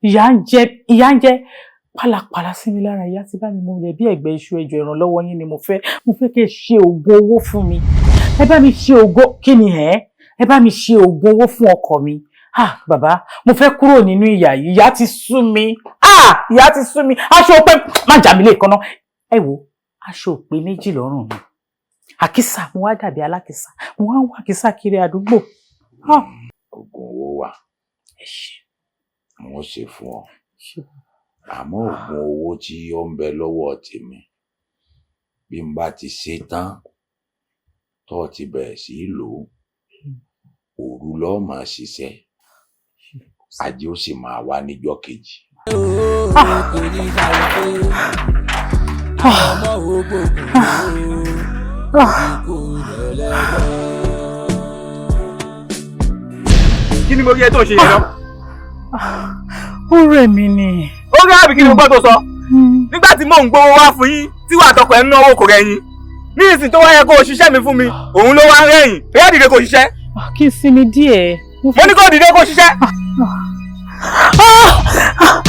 Ìyà ń jẹ, ìyà ń jẹ pálapàla sí mi lára. Ìyà ti bá mi múlẹ̀ bí ẹ̀gbẹ́ iṣu. Ẹjọ́, ìrànlọ́wọ́ yín ni mo fẹ́. Mo fẹ́ kẹ́ ẹ ṣe oògùn owó fún mi. Ẹ bá mi ṣe oògùn kí ni ẹ? Ẹ bá mi ṣe oògùn owó fún ọkọ mi. Ah, bàbá, mo fẹ́ kúrò nínú ìyà yìí. Ìyà ti sú mi. Ah, ìyà ti sú mi. Aṣọ òpè má jà mí lè kọ́nà. Ẹ wo, aṣọ òpè méjì lọ́rùn mi. Àkísà, mo wá dàbí alákìsà. Mo wá ń wá àkísà kiri àdúgbò. Ah. Oògùn owó wà. Ẹ ṣé. Wọ́n ṣe fún ọ, àmọ́ oògùn owó tí ó ń bẹ lọ́wọ́ tèmi, bí n bá ti ṣe tán, tó o ti bẹ̀rẹ̀ sí í lò ó, òru lọ́ọ́ máa ṣiṣẹ́, ajé ó sì máa wá níjọ́ kejì. Kò ní ṣàlùfẹ́ ọmọ ògbógun ikú lẹ́lẹ́gbọ́n. Kí ni mo rí ẹ tó ń ṣe yẹn náà? Ó rẹ̀ mí ni. Ó rí àbí? Kí ni mo gbọ́ tó sọ? Nígbà tí mò ń gbowó wá fún yín, tí wàá tọkọ ẹ̀ ń náwó, kò rẹ̀yìn. Ní ìsìn tó wáyé kó o ṣiṣẹ́ mi fún mi, òun ló wá ń rẹ̀yìn. Bóyá dìde kó o ṣiṣẹ́. Kí n sinmi díẹ̀. Mo ní kó dìde kó o ṣiṣẹ́. Ah! Ah!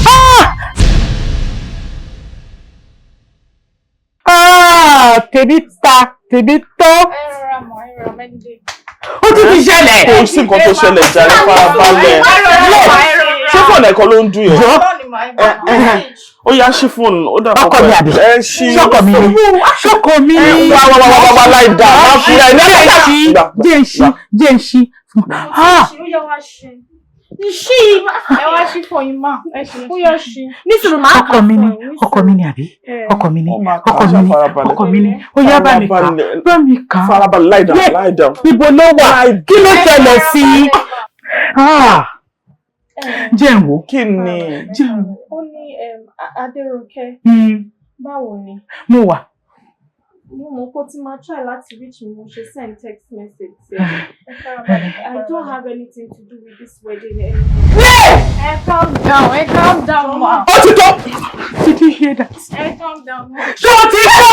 Ah! Ah! Tèmi ta, tèmi tọ́. Ẹ rọra mọ̀, ẹ rọra mẹ́ni. Ó tún ti ṣẹlẹ̀. Kò sí nǹkan tó ṣẹlẹ̀ jàre, farabalẹ̀. Ṣé fóònù ẹ̀kọ́ ló ń dún yẹn? Ó yá, ṣí fóònù, ó dà. Ọkọ mi àbí? Ẹ ṣí. Ṣọkọ mi ni, ṣọkọ mi ni. Wá wá wá wá wá, láì dá má fi ẹ ní. Jẹ́ ń ṣí, jẹ́ ń ṣí, jẹ́ ń ṣí. Ah! Ó yẹ wá ṣe. Ṣí, ẹ wá ṣí fún yín mà. Ẹ ṣí. Ó yẹ ṣí. Nísìnyí máa Ọkọ mi ni, ọkọ mi ni àbí? Ọkọ mi ni, ọkọ mi ni, ọkọ mi ni. Ó yá, bá mi kà, bá mi kà. Farabalẹ̀, láì dá, láì dá. Ibo ló wà? Kí ló ṣẹlẹ̀ sí i? Ah! Jẹ́ ń wò. Kí ni? Jẹ́ ń wò. Ó ní Adérónkẹ́. Báwo ni? Mo wà. Mo mọ̀ pé ó ti máa try láti reach me, mo ṣe send text message sí ẹ. I don't have anything to do with this wedding anymore. Ẹ calm down, ẹ calm down ma. Ó ti tó. Did you hear that? Ẹ calm down ma. Ṣé o ti kọ́?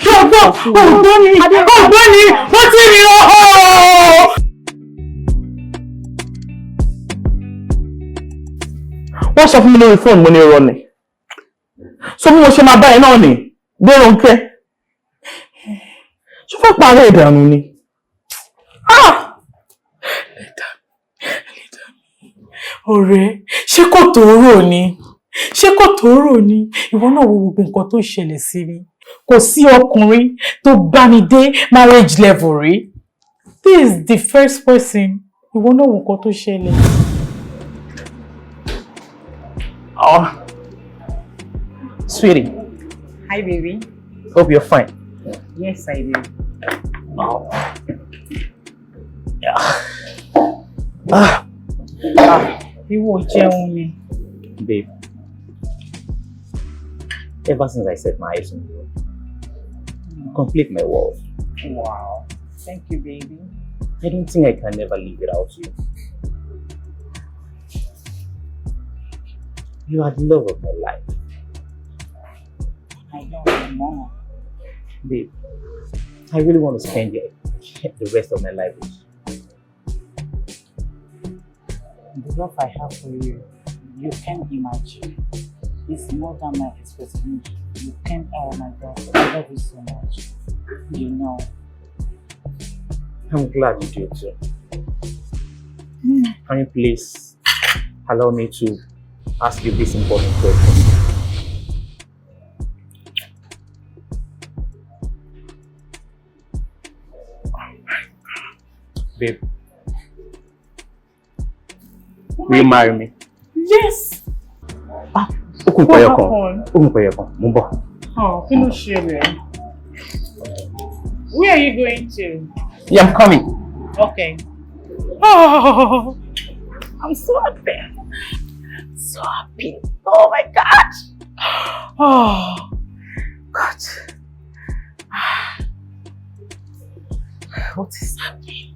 Ṣé o gbọ́? Ògbọ́n ni, ògbọ́n ni, wọ́n ti rí ọ̀họ́. Wọ́n sọ fún mi lórí fóònù, mo ní irọ́ ni. So bí mo ṣe máa bá ẹ náà ni, Gbéròǹkẹ́. Ṣé fẹ́ parẹ́ ìdànù ni? Ah! Ọ̀rẹ́, ṣé kò tó rò ni? Ṣé kò tó rò ni? Ìwọ náà wo gbogbo nǹkan tó ṣẹlẹ̀ sí mi. Kò sí ọkùnrin tó bá mi dé marriage level rí. This is the first person. Ìwọ náà wo nǹkan tó ṣẹlẹ̀. Oh. Sweetie. Hi, baby. Hope you're fine. Yes, I do. Oh. Yeah. Ah. Ah, ìwọ jẹun ni. Babe, ever since I set my eyes on you, you complete my world. Wow. Thank you, baby. I don't think I can ever live without you. You are the love of my life. I know, more. Babe, I really want to spend the rest of my life with you. The love I have for you, you can't imagine. It's more than my expectation. You can't, oh my God, I love you so much. You know. I'm glad you do too. Can you please allow me to ask you this important question? Babe, will you marry me? Yes! Ah, ó kù What pẹ̀yọ̀ kan. happened? Ó kù pẹ̀yọ̀ kan. Mo ń bọ̀. Oh, kí ló ṣẹlẹ̀? Where are you going to? Yeah, I'm coming. Okay. Oh, I'm so happy. So happy. Oh my God. Oh, God. What is happening?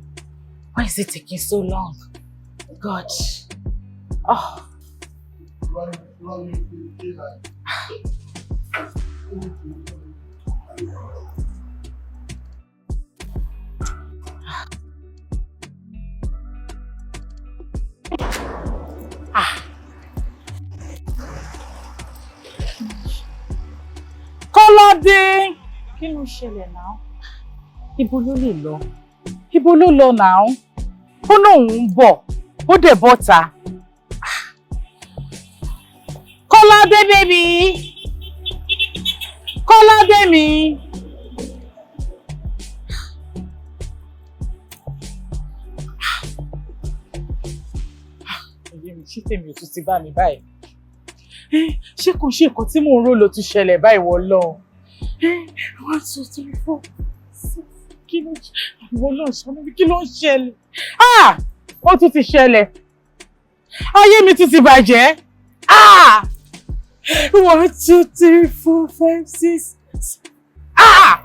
Why is it taking so long? God. Oh. Ah. Kọ́ládé, kí ló ń ṣẹlẹ̀ náà? Ibo ló lè lọ? Ibo ló lọ náà? Ó náà ń bọ̀, ó dẹ̀ bọ́ta. Kọ́ládé baby, Kọ́ládé mi. Ẹyẹ mi, ṣé tèmi ò tún ti bá mi báyìí? Ṣé kò ṣe nǹkan tí mò ń rò ló tún ṣẹlẹ̀ báyìí wọ lọ? One, two, three, four, six. Kí ló ìwọ náà ṣàánú mi, kí ló ń ṣẹlẹ̀? Ah! Ó tún ti ṣẹlẹ̀. Ayé mi tún ti bàjẹ́. Ah! One, two, three, four, five, six. Ah!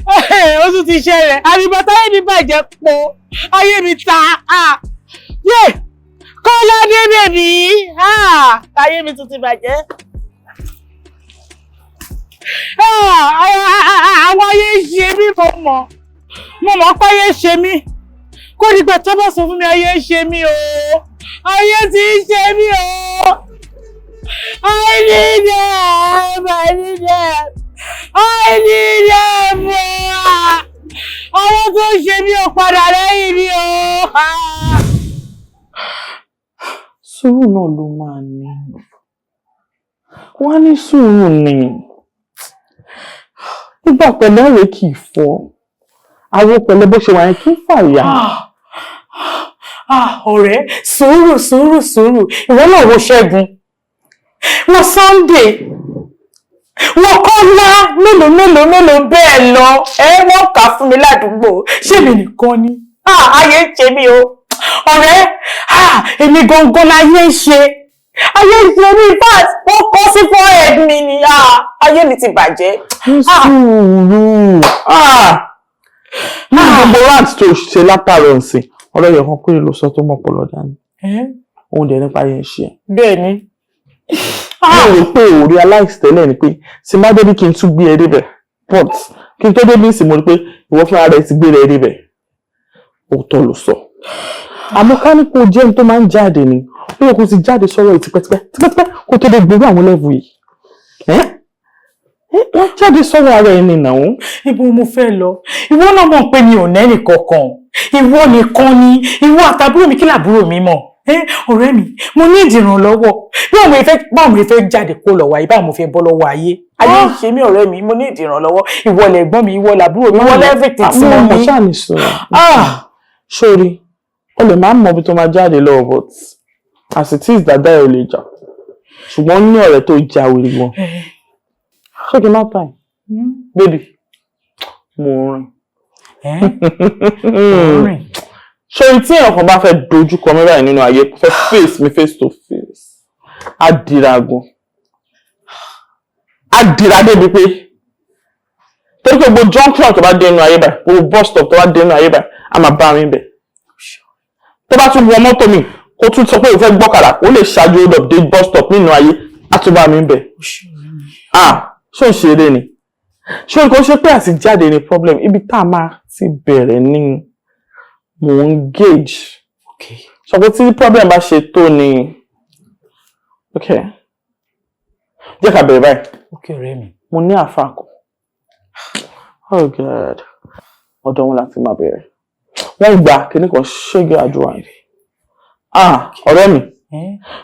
Ó tún ti ṣẹlẹ̀. Àbíbọ̀ táyé mi bàjẹ́ pọ̀. Ayé mi ta. Ah! Yé! Kọ́ládé bèbí. Ah! Ayé mi tún ti bàjẹ́. Àwọn ayé ń ṣe mí, mo mọ̀. Mo mọ̀ pé ayé ń ṣe mí. Kó nígbà tó bá sọ fún mi, ayé ń ṣe mí o. Ayé ti ń ṣe mí o. I need help! I need help! I need help! Àwọn tó ń ṣe mí ò padà lẹ́yìn mi o. Sùúrù náà ló máa ní. Wọ́n á ní sùúrù ni. Nígbà pẹ̀lẹ́ rẹ̀ kì í fọ́. Àwọn pẹ̀lẹ́ bó ṣe wà yẹn kì í fàyà. Ọ̀rẹ́, sùúrù, sùúrù, sùúrù. Ìwọ náà wo Ṣẹ́gun, wo Sunday, wo Kọ́lá, mélòó mélòó mélòó bẹ́ẹ̀ lọ. Ẹ wọ́n kà fún mi ládùúgbò. Ṣé mi nìkan ni? Ayé ń ṣe mí o. Ọ̀rẹ́, èmi gangan láyé ń ṣe. Ayé ń ṣe mí, in fact, wọ́n kọ́ sí forehead mi ni. Ayé mi ti bàjẹ́. Ní sùúrù. Ní gbogbo rant tó ṣe látàrọ̀ ǹsìn, ọ̀rọ̀ yẹn kan péré ló sọ tó mọ̀ pọ̀ lọ́dà ni. Òun dẹ̀ nípa yẹn ṣe. Bẹ́ẹ̀ ni. Mi ò rò pé ò realize tẹ́lẹ̀ ni pé tí n bá débi kí n tún gbé ẹ débẹ̀, but kí n tó débi ìsìn mo rí pé ìwọ fúnra rẹ ti gbé rẹ débẹ̀. Òótọ́ ló sọ. Àmọ́ ká ní kó jẹ́ ní tó máa ń jáde ni, ó yẹ kó ti jáde sọ́rọ̀ yìí tipẹ́tipẹ́ tipẹ́tipẹ́ kó tó dé gbogbo àwọn level yìí. Wọ́n jáde sọ́rọ̀ ara ẹni náà. Ibo mo fẹ́ lọ? Ìwọ náà mọ̀ pé mi ò nẹ́nì kankan. Ìwọ nìkan ni, ìwọ àtàbúrò mi. Kí làbúrò mi mọ̀? Ọ̀rẹ́ mi, mo ní ìdìrànlọ́wọ́. Bí àwọn ìfẹ́, báwo mo fẹ́ jáde kó lọ́wọ́ ayé, báwo mo fẹ́ bọ́ lọ́wọ́ ayé? Ayé ń ṣe mí, ọ̀rẹ́ mi, mo ní ìdìrànlọ́wọ́. Ìwọ lẹ̀gbọ́n mi, ìwọ làbúrò mi, ìwọ lẹ́fẹ̀tì tí mo Àwọn ọmọ ní. ṣáà ní sọ̀rọ̀. Sórí, o lè má mọ ibi tó máa jáde lọ, but as it is, dada ẹ̀ ò lè jà. Ṣùgbọ́n ó ní ọ̀rẹ́ tó ja wèrè gan. Ṣé kí n má tàn ẹ́? Baby, mo rìn. Rìn. Ṣé tí èèyàn kan bá fẹ́ dojú kọ mi báyìí nínú ayé, fẹ́ face mi face to face, á dira gan. Á dira débi pé torí pé gbogbo junction tó bá dé inú ayé báyìí, gbogbo bus stop tó bá dé inú ayé báyìí, á máa bá mi bẹ̀. Tó bá tún wọ mọ́tò mi, kó tún sọ pé òun fẹ́ gbọ́kadà, ó lè ṣáájú hold up dé bus stop nínú ayé, á tún bá mi bẹ̀. Ah, ṣé ò ń ṣeré ni? Ṣé o kò ṣe pé àti jáde ni problem? Ibi tá a máa ti bẹ̀rẹ̀ ni mò ń gauge. Sọ pé tí problem bá ṣe tó ni. Okay. Jẹ́ ká bẹ̀rẹ̀ báyìí. Okay, ọ̀rẹ́ mi. Mo ní àáfàá kan. Oh God. Ọ̀dọ̀ wọn láti máa bẹ̀rẹ̀. Wọ́n gbà kíní kan ṣége àdúrà. Ah, ọ̀rẹ́ mi.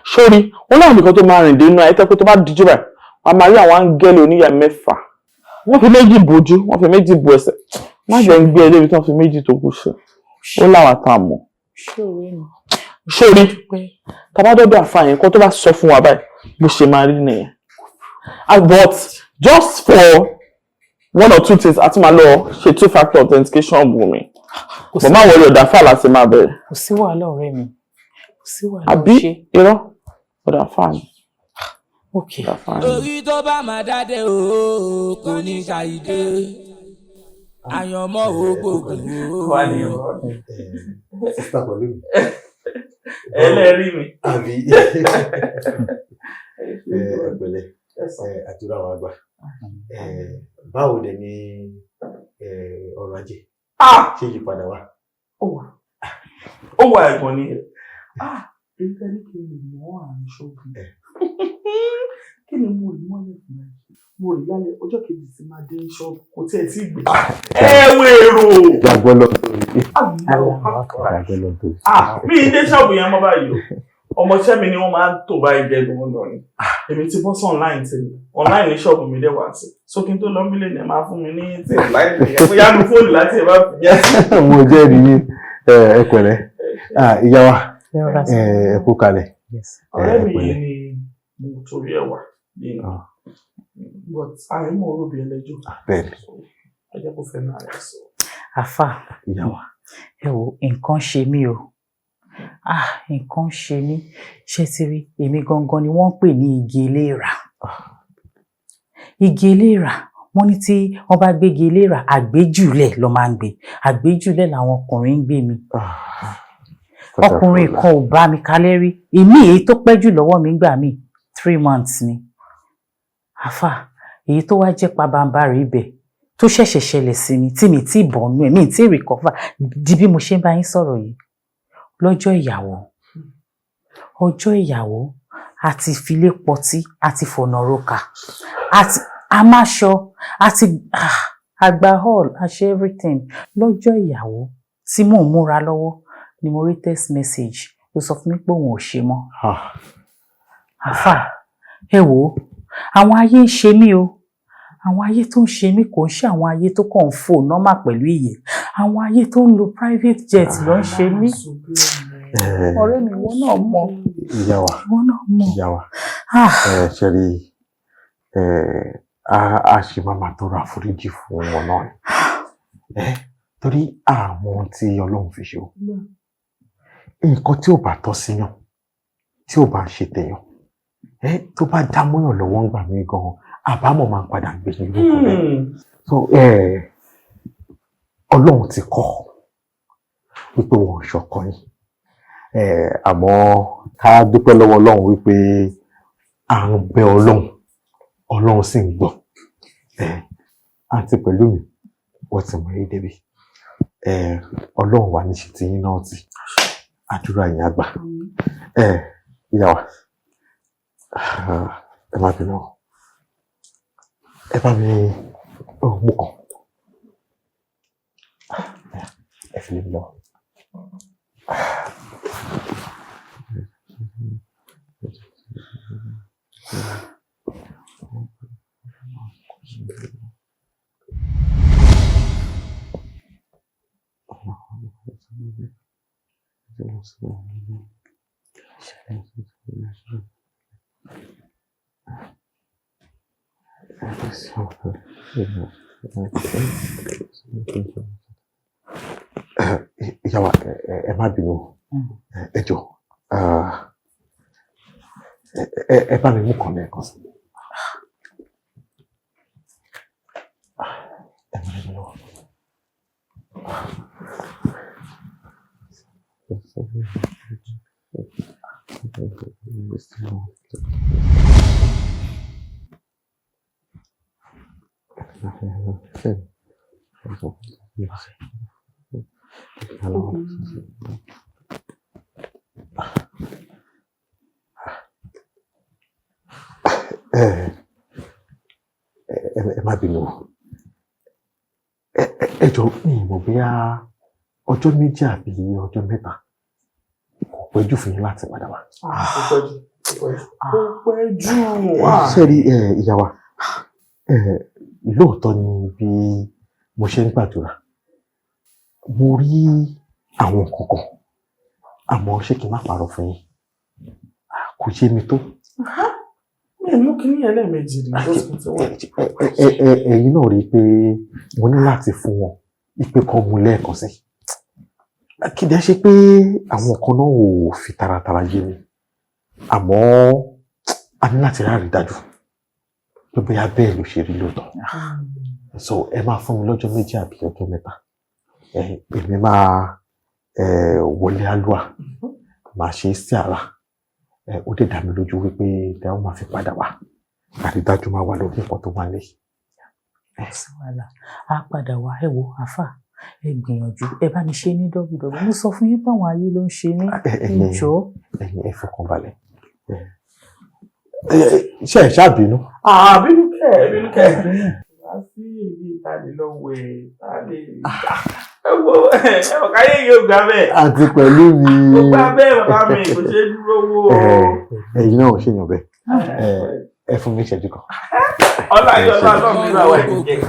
Sórí, wọ́n láwọn nìkan tó máa rìn dé inú ayé tẹ́ pé tó bá dijú báyìí, wọ́n á máa rí àwọn áńgẹ́lì oníyà 6. Wọ́n fi méjì bojú, wọ́n fi méjì bo ẹsẹ̀. Má jẹ́ ń gbé ẹ débi tí wọ́n fi méjì tó kù ṣe. Ó láwọn àtàmọ̀. Ṣé ọ̀rẹ́ mi? Sórí, tá bá dọ́dọ̀ àáfàá yẹn, kó tó bá sọ fún wa báyìí, bó ṣe máa rí nìyẹn. Ah, but just for one or two things, a tún máa lọ ṣe two factor authentication bù mí. But má wọlé, ọ̀dà àáfàá láti máa bẹ̀rẹ̀. Kò sí wàhálà, ọ̀rẹ́ mi. Kò sí wàhálà. Àbí irọ́, ọ̀dà àáfàá ni. Okay. Ọ̀dà àáfàá ni. Orí tó bá máa dáde o, kò ní ṣàìdé. Àyànmọ́ ògbógun o. Sister pẹ̀lú mi. Ẹlẹ́rìí mi. Àbí ẹ pẹ̀lẹ́, àdúrà wa gbà. Báwo dẹ̀ ni ọrọ̀ ajé? Ṣé ìyípadà wà? Ó wà, ẹ̀gbọ́n ni. Èyí tẹ́ ní kí n lè mọ́ àrùn ṣọ́gun. Kí ni mo rí mọ́lẹ̀ fún ẹ? Mo rí lálẹ́ ọjọ́ kejì tí máa dé ṣọ́ọ̀bù, kò tiẹ̀ tí ì gbé. Ẹ wèrò! Gbàgbọ́ lọ tóbi. Gbàgbọ́ lọ tóbi. Ah, mi ì dé ṣọ́ọ̀bù yẹn mọ́ báyìí o. Ọmọọṣẹ́ mi ni wọ́n máa ń tò báyìí jẹ́ lọ́wọ́ lọ ni. Èmi ti bọ́ sí online tèmi. Online ní ṣọ́ọ̀bù mi dẹ̀ wá sí. So kí n tó lọ mílẹ̀ ní ẹ máa fún mi ní tí ì láì nìyẹn. Mo yánu fóònù láti ẹ̀ bá fi yẹn. Mo jẹ́rìí yín, ẹ pẹ̀lẹ́. Ah, ìyá wa, ẹ kú kalẹ̀. Ọ̀rẹ́ mi yìí ni mo torí ẹ̀ wá nínú. But àìmọ̀ orúbi ẹlẹ́jọ́. Bẹ́ẹ̀ni. Ẹ jẹ́ kó fẹ́ náà rẹ̀ sọ. Àfà, Ìyá wa. Ẹ wo, nǹkan ṣe mí o. Ah, nǹkan ṣe mí. Ṣé ti rí, èmi gangan ni wọ́n ń pè ní igi eléèrà. Igi eléèrà, wọ́n ní tí wọ́n bá gbégi eléèrà, àgbéjùlẹ̀ ló máa ń gbé. Àgbéjùlẹ̀ làwọn ọkùnrin ń gbé mi. Ọkùnrin kan ò bá mi kalẹ̀ rí. Èmi èyí tó pẹ́ jù lọ́wọ́ mi gbà mí 3 months ni. Àfà, èyí tó wá jẹ́ pabambarì ibẹ̀ tó ṣẹ̀ṣẹ̀ ṣẹlẹ̀ sí mi tí mi tí bọ̀nú ẹ̀, mi tí recover di bí mo ṣe ń bá yín sọ̀rọ̀ yìí. Lọ́jọ́ ìyàwó, ọjọ́ ìyàwó, a ti filé pọtí, a ti fọ̀nà roka, àti amáṣọ, àti àgbà hall, a ṣe everything. Lọ́jọ́ ìyàwó tí mò ń múra lọ́wọ́ ni mo rí text message tó sọ fún mi pé òun ò ṣe mọ́. Àfà, ẹ wò ó, àwọn ayé ń ṣe mí o. Àwọn ayé tó ń ṣe mí kò ń ṣe àwọn ayé tó kàn ń fò normal pẹ̀lú ìyẹ́. Àwọn ayé tó ń lo private jet ló ń ṣe mí. Ọ̀rẹ́ mi, ìwọ náà mọ̀. Ìyá wa. Ìwọ náà mọ̀. Ìyá wa, ẹ ṣe rí ẹ, a ṣì máa máa tọrọ àforíjì fún wọn náà ni ẹ, torí àmọ́ ohun tí Ọlọ́run fi ṣe o. Nǹkan tí ò bá tọ́ síyàn, tí ò bá ń ṣe tèèyàn ẹ, tó bá dá mọ́yàn lọ́wọ́ ń gbà mí gan-an, àbámọ̀ máa ń padà gbé ní irú bẹ́ẹ̀. So Ọlọ́run ti kọ́ wípé wọn ò ṣọkọ yín, àmọ́ ká dúpẹ́ lọ́wọ́ Ọlọ́run wípé à ń bẹ Ọlọ́run, Ọlọ́run sì ń gbọ́. Àǹtí pẹ̀lú mi, wọ́n ti mọ̀ yín débi. Ọlọ́run wà ní ṣe tiyín náà tí àdúrà yín á gbà. Ìyá wa, ẹ má bínú, ẹ bá mi mú kàn, ẹ fi lè mi lọ. Ìyá wa, ẹ má bínú, ẹ jọ̀ọ́, ẹ bá mi mú kàn lẹ́ẹ̀kan sí. Ẹ má bínú. Ẹ má bínú, ẹ jọ̀ọ́, mi ì mọ̀ bóyá ọjọ́ 2 àbí ọjọ́ 3 kò pẹ́ jù fún yín láti padà wá. Kò pẹ́ jù, kò pẹ́ jù, kò pẹ́ jù. Ṣé rí ìyá wa, lóòótọ́ ni bí mo ṣe ń gbàdúrà, mo rí àwọn nǹkan kan, àmọ́ ṣé kí n má parọ́ fún yín, kò yé mi tó. Mi ò mú kíní ẹlẹ́ẹ̀mejì rí lọ́sùn tí wọ́n. Ẹ̀yin náà rí i pé mo ní láti fún wọn ìpè kan mú lẹ́ẹ̀kan sí. Kì í dẹ́ ṣe pé àwọn kan náà ò fi taratara yé mi, àmọ́ a ní láti rárí dájú pé bóyá bẹ́ẹ̀ ló ṣe rí lóòótọ́. So ẹ máa fún mi lọ́jọ́ 2 àbí ọjọ́ 3, èmi máa wọlé alúà, máa ṣe é sí ara. Ó dẹ̀ dá mi lójú wípé ìdáhùn máa fi padà wá, àrídájú máa wà lórí nǹkan tó wà lẹ́yìn. Sí wàhálà, á padà wá. Ẹ wo, àfà, ẹ gbìyànjú, ẹ bá mi ṣe ní dọ́gbùdọ́gbù. Mo sọ fún yín pé àwọn ayé ló ń ṣe mí. Ẹ̀yin jọ̀ọ́. Ẹ̀yin ẹ fọkàn balẹ̀. Ṣe ẹ ṣáà bínú? Bínú kẹ, bínú kẹ. Wá sí ibi ìtàlẹ̀ lọ́wọ́ ẹ̀ tàlẹ̀. Ẹ wo ẹ ọ̀káyé yóò gbà bẹ́ẹ̀. Àǹtí pẹ̀lú mi. Ó gbà bẹ́ẹ̀, bàbá mi kò ṣeé dúró wò ó. Ẹ̀yin náà ò ṣèyàn bẹ́ẹ̀. Ẹ fún mi ìṣẹ́jú kan. Ọlá yìí, ọlá ọlọ́run nínú àwọn ẹ̀jẹ̀.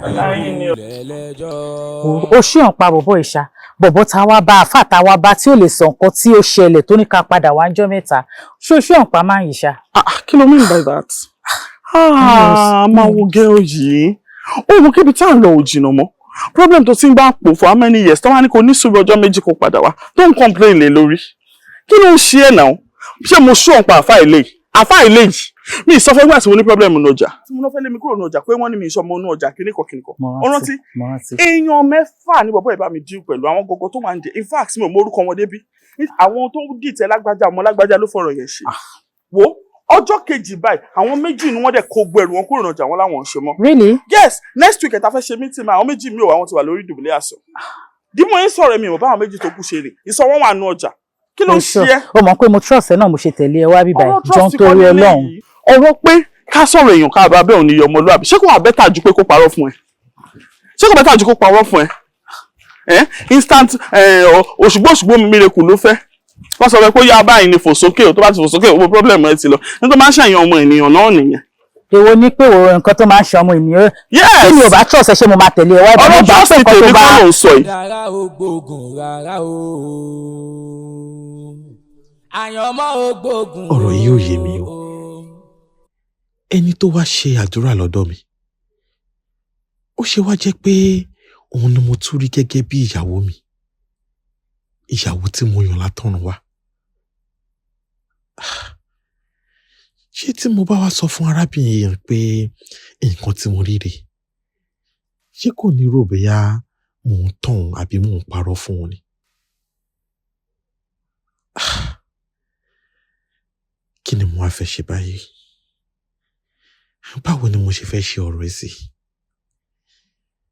Ọlá yìí ni o. Ó ṣì hàn pa bọ̀bọ̀ ìṣá, bọ̀bọ̀ tá a wá bá, àáfà tá a wá bá tí ò lè sọ nǹkan tí ó ṣẹlẹ̀ tó ní ká padà wá ńjọ́ mẹ́ta. Ṣó ṣì hàn pa máa ń yìí ṣá? Kí ló mean by that? Ah, máa wo girl yìí. Ó mọ kébi tá à ń lọ ò jìnnà mọ́. Problem tó ti ń bá pò for how many years tó wá ní kò ní sùúrù ọjọ́ 2 kó padà wá tó ń complain lé lórí. Kí ló ń ṣe ẹ̀ náà? Ṣé mo ṣó ọ̀pá àfá ilé yìí? Àfá ilé yìí. Mi ì sọ fẹ́ gbà tí mo ní problem nínú ọjà. Tí mo náà fẹ́ lé mi kúrò nínú ọjà pé wọ́n ní mi ìṣọmọ inú ọjà kíníkan kíníkan. Ó rántí? Èèyàn 6 ní bọ̀bọ́ ìbá mi dín pẹ̀lú àwọn gọgọ tó wà ń jẹ. In fact, mi ò mọ orúkọ wọn débí. Àwọn tó dìtẹ̀ lágbájá, ọmọ lágbájá ló fọ̀rọ̀ yẹn ṣe. Wo ọjọ́ kejì báyìí, àwọn 2 ni wọ́n dẹ̀ kó gbẹrù wọn kúrò ní ọjà wọn láwọn ò ṣe mọ́. Really? Yes, next week ẹ̀ta fẹ́ ṣe meeting ma, àwọn 2 mi ò wá, wọn ti wà lórí ìdùbúlẹ̀ àṣọ. Bí mo ń sọ̀rọ̀, mi ò bá àwọn 2 tó kù ṣe rè, ìsọ wọn wà nù ọjà. Kí ló ń ṣe ẹ́? Ó mọ̀ pé mo trust ẹ náà mo ṣe tẹ̀lé ẹ wá bíbá ẹ̀. Ọ̀rọ̀ Jọ ń trust kọ́ torí nílé Ọlọ́run. yìí. Ọ̀rọ̀ pé ká sọ̀rọ̀ èèyàn ká bá bẹ́ẹ̀ ò ní yọ ọmọlúwàbí. Ṣé kò wà better ju pé kó parọ́ fún ẹ? Ṣé kò better ju kó parọ́ fún ẹ? Instant òṣùgbó òṣùgbó mi miracle ló fẹ́. Wọ́n sọ pé ó yá báyìí ni fò sókè o, tó bá ti fò sókè owó problem rẹ ti lọ. Nítorí máa ń ṣàyàn ọmọ ènìyàn náà nìyẹn. Èwo ni pé wo nǹkan tó máa ń ṣe ọmọ ènìyàn? Yes. Tí mi ò bá trust ẹ, ṣé mo máa tẹ̀lé ẹ wá? Ìbọn Ọ̀rọ̀ mo bá trust pé nǹkan tó tèmi bá kọ́ ló ń sọ yìí. Rárá o gbógun, rárá o, àyànmọ́ o gbógun. Ọ̀rọ̀ yìí ò yé mi o. Ẹni tó wá ṣe àdúrà lọ́dọ̀ mi, ó ṣe wá jẹ́ pé òun ni mo tún rí gẹ́gẹ́ bí ìyàwó mi, ìyàwó tí mo yàn látọ̀run wá. Ṣé tí mo bá wá sọ fún arábìnrin yẹn pé nǹkan tí mo rí rèé, ṣé kò ní rò bóyá mò ń tàn òun àbí mò ń parọ́ fún òun ni? Kí ni mo wá fẹ́ ṣe báyìí? Báwo ni mo ṣe fẹ́ ṣe ọ̀rọ̀ ẹ̀ sí?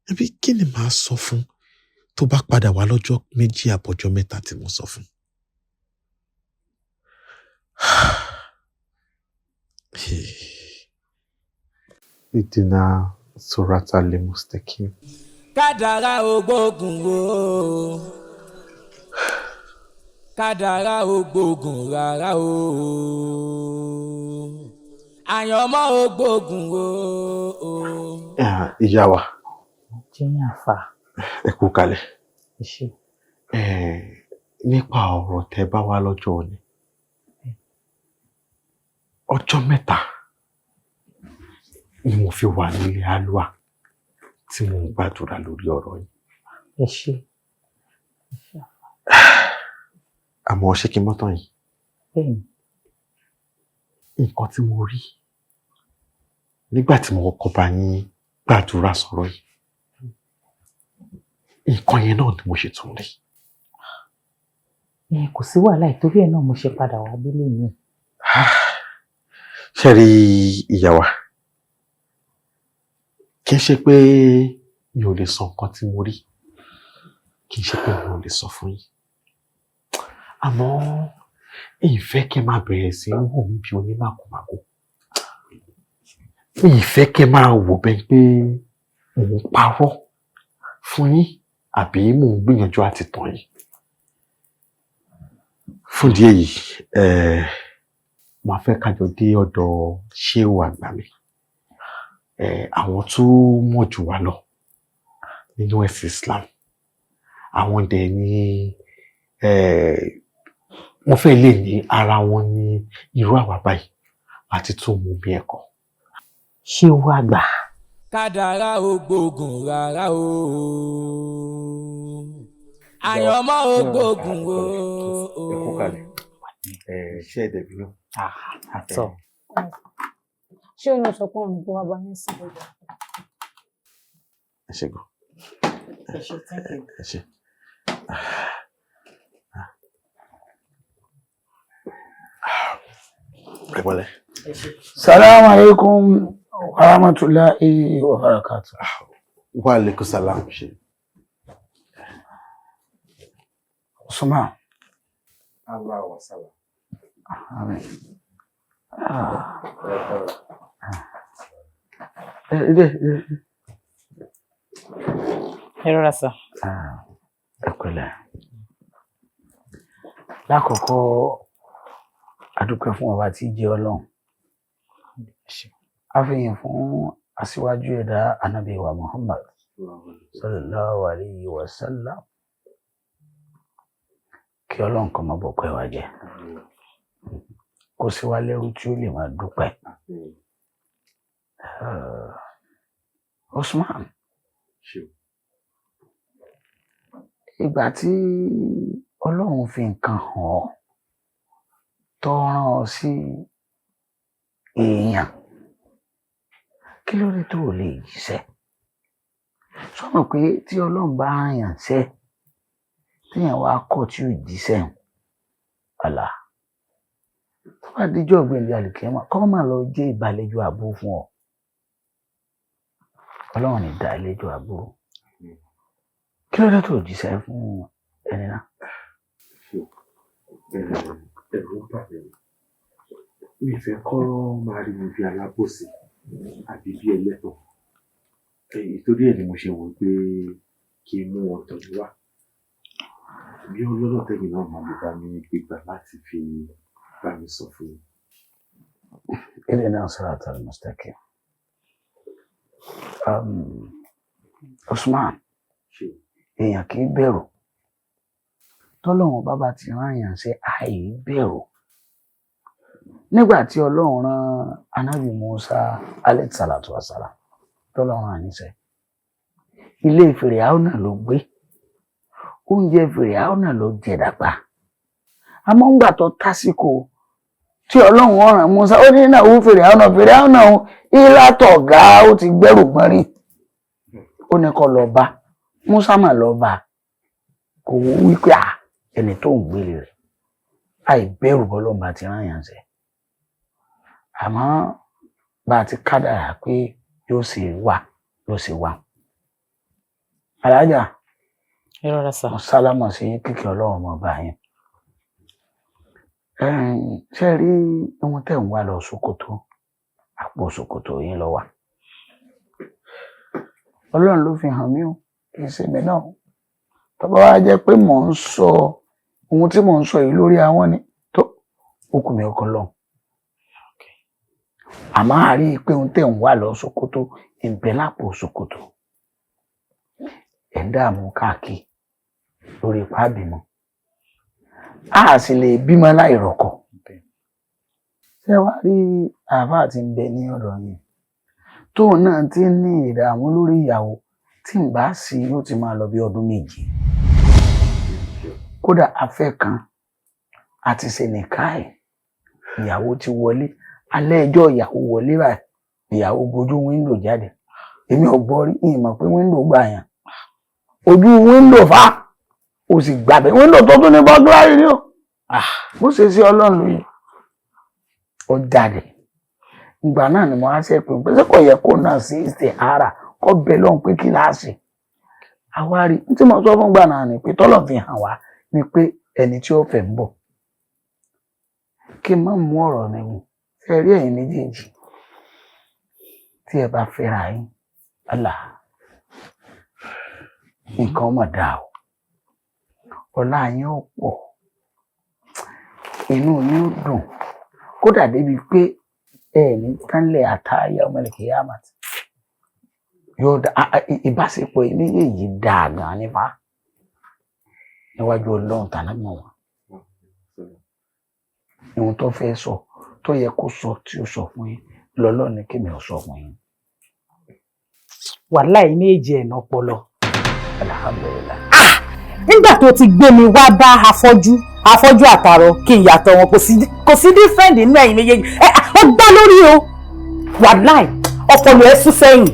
Àbí kí ni màá sọ fún tó bá padà wá lọ́jọ́ 2 àbọ̀jọ́ 3 tí mo sọ fún? Ìdènà Surata Lemustaqim. Kádàrá ògbógun o, kádàrá ògbógun rárá o, àyànmọ́ ògbógun o. Ìyá wa. Jẹ́yìn àfà. Ẹ kú kalẹ̀. Ẹ ṣé. Nípa ọ̀rọ̀ tẹ́ bá wá lọ́jọ́ òní, ọjọ́ 3 ni mo fi wà nílé Alúà tí mo ń gbàdúrà lórí ọ̀rọ̀ yìí. Ẹ ṣé. Àmọ́ ṣé kí n mọ́ tán yìí? Bẹ́ẹ̀ni. Nǹkan tí mo rí nígbà tí mo kọ́kọ́ bá yín gbàdúrà sọ̀rọ̀ yìí, nǹkan yẹn náà ni mo ṣe tún rí. Kò sí wàhálà, ìtorí ẹ̀ náà mo ṣe padà wá délé mi. Ṣé rí ìyá wa, kì í ṣe pé mi ò lè sọ nǹkan tí mo rí, kì í ṣe pé mi ò lè sọ fún yín, àmọ́ ìfẹ́ kẹ́ máa bẹ̀rẹ̀ sí í wò mí bí onímàkòmákò, ìfẹ́ kẹ́ máa wò bẹ́ẹ̀ pé mò ń parọ́ fún yín àbí mò ń gbìyànjú àti tàn yín. Fún ìdí èyí, màá fẹ́ ká jọ dé ọ̀dọ̀ Ṣéhù àgbà mi, àwọn tó mọ̀ jù wá lọ nínú ẹ̀sìn Islam, àwọn dẹ̀ ni wọ́n fẹ́ lè ní ara wọn ní irú àwa báyìí àti tún mú bí ẹ̀kọ́. Ṣéhù àgbà. Kádàrá ògbógun rárá o, àyànmọ́ ògbógun o. Ẹ kú kalẹ̀, ṣé ẹ dẹ̀bi náà? Àtọ̀. Ṣé o ní sọ pé òun kó wá bá yín sí? Ẹ ṣé gan. Ẹ ṣé, thank you. Ẹ ṣé. Ẹ pẹ̀lẹ́. Salaam alaikum wa rahmatulahi wa barakatuh. Wa alaikum salam. Ṣe. Usman. Allah wa salam. Àmín. Ẹ rọra sà. Ẹ pẹ̀lẹ́. Lákọ̀ọ́kọ́, a dúpẹ́ fún ọba tí í jẹ́ Ọlọ́run. A fìyìn fún aṣíwájú ẹ̀dá Ànábì wa Muhammad sallallahu alayhi wa sallam. Kí Ọlọ́run kó má bọ̀pẹ́ wa jẹ́. Kó sì wá lẹ́rú tí ó lè máa dúpẹ́. Usman, ìgbà tí Ọlọ́run fi nǹkan hàn ọ́ tó rán ọ sí èèyàn, kí ló dé tó o lè jíṣẹ́? Sọ́mọ̀ pé tí Ọlọ́run bá rán yàn ṣẹ́, téèyàn wá kọ̀ tí ò jíṣẹ́ hàn, àlà tó bá dijọ́ ọ̀gbìn àlùkìyámà kọ́ máa lọ jẹ́ ìbàlẹ́jọ́ àbúrò fún ọ. Ọlọ́run ní dá ẹlẹ́jọ́ àbúrò. Kí ló dé tó o jíṣẹ́ fún ẹni náà? Ẹ̀rù ń bà mí, mi ì fẹ́ kọ́ máa rí mi bí alábòsí àbí bí ẹlẹ́tàn. Ìtorí ẹ̀ ni mo ṣe wò pé kí n mú wọn tọ̀ mí wá, bí ọlọ́nà tẹ́mi náà máa lè bá mi gbégbá láti fi bá mi sọ fún mi. Ihdina siratal mustaqim. Usman, èèyàn kì í bẹ̀rù. Tọ́lọ́run bá bá ti rán èèyàn ṣe, àì bẹ̀rù. Nígbà tí Ọlọ́run rán Anábì Musa alayhi salatu wassalam, tọ́lọ́run rán níṣẹ́. Ilé Fìrìhàúnà ló gbé. Oúnjẹ Fìrìhàúnà ló jẹ dàgbà. Àmọ́ ńgbà tó tásìkò tí Ọlọ́run rán Musa, ó ní náà ó Fìrìhàúnà, Fìrìhàúnà ìlàtọ̀ ọ̀gá ó ti gbẹ́rù gbọ́n rí. Ó ní kó lọ bá Musa, mà lọ bá, kò wú wípé à ẹni tó ń gbélé rẹ̀ àìbẹ̀rù bọ́lọ́run bá ti rán yàn ṣe. Àmọ́ bá a ti kádàrá pé yóò ṣe wà ló ṣe wà. Alájà, Ẹ rọra sà. mo sálámọ̀ sí kíkẹ́ Ọlọ́run ọmọ ọba yẹn. Ṣé ẹ rí ohun tẹ̀ ń wá lọ Sókótó, àpò ṣòkòtò yín ló wà. Ọlọ́run ló fi hàn mí o, kì í ṣe mi náà. Tó bá wá jẹ́ pé mò ń sọ ohun tí mò ń sọ yìí lórí ahọ́n ni, tó ó kù mí ọkọ lọ́hùn. Àmọ́ a rí i pé ohun tẹ̀ ń wá lọ Sókótó ń bẹ lápò ṣòkòtò. Ẹ̀ ń dààmú káàkiri lórí ipá bímọ. A sì lè bímọ láì rọ̀kọ̀. Ṣé wàá rí àáfàá tí ń bẹ ní ọ̀dọ̀ yín? Tóun náà ti ń ní ìdààmú lórí ìyàwó tí ń bá sí yóò ti máa lọ bí ọdún 7. Kódà afẹ́ kan àti ṣe nìkáì, ìyàwó ti wọlé, alẹ́ ẹjọ́ ìyàwó wọlé báyìí, ìyàwó gbojú wíńdò jáde. Èmi ò gbọ́ rí, ìmọ̀ pé wíńdò gbà yàn. Ojú wíńdò fá, o sì gbàbẹ̀. Wíńdò tó tún ní bọ́gláàrì ni o. Bó ṣe sí Ọlọ́run lóye. Ó jáde. Ìgbà náà ni mo á ṣe pé ṣé kò yẹ kó náà sí istihara kó bẹ lọ́hùn pé kí láàṣì. Àwa rí tí mo sọ fún gbà náà ni pé tọ́lọ̀ fi hàn wá ni pé ẹni tí ó fẹ́ ń bọ̀. Kí n má mú ọ̀rọ̀ mi wù. Ṣé ẹ rí ẹ̀yin méjèèjì tí ẹ bá fẹ́ra yín? Allah, nǹkan mà dáa o. Ọlá yín ó pọ̀. Inú yín ó dùn. Kódà débi pé ẹ ní tánlẹ̀ àtàyà ọmọlẹ̀kìyàmà. Yóò dá ìbáṣepọ̀ yìí méjèèjì dáa gan nípa níwájú Ọlọ́run tàná mọ̀ wọ́n. Ohun tó fẹ́ sọ tó yẹ kó sọ tí ó sọ fún yín lọ́lọ́run ní kémi ò sọ fún yín. Wàláì méjì ẹ̀ náà pọlọ. Alhamdulillah. Nígbà tó ti gbé mi wá bá afọ́jú, afọ́jú àtàrọ kí n yàtọ̀ wọn, kò sí different nínú ẹ̀yin méjèèjì. Ẹ ó gbá lórí o. Wàláì ọpọlọ ẹ sún sẹ́yìn.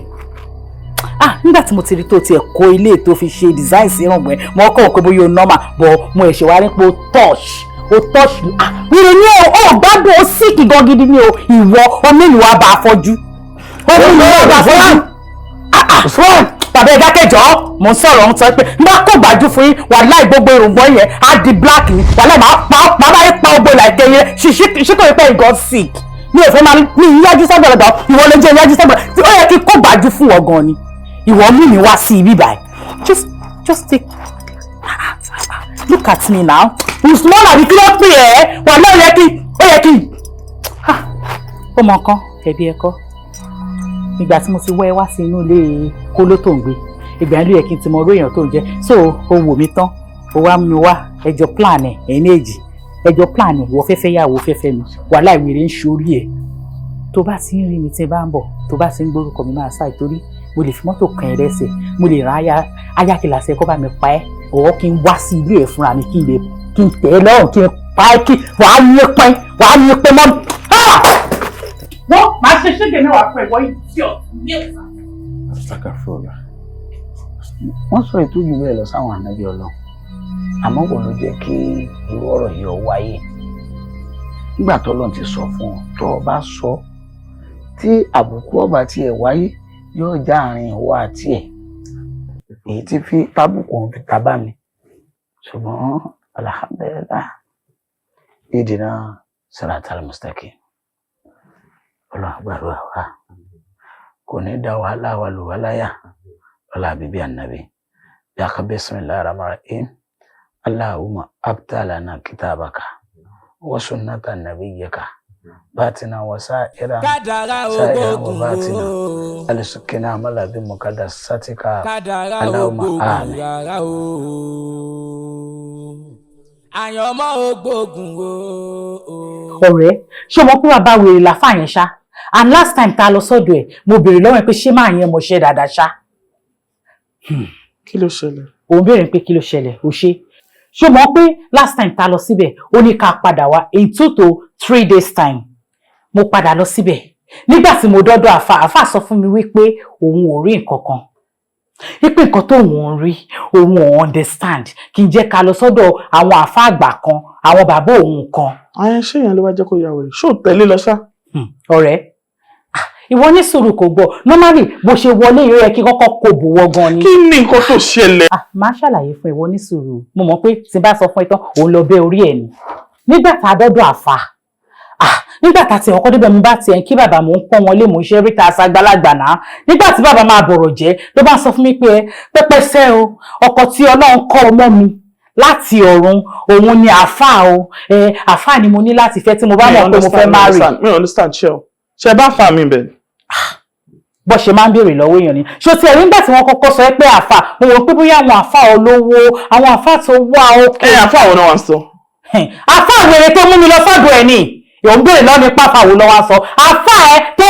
Nígbà tí mo ti rí tó tiẹ̀ kó ilé tó fi ṣe design sí ìrànwọ́ ẹ̀, mo kọ̀ pé bóyá o normal, bọ̀ mo ẹ̀ṣẹ̀ wá rí pé o touch, o touch. Wíwẹ̀ ni o, ò gbádùn, o sick gan gidi ni o, ìwọ omi ìlú wa bá afọ́jú. Omi ìlú wa bá afọ́jú. Bàbá ẹ dákẹ́jọ́, mò ń sọ̀rọ̀ ń sọ pé n bá kó gbàjú fún yín, wàláì gbogbo irùngbọ̀n yẹn á di black ni, wàláì máa pa bá yín pa gbogbo ìlàkẹ́ yẹn, ṣíkò yìí pé you got sick. Mi ò fẹ́ máa mi yájú ságbàlagbà. Ìwọ ló jẹ́ yájú ságbàlagbà tí ó yẹ kí kó gbàjú fún ọ gan ni. Ìwọ mú mi wá sí ibi báyìí. Just take, look at me now. Usman, àbí kí ló pè ẹ́? Wà náà ó yẹ kí ó mọ nǹkan ẹbí ẹ kọ́. Ìgbà tí mo ti wọ́ ẹ wá sí inú ilé kóló tó ń gbé, ìgbà yẹn ló yẹ kí n ti mọ orú èèyàn tó ń jẹ. So o wò mí tán, o wá mú mi wá, ẹjọ́ plan ẹ, ẹ̀yin méjì ẹjọ́ plan ẹ. Ìwọ fẹ́fẹ́ yàwó fẹ́fẹ́ mi, wàhálà ìwèrè ń ṣorí ẹ. Tó bá ti ń rí mi tí n bá ń bọ̀, tó bá ti ń gbórúkọ mi, máa ṣáì, torí mo lè fi mọ́tò kàn ẹ́ lẹ́sẹ̀, mo lè rán ayákìlásẹ̀ kó bá mi pa ẹ́, ọ̀ọ́ kí n wá sí ilé ẹ̀ fúnra mi, kí n lè kí n tẹ̀ ẹ́ lọ́rùn, kí n pa ẹ́, kí wàá ní pẹ́, wàá ní pẹ́ mọ́. Wọ́n máa ṣe ṣége mẹ́wàá fún ẹ̀wọ́ idiot. Astagfirullah. Wọ́n sọ ìtújú bẹ́ẹ̀ lọ sáwọn ànábì Ọlọ́run, àmọ́ kò ló jẹ́ kí irú ọ̀rọ̀ yìí ó wáyé. Nígbà tọ́lọ́run ti sọ fún ọ, tó o bá sọ, tí àbùkù ọba tiẹ̀ wáyé, yóò já àárín ìwọ àti ẹ̀, èyí tí fi tábùkù òun fi ta bá mi. Ṣùgbọ́n alhamdulillah, ihdina siratal mustaqim. Ọlọ́run àgbàdo wa kò ní dá wàhálà wa lù wá láyà ọlá bíbí ànábì yàtọ̀. Bismillahir rahmanir rahim. Allahumma abtalana kitabaka wa sunnata nabiyyika batina wa sa'ira Kádàrá sa'ira wa ògbógun batina o. alisukina amala bi mukaddasatika. Kádàrá Allahumma ògbógun amin. Rárá o, àyànmọ́ ògbógun o. Ọ̀rẹ́, ṣé o mọ̀ pé bàbá wèrè làfà yẹn ṣá? And last time tá a lọ sọ́dọ̀ ẹ̀, mo béèrè lọ́wọ́ ẹ̀ pé ṣé máa yẹn mọṣẹ́ dáadáa ṣá. Kí ló ṣẹlẹ̀? Òun béèrè pé kí ló ṣẹlẹ̀. Ó ṣe, ṣé o mọ̀ pé last time tá a lọ síbẹ̀, ó ní ká padà wá in 2 to 3 days time. Mo padà lọ síbẹ̀. Nígbà tí mo dọ́dọ̀ àfà, àfà sọ fún mi wípé òun ò rí nǹkan kan, wípé nǹkan tó òun ń rí, òun ò understand, kí n jẹ́ ká lọ sọ́dọ̀ àwọn àfà àgbà kan, àwọn bàbá òun kan. Àyẹn, ṣé èèyàn ló wá jẹ́ kó ya wèrè? Ṣó tẹ̀lé lọ ṣá? Ọ̀rẹ́, ìwọ ní sùúrù kò gbọ́. Normally, bó ṣe wọlé yìí, ó yẹ kí kọ́kọ́ kó bò wọ gan ni. Kí ni nǹkan tó ṣẹlẹ̀? Máa ṣàlàyé fún ìwọ, ní sùúrù. Mo mọ̀ pé tí n bá sọ fún ẹ tán, òun lọ bẹ́ orí ẹ̀ ni. Nígbà tá a dọ́dọ̀ àfà, nígbà tá a ti ọkọ débẹ̀, mo bá tiẹ̀ kí bàbá, mò ń pọ́n wọn lé, mò ń ṣe ríta aṣàgbàlagbà náà. Nígbà tí bàbá máa bọ̀rọ̀ jẹ́, ló bá sọ fún mi pé ẹ pẹ́pẹ́sẹ́ o, ọkọ tí Ọlọ́run kọ́ ọmọ mi láti ọ̀run, òun ni àáfà o. Ẹ àáfà ni mo ní láti fẹ́ tí mo bá mọ̀ pé mo fẹ́ marry. Mi ò understand. Ṣe o ṣe bá fa mi bẹ̀? Bó ṣe máa ń béèrè lọ́wọ́ èèyàn ni. Ṣó ti ẹ̀rí nígbà tí wọ́n kọ́kọ́ sọ pé àáfà, mo wò pé bóyá àwọn àáfà olówó, àwọn àáfà tó wà ókè. Ẹ àáfà àwọn náà wá sọ. Àáfà wèrè tó mú mi lọ sọ́dọ̀ ẹ̀ ni ìwọ̀n ń béèrè lọ́ní pápá wo lọ́wọ́ sọ. Àáfà ẹ tó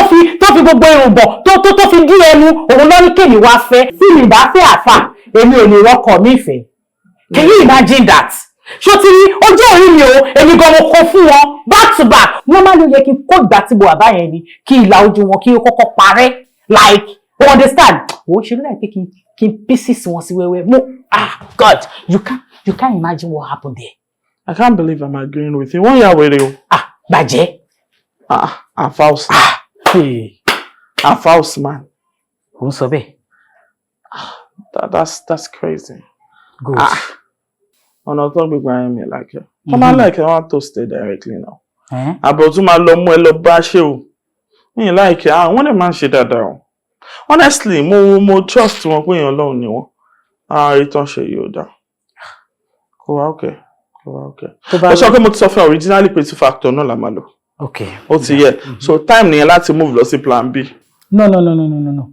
fi gbogbo irùngbọ̀n tó fi dí ẹnu, òun lọ́ ní kèmí wá fẹ́. Tí mi bá fẹ́ àáfà, èmi ò lè rọ́kọ̀ mi ìfẹ́. Can you imagine that? Ṣó ti rí ojú orí mi o? Èmi gan mo kó fún wọn back to back. Normally, ó yẹ kí n kó ìgbà tí mo wà báyẹn ni kí ìlà ojú wọn kí ó kọ́kọ́ parẹ́, like, you understand? Ó ṣe ló láì pé kí n pieces wọn sí wẹ́wẹ́ mo. Ah, God, you can't imagine what happened there. I can't believe I'm agreeing with you. Wọ́n yà wèrè o. Ah, bàjẹ́. Ah, àfa Usman. Àfa Usman. Ò ń sọ bẹ́ẹ̀. That's crazy. Good. Ah, ọ̀nà tó ń gbégbá yẹn mi like ẹ̀. Wọ́n máa like ẹ̀, wọ́n á toast ẹ̀ directly now. Àbọ̀ tún máa lọ mú ẹ lọ bá ṣe o. Mi ì like ẹ̀, àwọn dẹ̀ máa ń ṣe dáadáa o. Honestly, mo trust wọn pé èèyàn Ọlọ́run ni wọ́n. Ah, ìtàn ṣe yìí ò dáa. Kò wá okay. Kò wá okay. Tó bá Ó sọ pé mo ti sọ fún ẹ originally pé two factor náà la máa lò. Okay. Ó ti yẹ. So time nìyẹn láti move lọ sí plan B. No, no, no, no, no, no, no,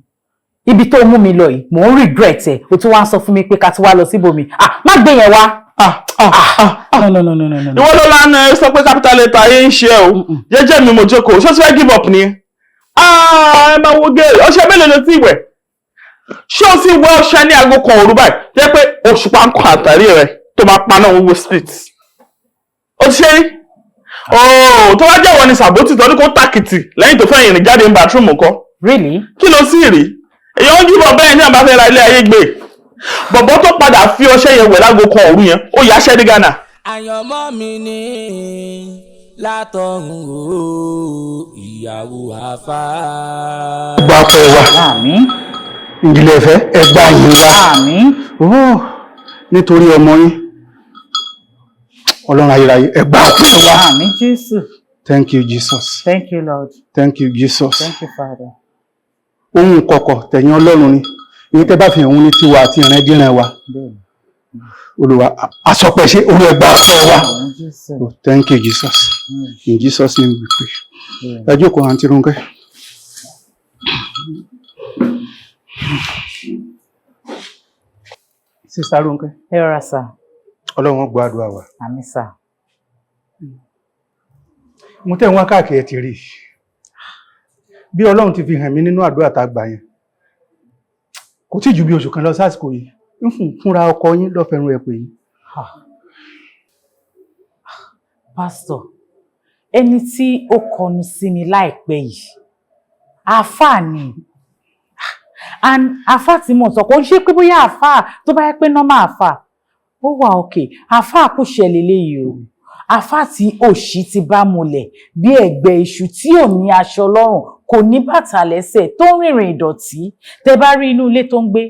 ibi tó mú mi lọ yìí, mò ń regret ẹ. O tún wá ń sọ fún mi pé ká tún wá lọ síbòmí. Ah, má gbé yẹn wá. Ah ah ah. No, no, no, no, no, no. Ìwọ ló lánàá ẹ sọ pé capital letter ayé ń ṣe o. Jẹ́jẹ́ mi mo jókòó. Ṣé o ti fẹ́ give up ni? Ah, ẹ máa wo gẹ́rẹ́. Ọṣẹ mélòó ló ti wẹ̀? Ṣé o ti wẹ ọṣẹ ní aago 1 òru báyìí? Jẹ́ pé òṣùpá ń kọ àtàrí rẹ̀ tó máa paná gbogbo street. Ó ti ṣe rí? Ooo, tó bá jẹ́ ìwọ ni sàbótì tó ní kó tàkìtì lẹ́yìn tó fẹ́ ìrìn jáde ní bathroom kọ́. Really? Kí ló sì rí? Èèyàn ń give up bẹ́ẹ̀ ní àbá fẹ́ ra ilé ayé gbé. Bọ̀bọ̀ tó padà fi ọṣẹ yẹn wẹ̀ láago 1 òru yẹn, ó yáṣẹ́ ní Ghana. Àyànmọ́ mi ní látọ̀run o, ìyàwó àfa. Gba ọpẹ́ wa. Àmín. Ìjìnlẹ̀ ìfẹ́, ẹgbà yìí wa. Àmín. Oh, nítorí ọmọ yín, Ọlọ́run ayérayé, ẹgbà ọpẹ́ wa. Àmín, Jésù. Thank you, Jesus. Thank you, Lord. Thank you, Jesus. Thank you, Father. Ohun kọ̀kọ̀ tẹ̀yìn Ọlọ́run ni èyí tẹ́ bá fi hàn òun ní tiwa àti ìrandíran wa. Olúwa, àsọpẹ̀ṣe Olúwa, gba ọpẹ́ wa. Oh, thank you, Jesus. In Jesus' name we pray. Ẹ jókòó, Àǹtí Rónkẹ́. Sister Rónkẹ́. Ẹ rọra, sir. Ọlọ́run ó gbọ́ àdúrà wa. Àmín, sir. Mo tẹ́ ń wá káàkiri, ẹ ti rí i. Bí Ọlọ́run ti fi hàn mí nínú àdúrà tá a gbà yẹn, kò tí ju bí oṣù kan lọ sásìkò yìí, ń fún fúnra ọkọ yín lọ́fẹ̀ẹ́rún ẹ̀ pè yín. Pásítọ̀, ẹni tí ó kọnu sí mi láìpẹ́ yìí, àáfàá ni. And àáfàá tí mo sọ, kò ń ṣe pé bóyá àáfàá tó bá yẹ pé normal àáfàá ó wà òkè, àáfàá kò ṣẹlẹ̀ léyìí o. Àáfàá tí òṣì ti bá mulẹ̀ bí ẹ̀gbẹ́ iṣu, tí ò ní aṣọ lọ́rùn, kò ní bàtà lẹ́sẹ̀, tó ń rìnrìn ìdọ̀tí. Tẹ bá rí inú ilé tó ń gbé,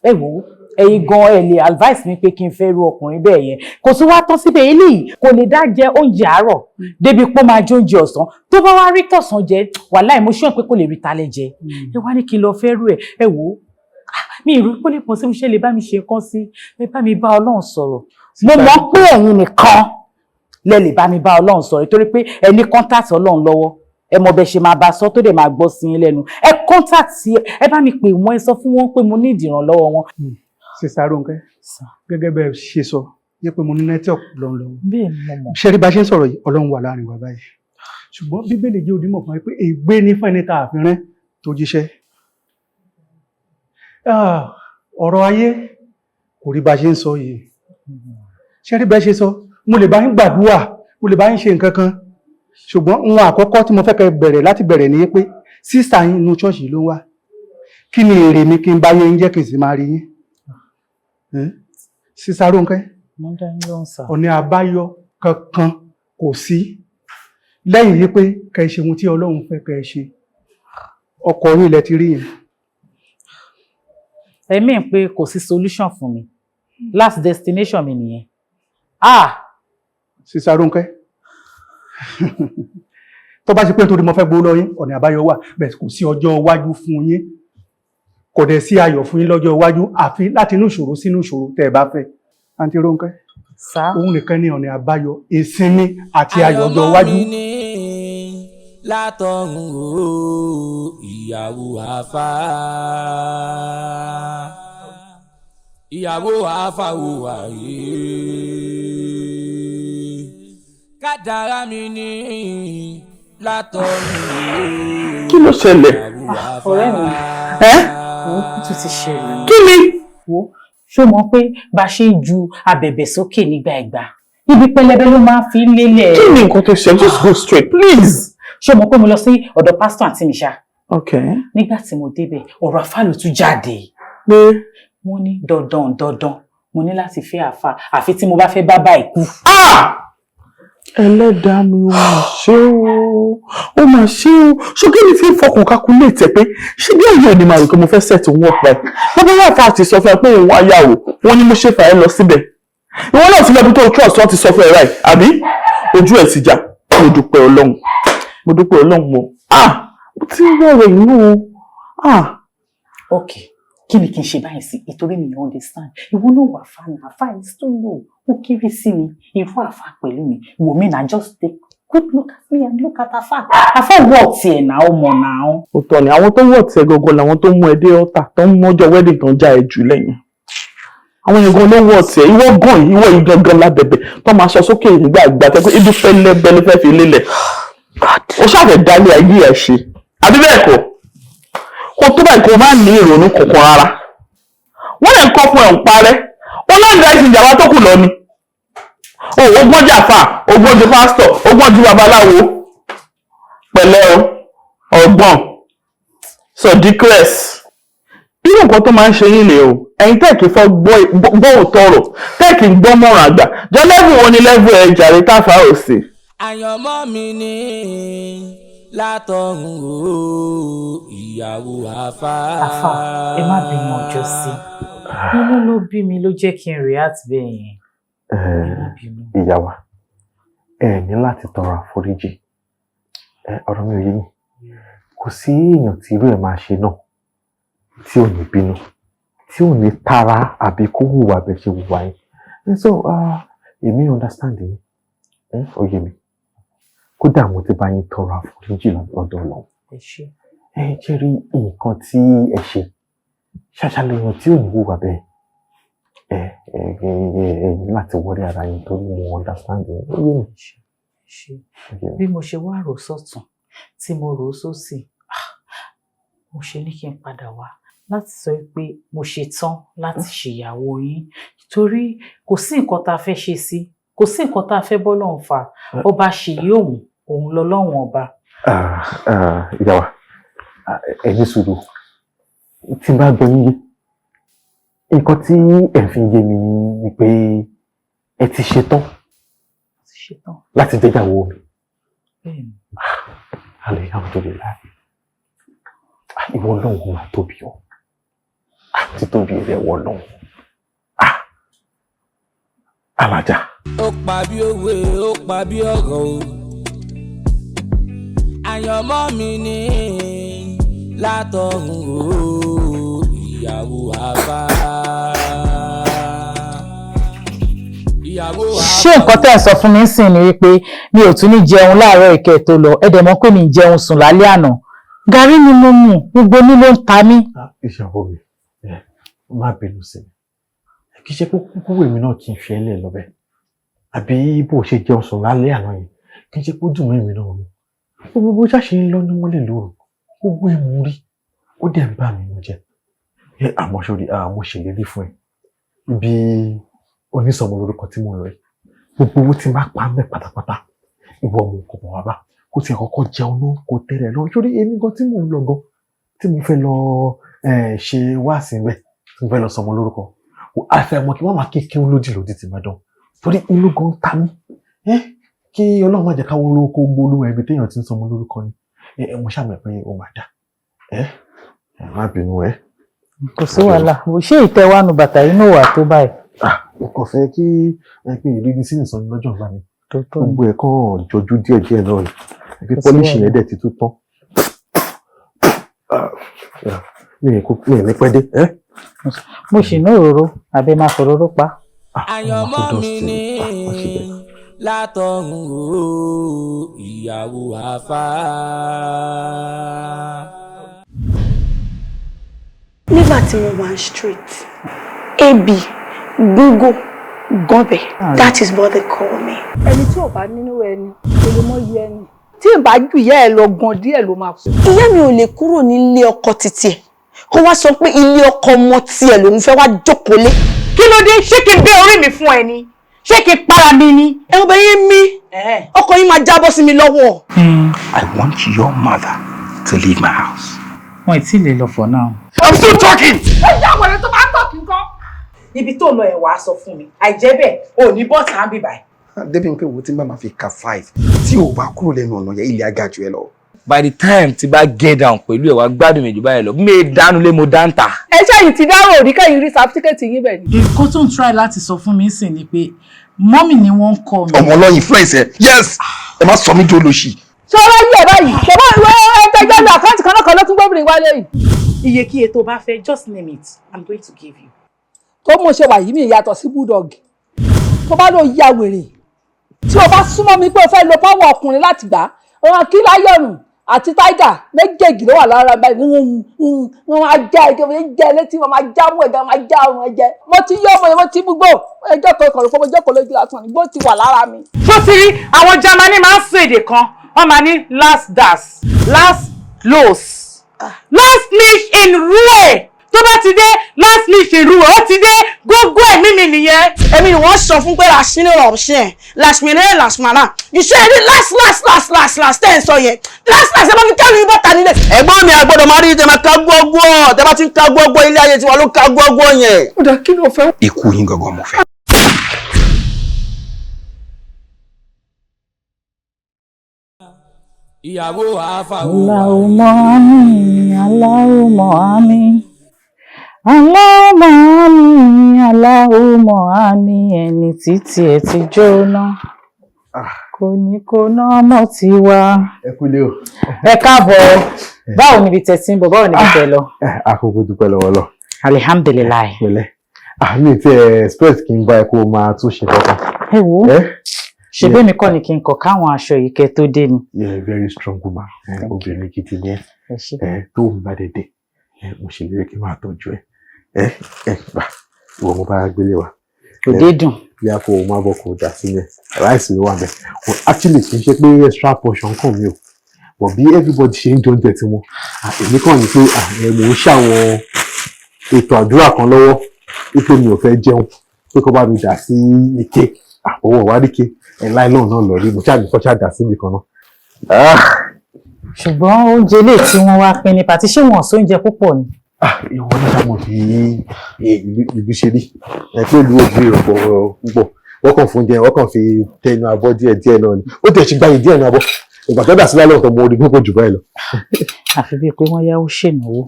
ẹ wò ó, ẹ̀yin gan ẹ lè advice mi pé kí n fẹ́ ru ọkùnrin bẹ́ẹ̀ yẹn. Kò tún wá tán síbẹ̀. Eléyìí kò lè dá jẹ oúnjẹ àárọ̀ débi pé ó máa jẹ oúnjẹ ọ̀sán. Tó bá wá rí tọ̀sán jẹ, wàláì, mo ṣọ́ pé kò lè rí talẹ́ jẹ. Ẹ wá ní kí n lọ fẹ́ rú ẹ. Ẹ wò ó, mi ìrú pé lè pọ̀ sí ṣe lè bá mi ṣe nǹkan sí. Ẹ bá mi bá Ọlọ́run sọ̀rọ̀. Mo mọ̀ pé ẹ̀yin nìkan lẹ lè bá mi bá Ọlọ́run sọ̀rọ̀, torí pé ẹ ní contact Ọlọ́run lọ́wọ́. Ẹ mọ bẹ ṣe máa bá sọ tó dẹ̀ máa gbọ́ sí yín lẹ́nu. Ẹ contact, ẹ bá mi pè wọ́n, ẹ sọ fún wọn pé mo ní ìdìrànlọ́wọ́ wọn. Sister Rónkẹ́, gẹ́gẹ́ bẹ́ẹ̀ ṣe sọ yẹ pé mo ní network lọ́nlọ́wọ́. Bẹ́ẹ̀ ni, mo mọ̀. Ṣé rí bá ṣe ń sọ̀rọ̀ yìí, Ọlọ́run wà láàrin wa báyìí, ṣùgbọ́n Bíbélì jẹ́ òdìmọ̀ fún wa pé ègbé ní fún ẹni tá a fi rán tó jíṣẹ́. Ọ̀rọ̀ ayé kò rí bá ṣe ń sọ yìí. Ṣé rí bẹ́ẹ̀ ṣe sọ, mo lè bá yín gbàdúrà, mo lè bá yín ṣe nǹkan kan, ṣùgbọ́n ohun àkọ́kọ́ tí mo fẹ́ kẹ́ bẹ̀rẹ̀ láti bẹ̀rẹ̀ ni pé sister yín inú ṣọ́ọ̀ṣì ló ń wá. Kí ni èrè mi kí n bá yín jẹ́ kí n sì máa rí yín? Sister Rónkẹ́, Mo ń dá yín lóhùn, sir. ọ̀nà àbáyọ kankan kò sí lẹ́yìn yìí pé kẹ́ ẹ ṣe ohun tí Ọlọ́run fẹ́ kẹ́ ẹ ṣe. Ọkọ yín lẹ ti rí yẹn. Ẹ̀mí ń pé kò sí solution fún mi, last destination mi nìyẹn, ah. Sister Rónkẹ́, tó bá ṣe pé nítorí mo fẹ́ gbowó lọ́wọ́ yín, ọ̀nà àbáyọ wà. Bẹ́ẹ̀ kò sí ọjọ́ iwájú fún yín, kò dẹ̀ sí ayọ̀ fún yín lọ́jọ́ iwájú, àfi láti inú ìṣòro sínú ìṣòro tẹ́ ẹ bá fẹ́. Àǹtí Rónkẹ́, òun nìkan ní ọ̀nà àbáyọ, ìsinmi àti ayọ̀ ọjọ́ iwájú. Àyànmọ́ mi ní látọ̀run o, ìyàwó àfà, ìyàwó àfà ò wáyé. Kádàrá mi ní látọ̀run o. Kí ló ṣẹlẹ̀? Ọ̀rẹ́ mi. Ẹ́. Ó tún ti ṣẹlẹ̀. Kí ni? Wo, ṣó mọ̀ pé bá a ṣe ń ju abẹ̀bẹ̀ sókè nígbà ìgbà, ibi pẹlẹbẹ ló máa ń fi ń lélẹ̀. Kí ni nǹkan tó ṣe? Just go straight, please. Ṣó mọ̀ pé mo lọ sí ọ̀dọ̀ pásítọ̀ àǹtí mi ṣá? Okay. Nígbà tí mo débẹ̀, ọ̀rọ̀ àfáà ló tún jáde. Pé? Wọ́n ní dandan dandan, mo ní láti fẹ́ àfáà, àfi tí mo bá fẹ́ bá báyìí kú. Ẹlẹ́dàá mi, ó mà ṣe o, ó mà ṣe o. Ṣé kí ni fi ń fọkàn calculate ẹ pé ṣé bí òye ni màá rò pé mo fẹ́ set work báyìí? Bàbá wà fún àti sọ fún ẹ pé òun wáyàwó wọn ni mo ṣe fà ẹ́ lọ síbẹ̀. Ìwọ náà ti lọ́bi tó trust, wọn ti sọ fún ẹ ráì, àbí ojú ẹ̀ ti já. Mo dúpẹ́ Ọlọ́run, mo dúpẹ́ Ọlọ́run o. Ah, mo ti ń wọ̀rọ̀ inú o, ah. Ok, kí ni kí n ṣe báyìí sí? Ìtorí mi ò understand. Ìwọ náà wà fáànù àfáà is too low, ó kéré sí mi. Irú àfáà pẹ̀lú mi, wò mí náà, just take quick look at me and look at àfáà. Àfáà wọ̀ tiẹ̀ náà, ó mọ̀ náà. Òótọ́ ni. Àwọn tó wọ̀ tiẹ̀ gangan làwọn tó mú ẹ dé ọ̀tà, tó ń mọ́jọ́ wedding, tó ń já ẹ jù lẹ́yìn. Àwọn yẹn gan ló wọ̀ tiẹ̀. Ìwọ gan, ìwọ yìí gangan lábẹ̀bẹ̀ tó máa sọ sókè nígbà ìgbà tẹ́ pé ibi pẹlẹbẹ ló fẹ́ fi lélẹ̀. Ó ṣàfẹ́ dálé ayé ẹ̀ ṣe, àbí bẹ́ẹ̀ kọ́? Kó tó báyìí, kó má ní ìrònú kankan rárá. Wọ́n lè kọ́ fún ẹ̀ ń parẹ́ ó láǹdà ìsìn ìjàmbá tó kù lọ ni o. Ó gbọ́n jàfà, ó gbọ́n ju pásítọ̀, ó gbọ́n ju babaláwo. Pẹ̀lẹ́ o, ọgbọ́n sọdíkírẹ́s. Irú nǹkan tó máa ń ṣe yín lè o. Ẹ̀yin tẹ́ẹ̀kì fẹ́ gbọ́ òótọ́ ọ̀rọ̀, tẹ́ẹ̀kì ń gbọ́ mọ̀ràn àgbà jọ. Level wo ni level ẹ̀ jàre táfà ò sí? Àyànmọ́ mi ní látọ̀run o, ìyàwó àfà. Àfà, ẹ má bínú ọjọ́ sí. Inú ló bí mi, ló jẹ́ kí n react bẹ́ẹ̀ yẹn. Ìyá wa, Ẹ ní láti tọrọ àforíjì. Ẹ, ọ̀rọ̀ mi ò yé yín. Kò sí èèyàn tí irú ẹ̀ máa ṣe náà tí ò ní bínú, tí ò ní tara àbí kó hùwà bẹ́ẹ̀ ṣe hùwà yín. And so èmi understand yín. Ó yé mi. Kódà mo ti bá yín tọrọ àforíjì lọ́dọ̀ Ọlọ́run. Ẹ ṣé. Ẹ jẹ́ rí nǹkan tí ẹ ṣe, ṣàṣà lèèyàn tí ò ní hùwà bẹ́ẹ̀. Ẹ ní láti worry ara yín torí mo understand yín. Ó yé mi. Ṣe bí mo ṣe wá rò sọ́tún tí mo rò sósì, ah, mo ṣe ní kí n padà wá láti sọ pé mo ṣe tán láti ṣèyàwó yín, torí kò sí nǹkan tá a fẹ́ ṣe sí, kò sí nǹkan tá a fẹ́ bọ́ lọ́hùn fà. Ọba ṣèyí òun, òun lọ́lọ́hùn ọba. Ah, ah, ìyá wa, ah, ẹ ní sùúrù. Tí n bá gbọ́ yín yé, nǹkan tí ẹ fi yé mi ni pé ẹ ti ṣetán ṣetán láti jẹ́ ìyàwó mi. Bẹ́ẹ̀ni. Alhamdulillah. Ah, ìwọ Ọlọ́run máa tóbi o. Ah, títóbi rẹ̀, ìwọ Ọlọ́run. Ah, alájà. Ó pa bí òwe, ó pa bí ọ̀rọ̀ o. Àyànmọ́ mi ní látọ̀run o, ìyàwó àbá. Ìyàwó àbá. Ṣé nǹkan tẹ́ ẹ̀ sọ fún mi sìn ni wípé mi ò tún ní jẹun láàárọ̀ ìkẹ́ tó lọ? Ẹ dẹ̀ mọ̀ pé mi jẹun sùn lálẹ́ àná. Gàrí ni mo mú, gbogbo ní ló ń ta mí. Ìyàwó mi, ẹ má bínú sí mi. Kì í ṣe pé kúkú èmi náà kì í fi ẹ́ lẹ̀ lọ́bẹ̀. Àbí bó ṣe jẹun sùn lálẹ́ àná yẹn, kì í ṣe pé ó dùn mọ́ èmi náà ni. Gbogbo bó ṣàṣe ń lọ ní mọ́lẹ̀ lóru, gbogbo ẹ̀ mú rí, ó dẹ̀ ń bà mí nínú jẹ́. Ẹ àmọ́ sórí, mo ṣèlérí fún ẹ. Ibi onísọmọ lórúkọ tí mo lọ yìí, gbogbo owó tí n bá pa mẹ́ pátápátá, ìwọ mú kò bọ̀ wá bá. Kó tiẹ̀ kọ́kọ́ jẹun náà, kó tẹ́lẹ̀ lọ. Sórí èmi gan tí mò ń lọ gan, tí mo fẹ́ lọ ṣe wáàsí ńbẹ̀, tí mo fẹ́ lọ sọmọ lórúkọ. Àfẹ̀mọ̀ kí wọ́n máa kékeré lódì lódì tí máa dán. Torí inú gan ta mí. Kí Ọlọ́run má jẹ́ káwọ́ olówó kó gbólúwa ibi téèyàn ti ń sọmọ lórúkọ ni. Mo ṣàmọ̀ pé ó máa dà. Ẹ má bínú ẹ. Kò sí wàhálà. Ṣé ìtẹ́wánu bàtà inú wà tó báyìí? Mo kàn fẹ́ kí ẹ pé ìrírí sí ìsọ̀nù lọ́jọ́ ńlá mi. Gbogbo ẹ̀ kàn jọjú díẹ̀ díẹ̀ náà ni. Pé polish yẹn dẹ̀ ti tún tán. Mi ì ní pẹ́ dé. Mo sì ní òróró, àbí máa fòróró pa. Àyànmọ́ mi ní látọ̀run o, ìyàwó àfà. Nígbà tí mo wà street, ab google gọbẹ, that is what they call me. Ẹni tí ò bá nínú ẹni kò lè mọ iye ẹni. Tí ì bá jù ìyá ẹ lọ gan díẹ̀ ló máa kú. Ìyá mi ò lè kúrò nílé ọkọ títí ẹ kó wá sọ pé ilé ọkọ ọmọ tiẹ̀ lòun fẹ́ wá jókòó lé. Kí ló dé? Ṣé kí n bẹ́ orí mi fún ẹ ni? Ṣé kí n para mi ni? Ẹ wọ́n bẹ yín mi, ọkọ yín máa jábọ́ sí mi lọ́wọ́. I want your mother to leave my house. Wọn ì tí ì lè lọ for now. I'm still talking. Ó jẹ́ àwọn ẹni tó bá tọ̀ kí n kọ́. Ibi tó lọ ẹ̀ wàá sọ fún mi. Àìjẹ́ bẹ́ẹ̀, ò ní bọ́ọ̀tà á bì báyìí. Débi pé wo tí n bá máa fi ka 5 tí o bá kúrò lẹ́nu ọ̀nà yẹn, ilé aga jù ẹ lọ. By the time tí bá get down pẹ̀lú ẹ̀, wá gbádùn mi jù báyìí lọ. Mi dánú lé, mo dáńtà. Ẹ ṣẹ́yìn ti dárò rí kẹ́yìn rí sáfítíkẹ́ẹ̀tì yín bẹ̀ ni. Nǹkan tó ń try láti sọ fún mi sìn ni pé mọ́mì ni wọ́n ń kọ́ mi. Ọmọ ọlọ́yin influence ẹ, yes, ẹ má sọ mí di olóṣì. Ṣé ọlá yí ẹ báyìí? Ṣé wọ́n ẹ tẹjọ́ lọ àkáǹtì kan náà kan ló tún gbóbìnrin wálé yìí? Iyekíye tó bá fẹ́, just name it, I'm going to give you. Tó mọ̀ ṣe wà yìí, mi ìyàtọ̀ sí bulldog. Tó bá lọ ya wèrè, tí o bá súnmọ́ mi pé o fẹ́ lo power ọkùnrin láti gbà á, wọn kí láyọ̀nù àti tiger méjèèjì ló wà lára báyìí. Wọn máa já ẹ, wọn jẹ létí, wọn máa já mú ẹ̀gá, wọn máa já ọrùn ẹ jẹ. Mo ti yọ ọmọ yẹn, mo ti mú gbó ẹjọ́ kan kọ̀ọ̀rọ̀ fún ọjọ́ kan lójú lásán ni gbó ti wà lára mi. Ṣó ti rí àwọn Germany máa ń sọ èdè kan, wọ́n máa ní last das last los last mich in Ruhe. Tó bá ti dé last mich in Ruhe, ó ti dé gógó ẹ̀mí mi nìyẹn. Èmi ni wọ́n sọ fún pé làṣínú ọ̀ṣẹ́ làṣmìnira làṣmàrà iṣẹ́ rí last last last last last tẹ́ ẹ̀ sọ yẹn, last last ẹ bá fi kẹ́rù yín bọ́ta nílẹ̀. Ẹ̀gbọ́n mi, àgbọ́dọ̀ máa rí tẹ máa ká gbọ́gbọ́, tẹ bá ti ń ká gbọ́gbọ́, ilé ayé tiwa ló ká gbọ́gbọ́ yẹn. Ó dà, kí ló fẹ́. Ikú yín gangan mo fẹ́. Ìyàwó àfà o. Allahumma àmín, Allahumma àmín, Allahumma àmín, Allahumma àmín. Ẹni títí ẹ ti jóná kò Kò ní kó ná mọ́ tiwa. Ẹ kúlé o. Ẹ káàbọ̀. Báwo níbi tẹ́ ti ń bọ̀? Báwo níbi tẹ́ lọ? Àkókò dúpẹ́ lọ́wọ́ lọ. Alihamdulilayi. Pẹ̀lẹ́, àmì tí ẹ expect kí n bá ẹ kó o máa tún ṣe kankan. Ẹ wo, ṣe bẹ́ẹ̀ mi kọ́ ni kí n kọ̀ káwọn aṣọ yìí kẹ́ tó dé ni. Yeah, very strong woman. Obìnrin gidi ni ẹ. Ẹ ṣé. Ẹ tó ń bá dédé ẹ, mo ṣèlérí kí n máa tọ́jú ẹ. Ẹ gbà, ìwọ mo bá gbélé wa. Òde dùn. Bí a kò má bọ̀ kò dà sílẹ̀, rice ló wà bẹ́ẹ̀. Well, actually kì í ṣe pé extra portion kàn mí o, but bí everybody ṣe ń jẹ oúnjẹ tiwọn, èmi kàn ní pé ẹ mò ń ṣàwọn ètò àdúrà kan lọ́wọ́ wípé mi ò fẹ́ jẹun, pé kó bá mi dà sí ike àpòwọ̀ wáríke ẹ̀ láìlọ́ọ̀ náà lọ rí mo ṣáà ní kó ṣáà dà síbi kan náà. Ṣùgbọ́n oúnjẹ ilé tí wọ́n wá pín ní party, ṣé wọn ò sóúnjẹ púpọ̀ ni? Ìwọ ní ká mọ̀ bí ìlú ṣe rí ẹ, pé ìlú òbí rẹ̀ púpọ̀, wọ́n kàn fún jẹ, wọ́n kàn fi tẹnu abọ́ díẹ̀ díẹ̀ náà ni. Ó tẹ̀ ṣe gbáyé díẹ̀ ní abọ́ ìgbà tó dà sí lálẹ́ ọ̀tọ̀, mo rí gbogbo jù báyìí lọ. Àfi bíi pé wọ́n yáwó ṣènáwó.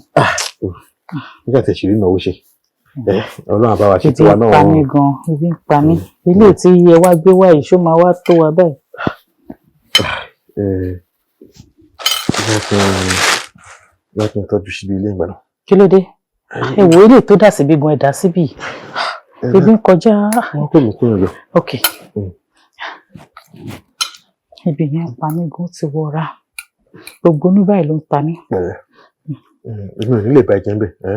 Nígbà tí ṣèlérí náà ó ṣe ẹ, Ọlọ́run àbáwá ṣe Ebi tiwa ń náà. pa mí gan, ebi ń pa mí. Ilé tí iye wa gbé wá yìí, ṣó máa wá tó wa báyìí? Ẹ jẹ́ kí n tọ́jú síbi ilé ìgbà náà. Kí ló dé? Ẹ wò, ilé tó dà síbi gan, ẹ dà síbì. Ebi ń kọjá. Wọ́n kò mí kúrò lọ. Ok, ebi yẹn ń pa mí gan, ó ti wọra, gbogbo inú báyìí ló ń ta mí. Pẹ̀lẹ́, èmi ò ní lè bá ẹ jẹun bẹ́ẹ̀. Ẹ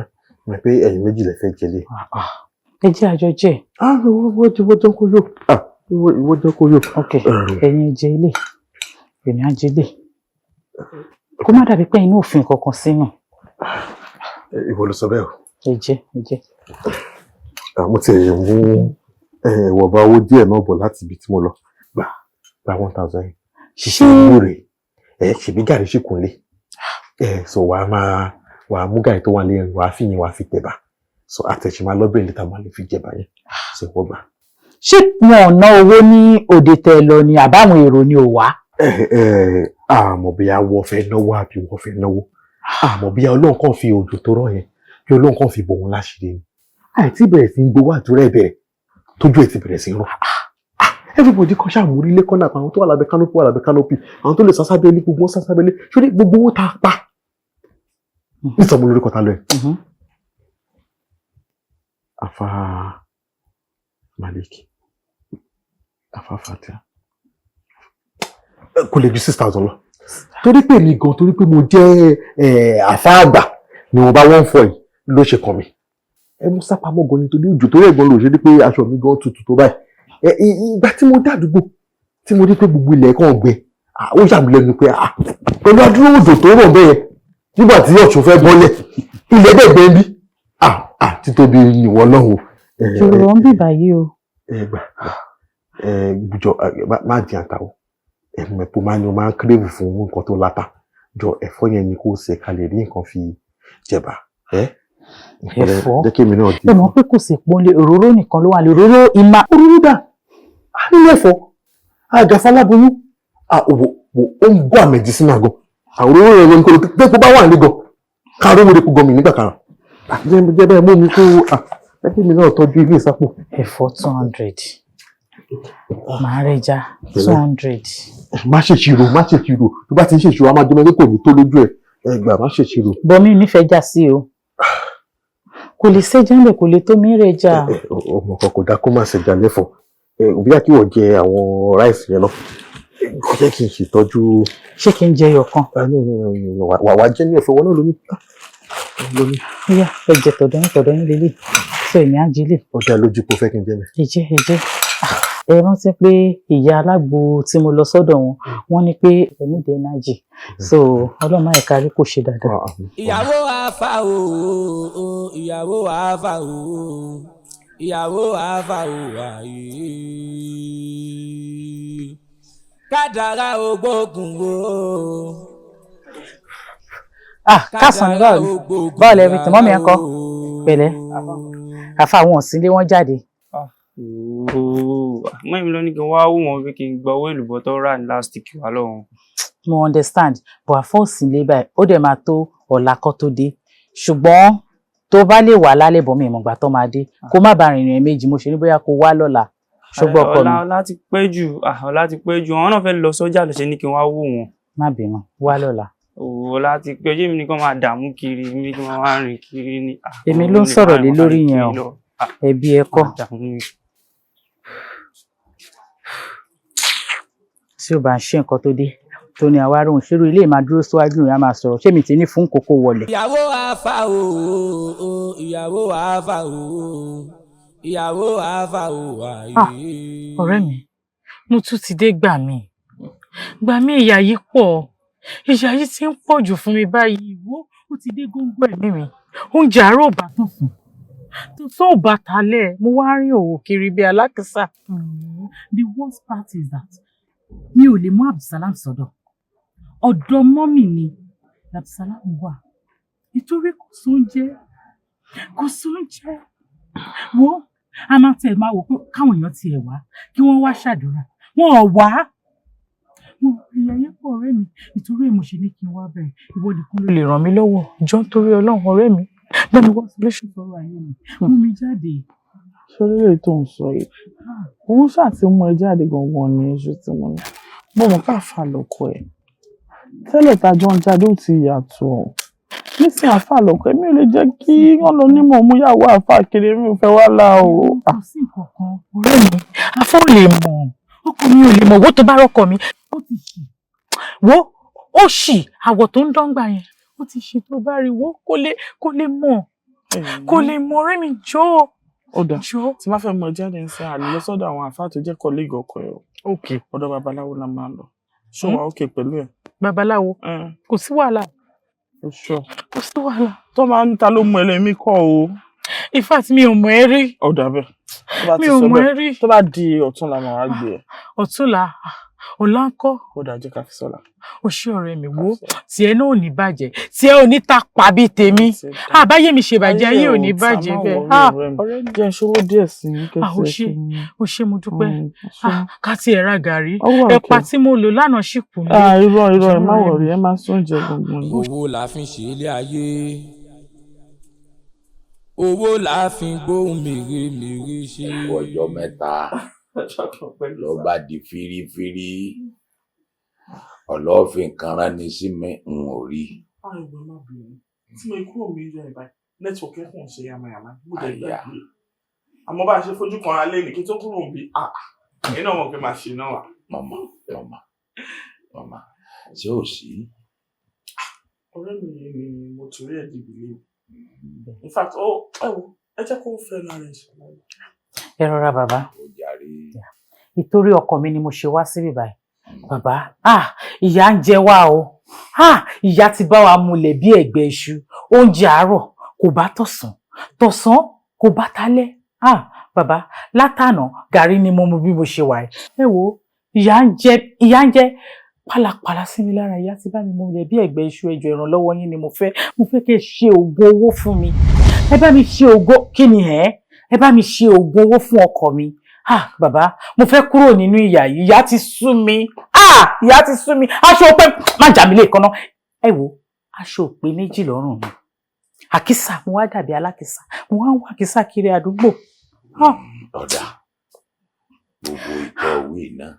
mọ̀ pé ẹ̀yin méjì lè fẹ́ jẹ lé. Ẹ jẹ́ àjọ jẹ. Ìwọ jẹ́ kó yó, ìwọ jẹ́ kó yó. Ok, ẹ̀yin jẹ ilé, èmi á jẹ ilé, kó má dàbí pé inú òfin kankan sínú. Ìwọ ló sọ bẹ́ẹ̀ o. Ẹ jẹ, ẹ jẹ. Mo ti mú ìwọ̀nba owó díẹ̀ náà bọ̀ láti ibi tí mo lọ. Gbà, gba 1,000 yìí. Ṣiṣẹ́ gbúre ẹ, ṣèbí gàrí ṣì kúnlé ẹ, so wàá máa wàá mú gàrí tó wà lé, wàá fi yín, wàá fi tẹ̀bà, so àtẹ̀sí máa lọ́bẹ̀ níta, máa lè fi jẹ̀bà yẹn, so ìwọ gbà. Ṣé wọn ò ná owó ní òde tẹ lọ ni, àbáwọn èrò ni ò wá? Ẹ ẹ, àmọ́ bóyá wọ́n fẹ́ náwó àbí wọ́n fẹ́ náwó, àmọ́ bóyá Ọlọ́run kàn fi òjò tó rọ̀ yẹn, bí Ọlọ́run kàn fi bò wọ́n láṣìírí ni. Àìtí bẹ̀rẹ̀ sí ń gbowó àdúrà ẹ̀ bẹ̀rẹ̀ tójú ẹ̀ ti bẹ̀rẹ̀ sí ń rọ̀, everybody kan ṣáà mórí lé kọ́nà kan. Àwọn tó wà lábẹ́ canopy wà lábẹ́ canopy, àwọn tó lè sásábẹ́lé, gbogbo wọn sásábẹ́lé. Ṣé gbogbo owó tá a pa nísọmọ lórí kọta lọ ẹ̀, Afa Malik, Afa Fatia, kò lè ju 6,000 lọ, torí pé mi gan, torí pé mo jẹ́ àfa àgbà ni wọ́n bá wọ́n fọ yìí ló ṣe kàn mí. Ẹ mú sápamọ́ gan nítorí òjò torí ẹ̀gbọ́n ló ṣe ní pé aṣọ mi gan tutù tó báyìí. Ìgbà tí mo dàdúgbò tí mo rí pé gbogbo ilẹ̀ kan gbẹ, ó yà mí lẹ́nu pé pẹ̀lú adúrú òjò tó rọ̀ bẹ́ẹ̀, nígbà tí Ọ̀ṣun fẹ́ bọ́lẹ̀, ilẹ̀ bẹ́ẹ̀ gbẹ ń bí, títóbi ìwọ lọ́hùn. Ṣòro ń bì báyìí o. Ẹ gbà, ẹ jọ, má dín ata o. Ẹ mọ̀ pé máa ní o máa ń crave fún nǹkan tó láta. Jọ, ẹ̀fọ́ yẹn ni kò ṣe ká lè rí nǹkan fi jẹ̀bà ẹ. Ẹ̀fọ́? Jẹ́ kí èmi náà di. Ẹ mọ̀ pé kò sí pọ́nlé, òróró nìkan ló wà lé, òróró ìmá. Òróró dà á nílé ẹ̀fọ́ àgàfà aláboyún òwò ó ń gbọ́ àmẹ̀jì sínú àgọ́ òróró yẹn ló ń kó ló pé kó bá wà nílé gan ká rówó de kó gan mi nígbà kan jẹ́ bẹ́ẹ̀ mú mi kó jẹ́ kí èmi náà tọ́jú ilé ìsápò. Ẹ̀fọ́ 200, màá rẹja 200. Má ṣèṣirò, má ṣèṣirò. Tó bá ti ń ṣèṣirò, a máa jẹ́ mọ́ kò ní tó lójú ẹ̀. Ẹ gbà, má ṣèṣirò. Bọ́mí nífẹ̀ẹ́ já sí o, kò lè ṣẹ́jà ńbẹ̀, kò lè tó mí rẹ̀ já. Ọmọ kan kò dá kó má ṣẹja lẹ́fọ̀ọ́. Òbí àkí wọ́n jẹ àwọn rice yẹn lọ, kò jẹ́ kí n ṣètọ́jú. Ṣé kí n jẹ ẹyọ kan? Wà á jẹ́ ní ẹ̀fọ́ wọn náà lómi. Lómi. Yá, ẹ jẹ tọ̀dọ̀ yín, tọ̀dọ̀ yín lélẹ̀ sọ, èmi á jẹ lè. Ó dá lójú pé ó fẹ́ kí n jẹ mi. Ẹ jẹ, ẹ jẹ. Ẹ rántí pé ìyá alágbo tí mo lọ sọ́dọ̀ wọn, wọ́n ní pé ẹ need energy, so Ọlọ́run má ẹ̀ka rí kò ṣe dáadáa. Ìyàwó àfà o, ìyàwó àfà o, ìyàwó àfà o, àyè kádàrá ògbógun o. Ah, káàsán ní, báwo ni? Báwo lẹ everything? Mummy ẹ̀ ń kọ́? Pẹ̀lẹ́. Àfa àwọn òsínlé, wọ́n jáde. Mọ́ èmi ló ní kí n wá wò wọ́n pé kí n gba owó èlùbọ́ tó rà ní last week wá lọ́wọ́. Mo understand, but àfọ òsínlé báyìí, ó dẹ̀ máa tó ọ̀la kọ́ tó dé, ṣùgbọ́n tó bá lè wà lálẹ́ bọ̀, mi ìmọ̀gbà tó máa dé, kó má bàa rìnrìn méjì, mo ṣe ní bóyá kó wá lọ́la. Ṣùgbọ́n ọkọ mi. Ọlá, ọlá ti pẹ́ jù, ah, ọlá ti pẹ́ jù. Àwọn náà fẹ́ lọ sọ́jà lọ ṣe ní kí n wá wò wọ́n. Má bínú, wá lọ́la. Ọlá ti pẹ́ jù, èmi nìkan máa dààmú kiri, èmi nìkan máa wá rìn kiri ni. Ah, Èmi òun ló ń lè sọ̀rọ̀ máa lé rìn lórí kiri yẹn o. lọ. Ẹbí ẹ kọ́. Tí ó bá ń ṣe nǹkan tó dé tó ní àwa rohùn ṣerú ilé máa dúró síwájú mi á máa sọ̀rọ̀, ṣé mi ti ní fún kókó wọlé. Ìyàwó àfà o, ìyàwó àfà o, ìyàwó àfà o. Ah, ọ̀rẹ́ mi, mo tún ti dé. Gbà mí, gbà mí, ìyà yìí pọ̀, ìyà yìí ti ń pọ̀ jù fún mi báyìí. Wo, ó ti dé góńgó ẹ̀mí mi. Oúnjẹ àárọ̀ ò bá tọ̀sán, tọ̀sán ò bá talẹ̀, mo wá rí òwò kiri bí alákìísà. The worst part is that mi ò lè mú Abdulsalam sọ́dọ̀. Ọ̀dọ̀ mummy mi Abdulsalam wà nítorí kò sóúnjẹ, kò sóúnjẹ. Wo, a máa tẹ̀ máa wò pé káwọn èèyàn tiẹ̀ wá, kí wọ́n wá ṣàdúrà, wọn ò wá. Mo ìyà yẹn pọ̀, ọ̀rẹ́ mi. Nítorí ẹ̀ mo ṣe ní kí n wá bẹ̀rẹ̀. Ìwọ nìkan ló lè ràn mí lọ́wọ́. Jọ, nítorí Ọlọ́run, ọ̀rẹ́ mi, bá mi wá solution sọ̀rọ̀ ayé mi, mú mi jáde. Ṣorí lè tó ń sọ yìí, òun ṣáà ti mú ẹ jáde gangan ní iṣu tí mo ní. Mo mọ̀ káfà lọ́kọ ẹ̀ tẹ́lẹ̀, tá a jọ ń jáde, ó ti yàtọ̀ nísìnyí. Àfà lọ́kọ ẹ̀, mi ò lè jẹ́ kí wọ́n lọ ní mò ń múyàwó àfà kiri. Mi ò fẹ́ wá là o. Kò sí nǹkan kan, ọ̀rẹ́ mi. Afọ́ ò lè mọ̀, ọkọ mi ò lè mọ̀. Owó tó bá rọ́kọ mi, ó ti ṣì wo, ó ṣì àwọ̀ tó ń dángbà yẹn, ó ti ṣì. Tó bá rí wo, kó lè mọ̀, kó lè mọ̀. Ọ̀rẹ́ mi, jọ̀ọ́. Ó dà, tí má fẹ́ mọ jáde ń sin àlè lọ sọ́dọ̀ àwọn àfáà tó jẹ́ colleague ọkọ ẹ̀ o. Ọ̀dọ̀ babaláwo la máa lọ. Ṣé wàá okay pẹ̀lú ẹ̀? Babaláwo, kò sí wàhálà. O sure? Kò sí wàhálà. Tó máa ń ta ló mú ẹlẹ́mí kọ́ o. In fact, mi ò mọ̀ ẹ́ rí. Ó dà bẹ́ẹ̀. Tó bá Mi ti ò sọ mọ̀ bẹ́ẹ̀, ẹ́ rí. tó bá di ọ̀túnla, màá wá gbé ẹ. Ọ̀túnla? Ọ̀la ńkọ́? Ó dà, jẹ́ ká fi sọ́la. O ṣé, ọ̀rẹ́ mi. Wo, tiẹ̀ náà ò ní bàjẹ́, tiẹ̀ ò ní ta pa bíi tèmi. Àbáyé mi ṣe bàjẹ́, ayé ò ní bàjẹ́ bẹ́ẹ̀. Ah, Ọ̀rẹ́ mi, jẹ́ ìṣòwò díẹ̀ sí i. Ah, o ṣé, o ṣé, mo dúpẹ́. Ah, ká tiẹ̀ ra gàrí. Ó wà. Ẹ̀pà tí mo lò lánàá ṣì kù nílé. Ah, irọ́, irọ́, ẹ má worry, ẹ má sóúnjẹ gbọ̀ngbọ̀n ni. Owó la fi ń ṣe ilé ayé, owó la fi ń gbóhùn mèremère ṣe. Ọjọ́ 3 ló bá di fírífírí, ọlọ́ọ̀fin kan rán ni sí mi, n ò rí. Àìwọ̀, má bínú. Tí mo kúrò mi yọ ìbáyìí, network ẹ̀ kàn ṣe yamayama, mo dẹ̀ Àyà. gbàgbé. Àmọ́ bá a ṣe fojú kan alẹ́ ní kí tó kúrò ń bí, ẹ̀yin náà mọ̀ pé màá ṣe náà wà. Màmá, màmá, màmá, ṣé ò sí? Ọ̀rẹ́ mi yìí ni mo torí ẹ̀ di believe. In fact, ó ẹ wo, ẹ jẹ́ kó fẹ́ lára ẹ̀ ṣàlàyé. Ẹ rọra, bàbá. Ó jàre. Ìtorí ọkọ mi ni mo ṣe wá síbí báyìí, bàbá. Ah, ìyà ń jẹ wá o. Ah, ìyà ti bá wa mulẹ̀ bí ẹ̀gbẹ́ iṣu. Oúnjẹ àárọ̀ kò bá tọ̀sán, tọ̀sán kò bá talẹ́. Ah, bàbá, látànà gàrí ni mo mu bí mo ṣe wà yìí. Ẹ wo, ìyà ń jẹ, ìyà ń jẹ pálapàla sí mi lára. Ìyà ti bá mi mulẹ̀ bí ẹ̀gbẹ́ iṣu. Ẹjọ́, ìrànlọ́wọ́ yín ni mo fẹ́. Mo fẹ́ kẹ́ ẹ ṣe oògùn owó fún mi. Ẹ bá mi ṣe oògùn kí ni ẹ ẹ bá mi ṣe oògùn owó fún ọkọ mi. Ah, bàbá, mo fẹ́ kúrò nínú ìyà yìí. Ìyà ti sú mi. Ah, ìyà ti sú mi. Aṣọ òpè má jà mí lẹ́ẹ̀kan náà. Ẹ wo, aṣọ òpè méjì lọ́rùn mi, àkísà. Mo wá dàbí alákìsà, mo wá ń wá àkísà kiri àdúgbò. Ah. Ọ̀dà, gbogbo ìtọ́ òwe náà,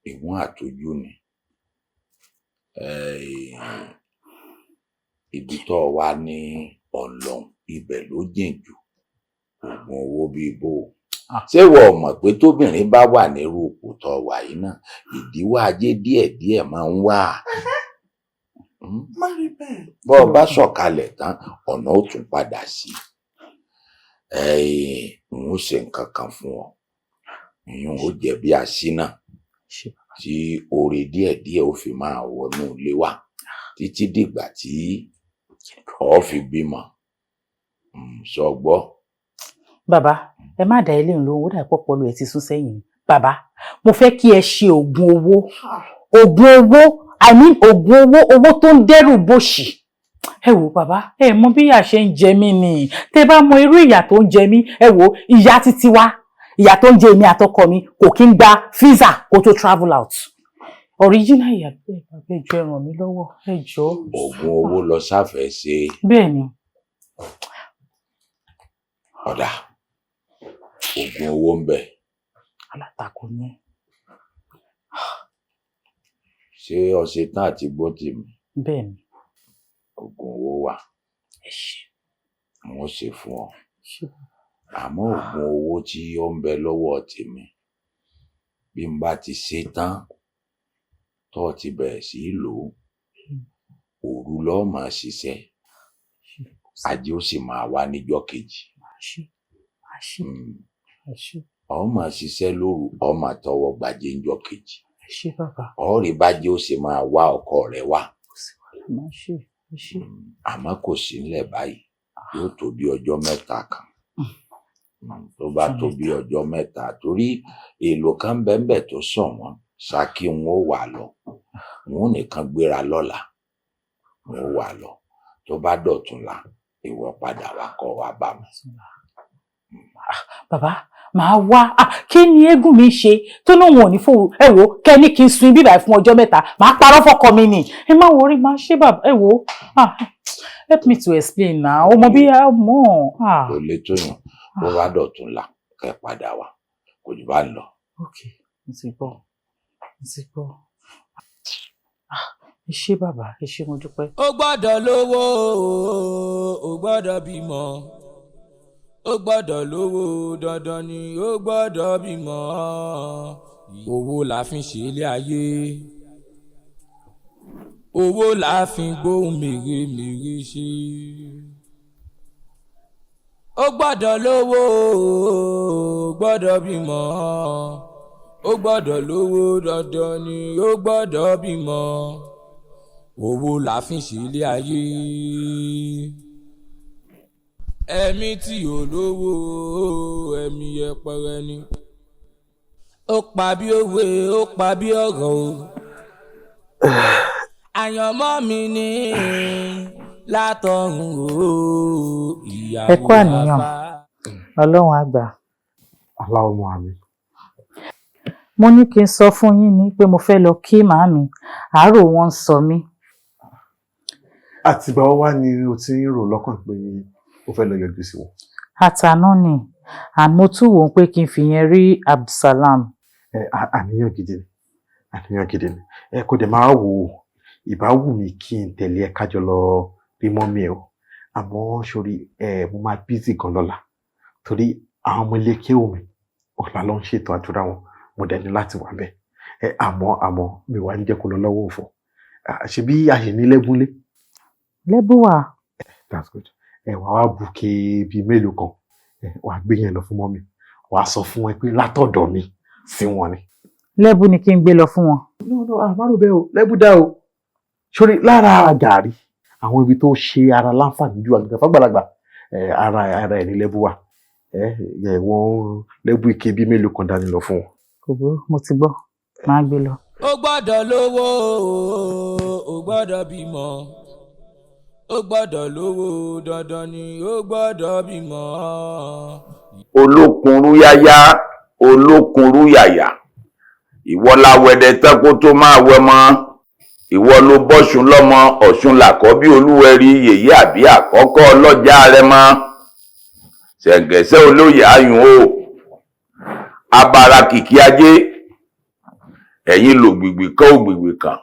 ìwọ̀n àtọ́jú ni. Ibi tó wà ní ọ̀lọ́n, ibẹ̀ ló jìn jù. Oògùn owó bíi bò ó, ṣé ìwọ ò mọ̀ pé tóbìnrin bá wà nírú ipò tó wà yìí náà, ìdíwọ́ ajé díẹ̀díẹ̀ máa ń wà? Má rí bẹ́ẹ̀. Bọ́ ọ bá sọ̀kalẹ̀ tán, ọ̀nà ó tún padà sí. N ó ṣe nǹkan kan fún ọ, ìyún ó jẹ́ bí aṣínà tí oore díẹ̀díẹ̀ ó fi máa wọnú ilé wa títí dìgbà tí ọ fi bímọ. Sọ gbọ́. Bàbá, ẹ má dá ilé ìlú, ó dà pọ̀ pọ̀lú ẹ ti sún sẹ́yìn ni. Bàbá, mo fẹ́ kí ẹ ṣe oògùn owó, oògùn owó, I mean oògùn owó, owó tó ń dẹ́rù bòṣì. Ẹ wò, bàbá, ẹ mọ bí ìyà ṣe ń jẹ mí ni. Tẹ bá mọ irú ìyà tó ń jẹ mí. Ẹ wò, ìyà títí wá, ìyà tó ń jẹ èmi àtọkọ mi kò kí ń gba visa kó tó travel out. Original ìyà bẹ́ẹ̀. Bàbá, ẹ jọ̀ọ́, ẹ ràn mí lọ́wọ́, ẹ jọ̀ọ́. Oògùn owó lọ sáfẹ́ ṣe? Bẹ́ẹ̀ ni. Ọ̀dà, Oògùn owó ń bẹ. Alátakò ni ẹ. Ṣé o ṣe tán àti gbọ́ tèmi? Bẹ́ẹ̀ ni. Oògùn owó wà. Ẹ ṣé. N ó ṣe fún ọ. Àmọ́ oògùn owó tí ó ń bẹ lọ́wọ́ tèmi, bí n bá ti ṣe tán tó o ti bẹ̀rẹ̀ sí í lò ó, òru ló máa ṣiṣẹ́, ajé ó sì máa wá níjọ́ kejì. Ó máa ṣiṣẹ́ lóru, ó máa tọwọ́ gbajé níjọ́ kejì. Ẹ ṣé bàbá. Ó rí bájé ó sì máa wá ọkọ rẹ̀ wá. Má ṣe, ẹ ṣé. Àmọ́ kò sí nílẹ̀ báyìí, yóò tó bí ọjọ́ 3 kan. Tó bá tó bí ọjọ́ 3, torí èlò kan bẹ́ẹ̀ tó sàn wọ́n, Ṣakí wọn ó wà lọ, wọn ò nìkan gbéra lọ́la, wọn ó wà lọ. Tó bá dọ̀túnla, ìwọ padà wá kọ́ wa bá mi. Bàbá, màá wá. Kí ni eégún mi ṣe tó lóun ò ní fóun? Ẹ wò ó, kẹ́ ní kí n sun ibi báyìí fún ọjọ́ 3, màá parọ́ fọ́kọ mi nì. Ẹ má worry, màá ṣe bàbá. Ẹ wò ó, help me to explain now. Ọmọ bí a mọ̀. Kò lè tó yàn, bó bá dọ̀túnla kẹ́ padà wá, kò jù bá ń lọ. Ok, mo ti gbọ́, mo ti gbọ́. Ẹ ṣé bàbá, ẹ ṣé, mo dúpẹ́. Ó gbọ́dọ̀ lówó, ó gbọ́dọ̀ bímọ, ó gbọ́dọ̀ lówó, dandan ni ó gbọ́dọ̀ bímọ. Owó la fi ń ṣe ilé ayé, owó la fi ń gbóhùn mèremère ṣe. Ó gbọ́dọ̀ lówó, ó gbọ́dọ̀ bímọ, ó gbọ́dọ̀ lówó, dandan ni ó gbọ́dọ̀ bímọ. Owó la fi ń ṣe ilé ayé. Ẹ̀mí tí ò lówó, ẹ̀mí yẹpẹrẹ ni. Ó pa bí òwe, ó pa bí ọ̀rọ̀ o. Àyànmọ́ mi ní látọ̀run o, ìyàwó Ẹ kú àníyàn, Ọlọ́run á gbà. Aláwọ̀ àmì. Mo ní kí n sọ fún yín ni pé mo fẹ́ lọ kí màámi, àárò wọn ń sọ mí. Àtìgbà wo wá ni o ti ń rò lọ́kàn pé o fẹ́ lọ yọjú sí wọn? Àtàná ni, and mo tún wò ó pé kí n fìyẹn rí Abdulsalam. Ẹ àníyàn gidi ni, àníyàn gidi ni. Ẹ kò dẹ̀ máa wò ó, ìbá wù mí kí n tẹ̀lé ẹ kájọ lọ rí mummy ẹ o. Àmọ́ sórí ẹ, mo máa busy gan lọ́la torí àwọn ọmọ ilé kéwù mi ọ̀la ló ń ṣètò àdúrà wọn, mo dẹ̀ ní láti wà bẹ́ẹ̀. Ẹ àmọ́ mi wà ní jẹ́ kó lọ lọ́wọ́ òfò. Ṣebí a ṣì ní lẹ́bùnlé? Lẹ́bùn wà. That's good. Ẹ wàá wá bùkẹ́ bíi mélòó kan, ẹ wàá gbé yẹn lọ fún mummy, wàá sọ fún ẹ pé látọ̀dọ̀ mi sí wọn ni. Lẹ́bùn ni kí n gbé lọ fún wọn. No, àmárò bẹ́ẹ̀ o, lẹ́bù dá o. Sórí lára gàrí, àwọn ibi tó ṣe ara láǹfààní ju àgbẹ̀ fàgbàlagbà, ara ẹ̀ ní lẹ́bù wà. Ẹ wọ́n lẹ́bù ike bíi mélòó kan dání lọ fún wọn. Kò burú, mo ti gbọ́, màá gbé lọ. Ó gbọ́dọ̀ lówó, ó gbọ́dọ̀ bímọ, ó gbọ́dọ̀ lówó, dandan ni ó gbọ́dọ̀ bímọ. Olókunrú yáyá, olókunrú yàyà, ìwọ la wẹdẹ tán kó tó máa wẹ mọ́, ìwọ ló bọ́ṣun lọ́mọ, Ọ̀ṣun làkọ́bí olúwẹ̀rí, yèyé àbí àkọ́kọ́ ọlọ́jà rẹ mọ́. Ṣẹ̀ǹgẹ̀ṣẹ̀ olóyè ayùn o, abara kìkì ajé, ẹ̀yin lògbìgbì kan ògbìgbì kan,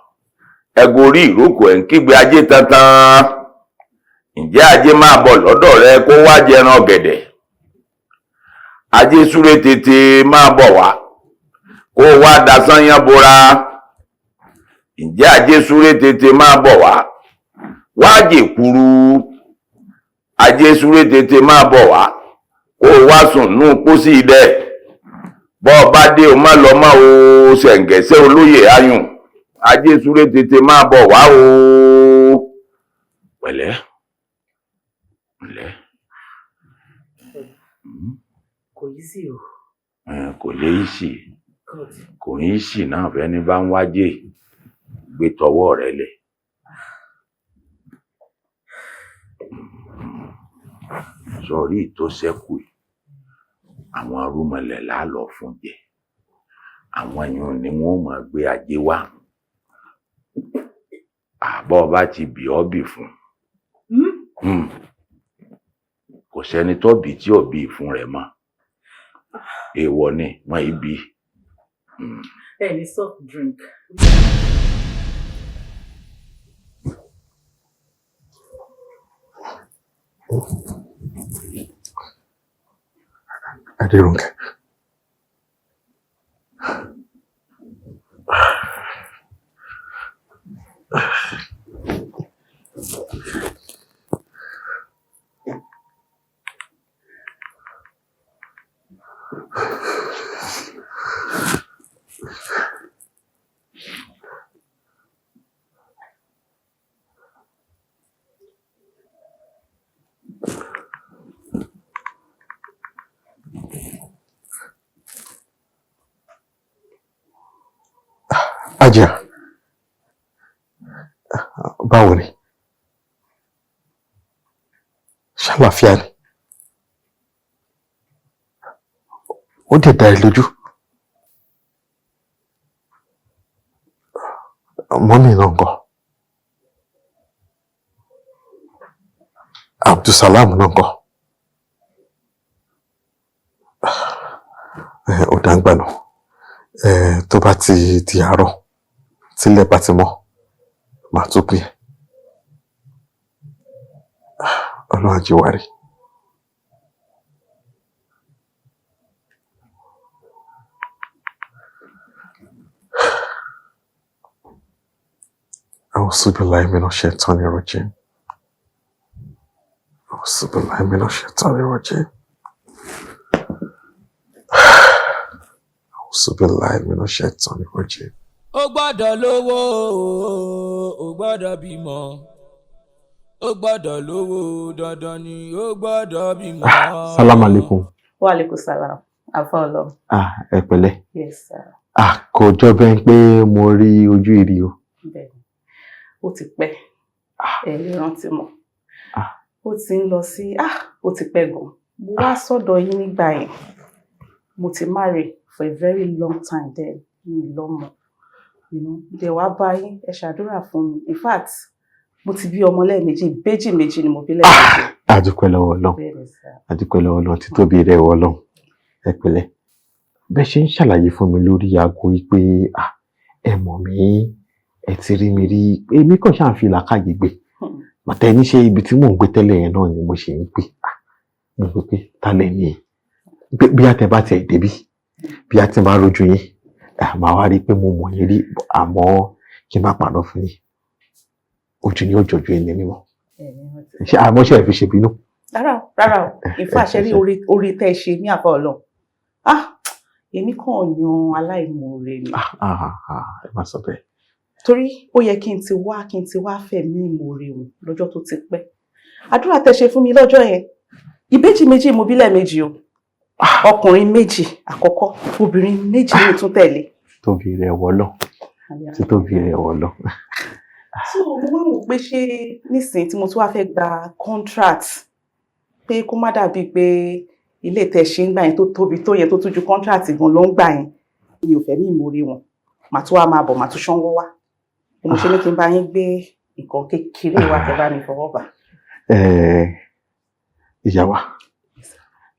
ẹgorí ìrókò ẹ̀ ń kígbe ajé tantan. Ǹjẹ́ ajé máa bọ̀ lọ́dọ̀ rẹ kó wá jẹran ọ̀gẹ̀dẹ̀? Ajé súré tètè máa bọ̀ wá kó wá dasán yán bora. Ǹjẹ́ ajé súré tètè máa bọ̀ wá wá jèkúrú? Ajé súré tètè máa bọ̀ wá kó wá sùn nú pósí idẹ. Bọ́ ọ bá dé o má lọ mọ́ o, ṣẹ̀ǹgẹ̀ṣẹ̀ olóyè ayùn. Ajé súré tètè máa bọ̀ wá o. Pẹ̀lẹ́, pẹ̀lẹ́. Kò yí sí o. Kò lè í sì, kò ní í sì náà fẹ́ni bá ń wájé gbé tọwọ́ rẹ lẹ̀. Sọrí tó ṣẹ́kù yìí, àwọn arúmọlẹ̀ là lọ fún jẹ, àwọn èèyàn ni wọ́n máa gbé ajé wá. Àbọ̀ bá ti bì ọ́ bì fún, kò sẹ́ni tó bì tí ò bì fún rẹ̀ mọ́. Èèwọ̀ ni wọn ibi. Ẹ ní soft drink. Adérónkẹ́. Ajá, báwo ni? Ṣàlàáfíà ni? Ó dẹ̀ dá ẹ lójú. Mọ́mì náà ńkọ́? Abdulsalam náà ńkọ́? Ó dá ń gbà náà. Tó bá ti di àárọ̀, tílẹ̀ bá ti mọ́, màá tún pè ẹ́. Ọlọ́run á jí wa rí. أعوذ بالله من الشيطان الرجيم. أعوذ بالله من الشيطان الرجيم. أعوذ بالله من الشيطان الرجيم. Ó gbọ́dọ̀ lówó, ó gbọ́dọ̀ bímọ, ó gbọ́dọ̀ lówó, dandan ni, ó gbọ́dọ̀ bímọ. Salam alaikum. Wa alaikum salam. Àfọlọ. Ah, ẹ pẹ̀lẹ́. Yes, sir. Ah, kò jọ bẹ́ẹ̀ pé mo rí ojú ìrì o. Bẹ́ẹ̀ni. Ó ti pẹ́. Ẹ lè rántí mọ́. Ó ti ń lọ sí, ah, ó ti pẹ́ gan. Mo wá sọ́dọ̀ yín nígbà yẹn. Mo ti marry for a very long time then. Mi ì lọ́mọ. Dẹ̀ wá bá yín, ẹ ṣàdúrà fún mi. In fact, mo ti bí ọmọ lẹ́ẹ̀mejì, ìbejì méjì ni mo bí lẹ́ẹ̀mejì. A dúpẹ́ lọ́wọ́ Ọlọ́run. Bẹ́ẹ̀ni, sir. A dúpẹ́ lọ́wọ́ Ọlọ́run, títóbi rẹ̀ wọ Ọlọ́run. Ẹ pẹ̀lẹ́. Bẹ́ẹ̀ ṣe ń ṣàlàyé fún mi lórí aago yìí pé ah, ẹ mọ̀ mí, ẹ ti rí mi rí, èmi kàn ṣáà ń fi làákàyè gbé. Bàtà ẹni ṣe ibi tí mò ń gbé tẹ́lẹ̀ yẹn náà ni mo ṣe ń gbé. Ah, mo rò pé ta lẹ ní ẹ? Bí a tẹ bá tiẹ̀ débí, bí a ti bá rojú yín, ah, màá wá rí i pé mo mọ̀ yín rí, àmọ́ kí n má parọ́ fún yín. Ojú ni ó jọjú ẹni mímọ́. Ṣé àmọ́ ṣe ẹ fi ṣèbínú? Rárá o, rárá o. In fact, ṣe rí orí tẹ́ ẹ ṣe ní àbá Ọlọ́run. Ah, èmi kàn yan aláìmoore ni. Ah, ah, ah, ẹ má sọ bẹ́ẹ̀. Torí ó yẹ kí n ti wá, kí n ti wá fẹ̀mí ìmoore hàn lọ́jọ́ tó ti pẹ́. Àdúrà tẹ́ ṣe fún mi lọ́jọ́ yẹn. Ìbejì méjì mo bí lẹ́ẹ̀mejì o. Ọkùnrin méjì àkọ́kọ́, obìnrin méjì ní tún tẹ̀lé. Tóbi rẹ̀ wọ Ọlọ́run. Títóbi rẹ̀ wọ Ọlọ́run. So mo wá wò pé ṣé nísìnyí tí mo tún wá fẹ́ gba contract pé kó má dàbíi pé ilé tẹ́ ṣe ń gbà yẹn tó tóbi tó yẹn tó tún ju contract gan ló ń gbà yẹn. Mi ò fẹ́ ní ìmoore wọn. Màá tún wá máa bọ̀, màá tún ṣánwó wá. Mo ṣe ní kí n bá yín gbé nǹkan kékeré wá tẹ́ bá mi fọwọ́ bà. Ìyá wa,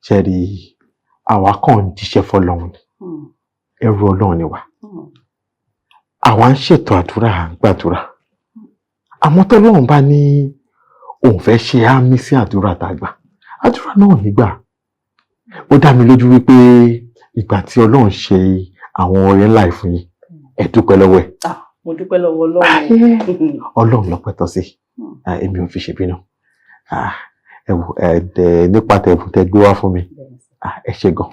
ṣe rí àwa kàn ń jíṣẹ́ fọ́lọ́run ni. Ẹrú Ọlọ́run ni wá. Àwa ń ṣètò àdúrà, à ń gbàdúrà. Àmọ́ tọ́lọ́run bá ní òun fẹ́ ṣe àmì sí àdúrà tá a gbà, àdúrà náà nígbà. Ó dá mi lójú wípé ìgbà tí Ọlọ́run ṣe àwọn ọrẹ ńlá yìí fún yín, ẹ dúpẹ́ lọ́wọ́ ẹ̀. Ah, mo dúpẹ́ lọ́wọ́ Ọlọ́run. Ọlọ́run lọ́pẹ́ tọ́ sí. Ah, èmi ò fi ṣèbínú. Ah, ẹ wò, ẹ dẹ̀ nípa tẹ̀bùn tẹ gbé wá fún mi. Ah, ẹ ṣé gan.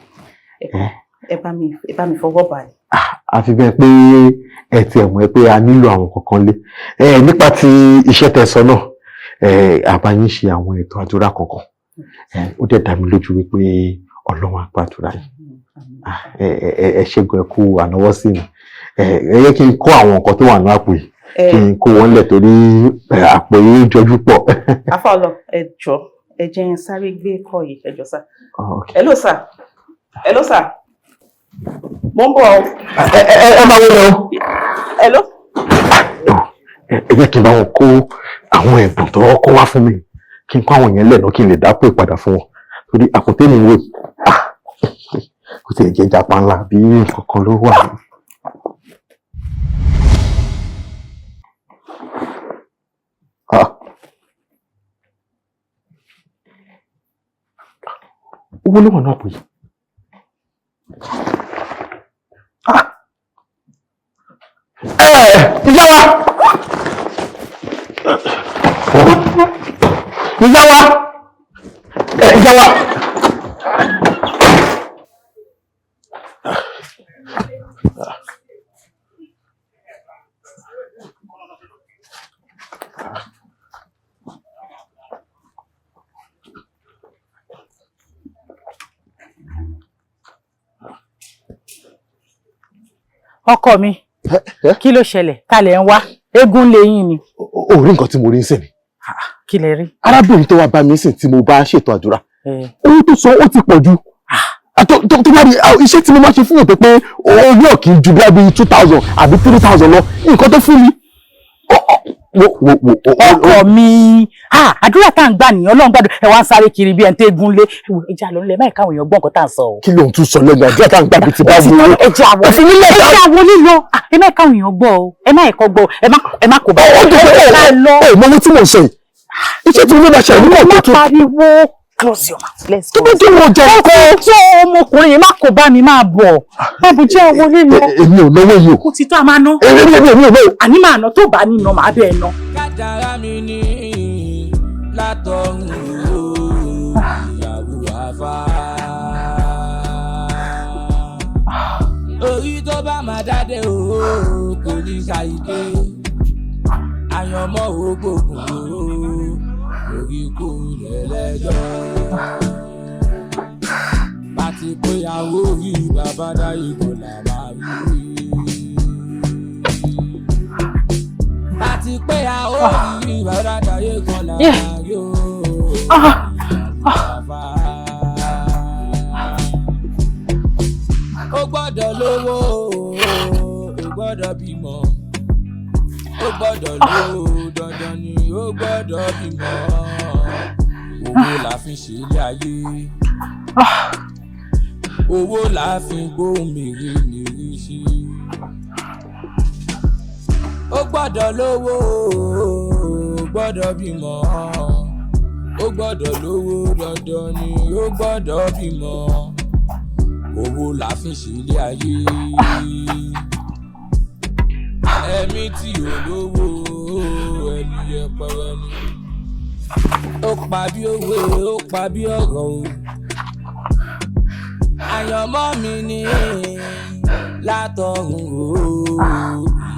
Ẹ bá mi fọwọ́ bà. Àfi bẹ́ẹ̀ pé ẹ ti ẹ̀ mọ̀ ẹ pé a nílò àwọn kankan lé. Ẹ nípa ti iṣẹ́ tẹ sọ náà, ẹ àbá yín ṣe àwọn ètò àdúrà kankan. Ẹ ó dẹ̀ dá mi lójú wípé Ọlọ́run á gbàdúrà yín. Ah, ẹ ṣé gan, ẹ kú ànáwọ́ sí mi. Ẹ yẹ kí n kó àwọn nǹkan tó wà ní àpò yìí, kí n kó wọn lẹ̀ torí àpò yìí jọjú pọ̀. Àfọlọ, ẹ jọ̀ọ́, ẹ jẹ́ n sáré gbé kọ́ yìí, ẹ jọ̀ọ́ sá. Hello sir. Hello sir. Mo ń bọ̀ o. Ẹ máa wọlé o. Hello. Ẹ jẹ́ kí n bá wọn kó àwọn ẹ̀bùn tó kó wá fún mi, kí n kó àwọn yẹn lẹ́nu kí n lè dápò ìpadà fún wọn torí àpò tèmi ń wò. Kò tiẹ̀ jẹ́ japa ńlá bí nǹkan kan ló wà. Ah. Owó ló wà náà pè. Ìyá wa! Ìyá wa! Ìyá wa! Ọkọ mi, kí ló ṣẹlẹ̀? Kalẹ̀ ń wá eégún lẹ́yìn ni. O rí nǹkan tí mo rí ń sìn ni. Kí lẹ rí? Arábìnrin tó wá bá mi sìn tí mo bá ṣètò àdúrà. Owó tó san ó ti pọ̀ ju. Tó bá rí iṣẹ́ tí mo máa ṣe fún yàn tó pé owó ò kì í ju bí 2,000 àbí 3,000 lọ, nǹkan tó fún mi. Ọkọ mi, àdúrà tá à ń gbà nìyẹn, Ọlọ́run gbàdúrà ẹ wá ń sáré kiri bí ẹni tó eégún lé. Ẹja ló ń lẹ máì káwọn èèyàn gbọ́ nǹkan tá à ń sọ o. Kí ló ń tún sọ lẹ́nu àdúrà tá à ń gbà bí ti bá wo? Ẹja àwọn ẹja àwọn lílọ, ẹ má káwọn èèyàn gbọ́ o, ẹ má ẹ̀kọ́ gbọ́ o, ẹ má kó bá. Ó dùn pé ó mọ ohun tí mò ń sọ yìí. Iṣẹ́ tí mo fẹ́ máa ṣe àìníkọ̀ Má tó tún. pariwo, close your mouth, let's go. Tó bá jẹ́ wọn jẹ kọ́. Tó ọmọkùnrin yìí má kó bá mi, máa bọ̀. Má bù jẹ́ owó lílọ. Èmi ò náwó yìí o. Kò ti tó a máa ná. Èmi ò náwó. Àní máa ná, tó bá ní ná, màá bẹ́ẹ̀ ná. Kádàrá mi ní látọ̀run o, ìyàwó àfà. Orí tó bá máa dáde o, kò ní ṣàìdé. Àyànmọ́ ògbógun o, orí kò lẹ́lẹ́jọ́. Pàtí péyàwó rí bàbá dáyé kò là máa rí. Pàtí péyàwó rí bàbá dáyé kò là máa rí o. Ó gbọ́dọ̀ lówó, ó gbọ́dọ̀ bímọ. Ó gbọ́dọ̀ lówó, dandan ni ó gbọ́dọ̀ bímọ. Owó la fi ṣe ilé ayé. Owó la fi gbóhùn mèremère sí. Ó gbọ́dọ̀ lówó, ó gbọ́dọ̀ bímọ. Ó gbọ́dọ̀ lówó, dandan ni ó gbọ́dọ̀ bímọ. Owó la fi ṣe ilé ayé. Ẹ̀mí tí ò lówó, ẹni yẹpẹrẹ ni. Ó pa bí òwe, ó pa bí ọ̀rọ̀ o. Àyànmọ́ mi ni látọ̀run o,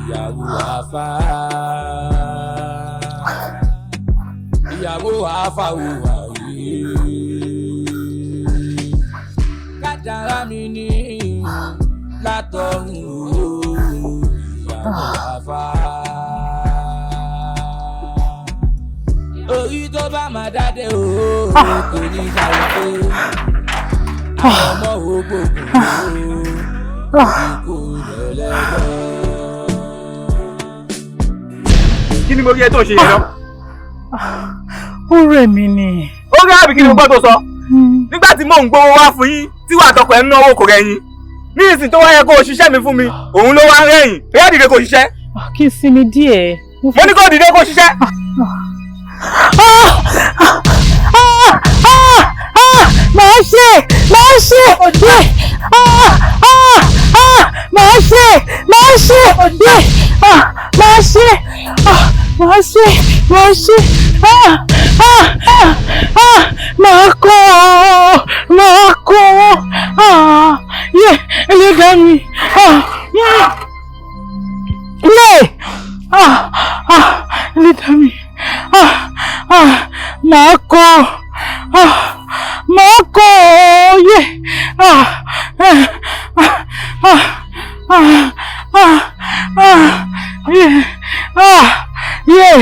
ìyàwó àfà. Ìyàwó àfà ò wáyé. Kádàrá mi ni látọ̀run o, ìyàwó àfà. Orí tó bá máa dáde o, kò ní ṣàìpé. Ọmọ ògbógun o, kò lẹ́lẹ́gbẹ́. Kí ni mo rí ẹ tó ṣe yẹn lọ? Ó rẹ̀ mí ni. Ó rí àbí kí ni mo gbọ́ tó sọ? Nígbà tí mò ń gbowó wá fún yín, tí wàá tọkọ ẹ̀ ń náwó kò rẹ̀yìn. Ní ìsìn tó wá yẹ kó o ṣiṣẹ́ mi fún mi, òun ló wá ń rẹ̀yìn. Bóyá dìde kó o ṣiṣẹ́. Kí n sinmi díẹ̀. Mo ní kó dìde kó o ṣiṣẹ́. Màá ṣe, màá ṣe, yẹ, màá ṣe, màá ṣe, yẹ, màá ṣe, màá ṣe, màá ṣe, màá kọ́ ọ, màá kọ́ ọ, yẹ, ẹlẹ́dàá mi, yẹ, ẹlẹ́dàá mi, màá kọ́ ọ, màá kọ́ ọ, yẹ, yẹ,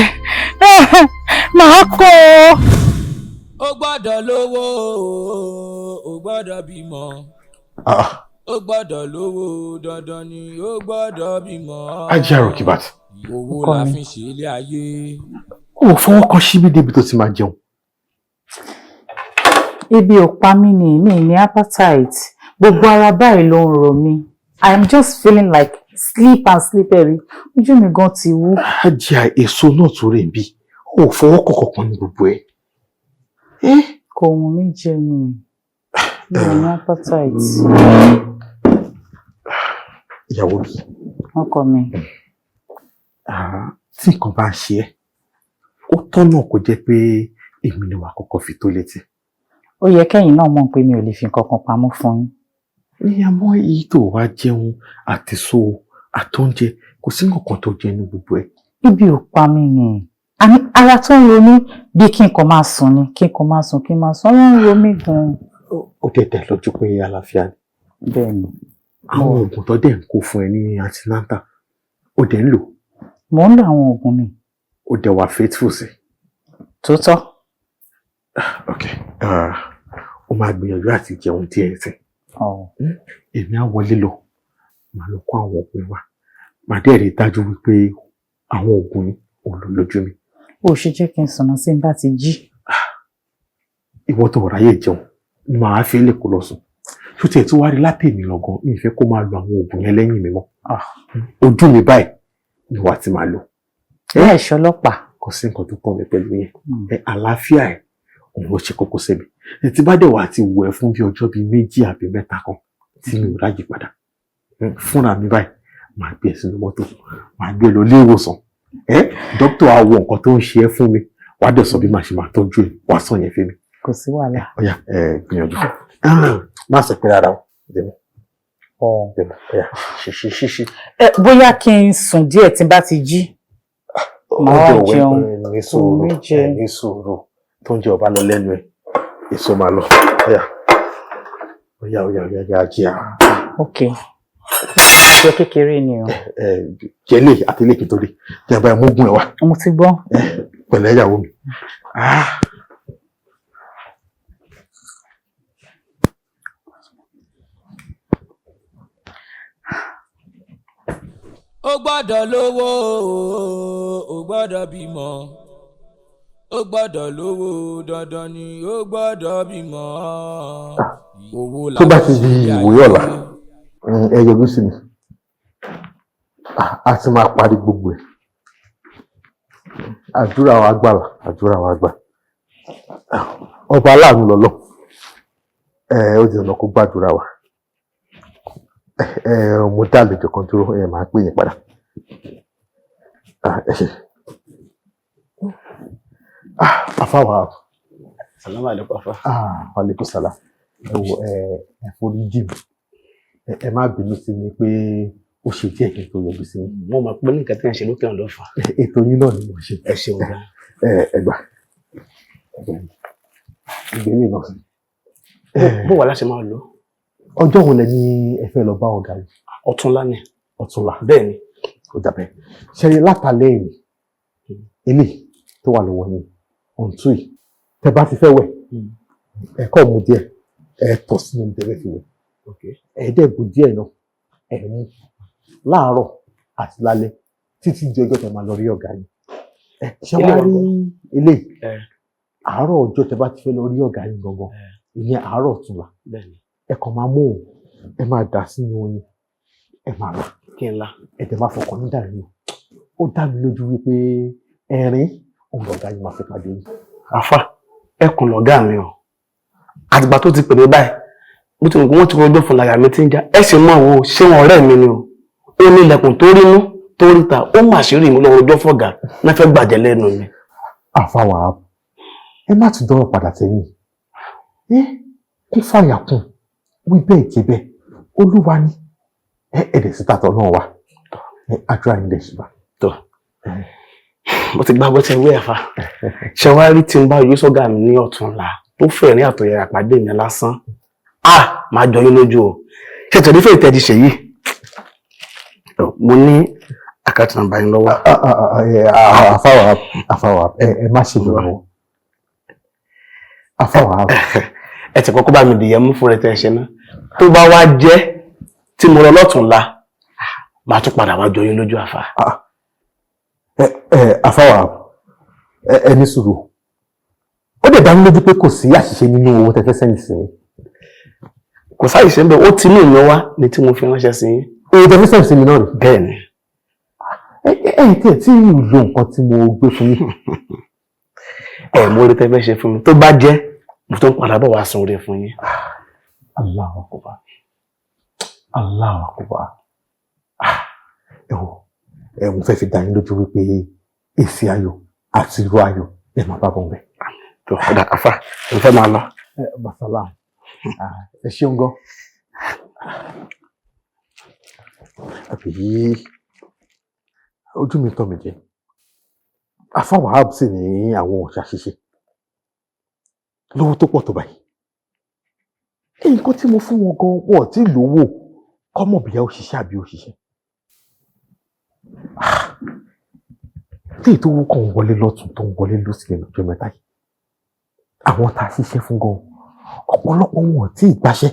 màá kọ́ ọ. Ó gbọ́dọ̀ lówó, ó gbọ́dọ̀ bímọ. Ó gbọ́dọ̀ lówó, dandan ni ó gbọ́dọ̀ bímọ. Ajá Rokibat. Owó la fi ṣe ilé ayé. Ó fọwọ́ kan síbí débi tó ti máa jẹun. Ebi ò pa mí ni, mi ní appetite. Gbogbo ara báyìí ló ń ro mí. I am just feeling like sleep and sleep ẹ̀rí. Ojú mi gan ti wú. Ajá, èso náà tó rè bí ò fọwọ́ kọ̀ọ̀kan ní gbogbo ẹ̀. Kò wù mí jẹ ni. Mi ò ní appetite. Ìyàwó mi. Ọkọ mi. Ah, tí nǹkan bá ń ṣe ẹ́, ó tọ́nà kó jẹ́ pé èmi ni wàá kọ́kọ́ fi tó létí. Ó yẹ kẹ́yìn náà mọ̀ pé mi ò lè fi nǹkan kan pamọ́ fún yín. Ní àmọ́ èyí tó wá jẹun àtèso àtóúnjẹ, kò sí nǹkan tó jẹ ní gbogbo ẹ̀. Ibi ò pa mí ni. Àní ara tó ń ro mí bí kí n kàn máa sùn ni, kí n kàn máa sùn, kí n máa sùn, ara ń ro mí gan-an. Ó dẹ̀ dẹ̀ lójú pé àlàáfíà ni. Bẹ́ẹ̀ni. Àwọn oògùn tó dẹ̀ ń kó fún ẹ ní antenatal, ó dẹ̀ ń lò? Mò ń lo àwọn oògùn mi. Ó dẹ̀ wà faithful sí? Tótọ́. Ok, ó máa gbìyànjú àti jẹun díẹ̀ sí. Èmi á wọlé lọ, màá lọ kó àwọn oògùn wá, màá dẹ̀ rí i dájú wípé àwọn oògùn yìí ò lò lójú mi. Ó ṣe jẹ́ kí n sùn náà sí n bá ti jí. Ìwọ tó ráyè jẹun ni màá fi lè kó lọ sùn. Ṣó tiẹ̀ tí wàá rí látẹ̀mí lọ́gán, mi ì fẹ́ kó máa lo àwọn oògùn yẹn lẹ́yìn mi mọ́. Ojú mi báyìí ni wàá ti máa lò. Láì ṣọlọ́pàá. Kò sí nǹkan tó kàn mí pẹ̀lú yẹn. Ẹ àlàáfíà ẹ òun ló ṣe kókó sí mi. Ẹ tí bá dẹ̀ wá ti wọ̀ ẹ́ fún bí ọjọ́ bíi 2 àbí 3 kan tí mi ò ráyè padà, fúnra mi báyìí màá gbé ẹ sínú mọ́tò, màá gbé ẹ lọ ilé ìwòsàn. Ẹ dókítà á wo nǹkan tó ń ṣe ẹ́ fún mi, wàá dẹ̀ sọ bí màá ṣe máa tọ́jú ẹ, wàá sọ yẹn fún mi. Kò sí wàhálà. Ó yá, ẹ gbìyànjú. Má sọ pé rárá o, dèmí dèmí, ó yá, ṣe ṣe ṣe ṣe. Ẹ bóyá kí n sùn díẹ̀, tí n bá ti jí màá wá Oúnjẹ òwe jẹun. ní sùúrù. Òun mi jẹ. Ẹ ní sùúrù, tó ń jẹ ọba lọ lẹ́nu ẹ, èso máa lọ. Ó yá, ó yá, ó yá, ó yá, yá jí à. Ok, jẹ kékeré ni o. Ẹ jẹ lè àti ilé kí n tó dé jẹ báyìí, mú gún ẹ wá. Mo ti gbọ́. Pẹ̀lẹ́, ìyàwó mi. Ah. Ó gbọ́dọ̀ lówó, ó gbọ́dọ̀ bímọ, ó gbọ́dọ̀ lówó, dandan ni, ó gbọ́dọ̀ bímọ. Owó Tó bá ti di ìwòye ọ̀la, ẹ yọjú sí mi. Ah, a ti máa parí gbogbo ẹ̀. Àdúrà wa gbà, àdúrà wa gbà. Ah, ọba aláàánú lọ́lọ́ ẹ, ó di ọ̀nà kó gbàdúrà wa. Ẹ mo dá àlejò kan dúró, ẹ máa pè yín padà. Ah, ẹ ṣé. Ah, afáwa. Salamu alaikum, afa. Ah, aleykum salam. Ẹ wo, ẹ forí jì mí, ẹ má bínú sí mi pé ó ṣe díẹ̀ kí n tó yọjú sí yín. Mo mọ̀ pé nǹkan tí ń ṣe lókè ọ̀hún ló fà. Ètò yín náà ni mo ṣe. Ẹ ṣeun gan. Ẹ gbà, ìgbélé náà sí. Bó wà láṣẹ máa lò? Ọjọ́ wo lẹ ní ẹ fẹ́ lọ bá ọ̀gá yìí? Ọ̀túnla ni. Ọ̀túnla. Bẹ́ẹ̀ ni. Ó dàbẹ́ ṣẹ́rí látàlẹ́ yìí, eléyìí tó wà lọ́wọ́ yín ọ̀ǹtún yìí, tẹ bá ti fẹ́ wẹ̀, ẹ kọ́ mu díẹ̀, ẹ tọ̀ sínú omi tẹ́ fẹ́ fi wẹ̀, ẹ dẹ̀ bù díẹ̀ náà, ẹ mú láàárọ̀ àti lálẹ́ títí di ọjọ́ tẹ́ máa lọ rí ọ̀gá yìí. Ẹ ṣé wàá rí eléyìí, àárọ̀ ọjọ́ tẹ́ bá ti fẹ́ lọ rí ọ̀gá yìí gangan, ìyẹn àárọ̀ ọ̀túnla, ẹ kàn máa mú òun, ẹ máa dà sínú oyin, ẹ máa rà. Kí n la. Ẹ tẹ́ máa fọkàn ní dàrí o, ó dá mi lójú wípé ẹ̀rín òun lọ̀gá yìí máa fi pàdé yìí. Àfa, ẹkùn lọ̀gá mi o. Àtìgbà tó ti pè mí báyìí, bó ti mọ̀ pé wọ́n ti rọjò fún láyà mi ti ń já. Ẹ sì mọ̀ wo ṣé wọn ọ̀rẹ́ mi ni o. Ó ní ilẹ̀kùn tó rínú tó ríta, ó mà ṣe rí mi lọ́wọ́ ọjọ́ fọ̀gà náà fẹ́ gbàjẹ́ lẹ́nu mi. Àfàwà, ẹ má tún dọ́rọ̀ padà sẹ́yìn. Ẹ kún fàyà kún, wí bẹ́ẹ̀ jẹ́ bẹ́ẹ̀, olúwa ni ẹ ẹ̀dẹ̀ síta tọ̀ náà wà, ẹ àdúrà yín dẹ̀ ṣùgbọ́n. Tó mo ti gbàgbọ́ tẹ wí, ẹ̀fà ṣe wá rí tí n bá yóò sọ́gà mi ní ọ̀túnla tó fẹ̀rín àtọ̀yẹ̀yà pàdé mi lásán, a máa jọ yín lójú o. Ṣe tẹ̀lé fèrè tẹ́ ti ṣe yìí, mo ní account number yín lọ́wọ́. Àfàwà, àfàwà, ẹ má ṣe lọ́wọ́, àfàwà. Ẹ ti kọ́kọ́ bá mi dìyẹ mú fún rẹ tẹ́ ẹ ṣe náà, tó bá wá jẹ́ tí mo lọ lọ́túnla, màá tún padà wá jọ yín lójú, àfà. Ẹ àfàwà, ẹ ní sùúrù. Ó dẹ̀ dá mi lójú pé kò sí àṣìṣe nínú owó tẹ́ fẹ́ send sí mi. Kò sáyè sí ń bẹ, ó ti ní ìmọ̀ wá ní tí mo fi ránṣẹ́ sí yín. Èyí tẹ́ fi sẹ́ǹsì mi náà rè. Bẹ́ẹ̀ ni. Ẹ ẹ tí ẹ tí ì lo nǹkan tí mo gbé fún yín. Ẹ mú orí tẹ́ fẹ́ ṣe fún mi, tó bá jẹ́ mo tó ń padà bọ̀ wá sun orí fún yín. Allahu Akbar. Allahu Akbar. Ẹ wò ẹ, mo fẹ́ fi dá yín lójú wípé èsì ayọ̀ àti irú ayọ̀ ẹ máa bá bọ̀ bẹ́ẹ̀. Tó ọ̀dà àfà, mo fẹ́ máa lọ. Ẹ basala, ẹ ṣeun gan. Àbí ojú mi tọ́ mi jẹ? Afa Wahab sì ní àwọn òòṣà ṣíṣe lówó tó pọ̀ tó báyìí. Nǹkan tí mo fún wọn gan, wọn ò tí ì lówó kọ́mọ̀ bíyà ó ṣiṣẹ́ àbí ó ṣiṣẹ́. Tí èyí tó wú kàn ń wọlé lọ́tún tó ń wọlé lọ́sì lẹ́nu ọjọ́ mẹ́ta yìí, àwọn tá a ṣiṣẹ́ fún gan, ọ̀pọ̀lọpọ̀ wọn ò tí ì gbaṣẹ́,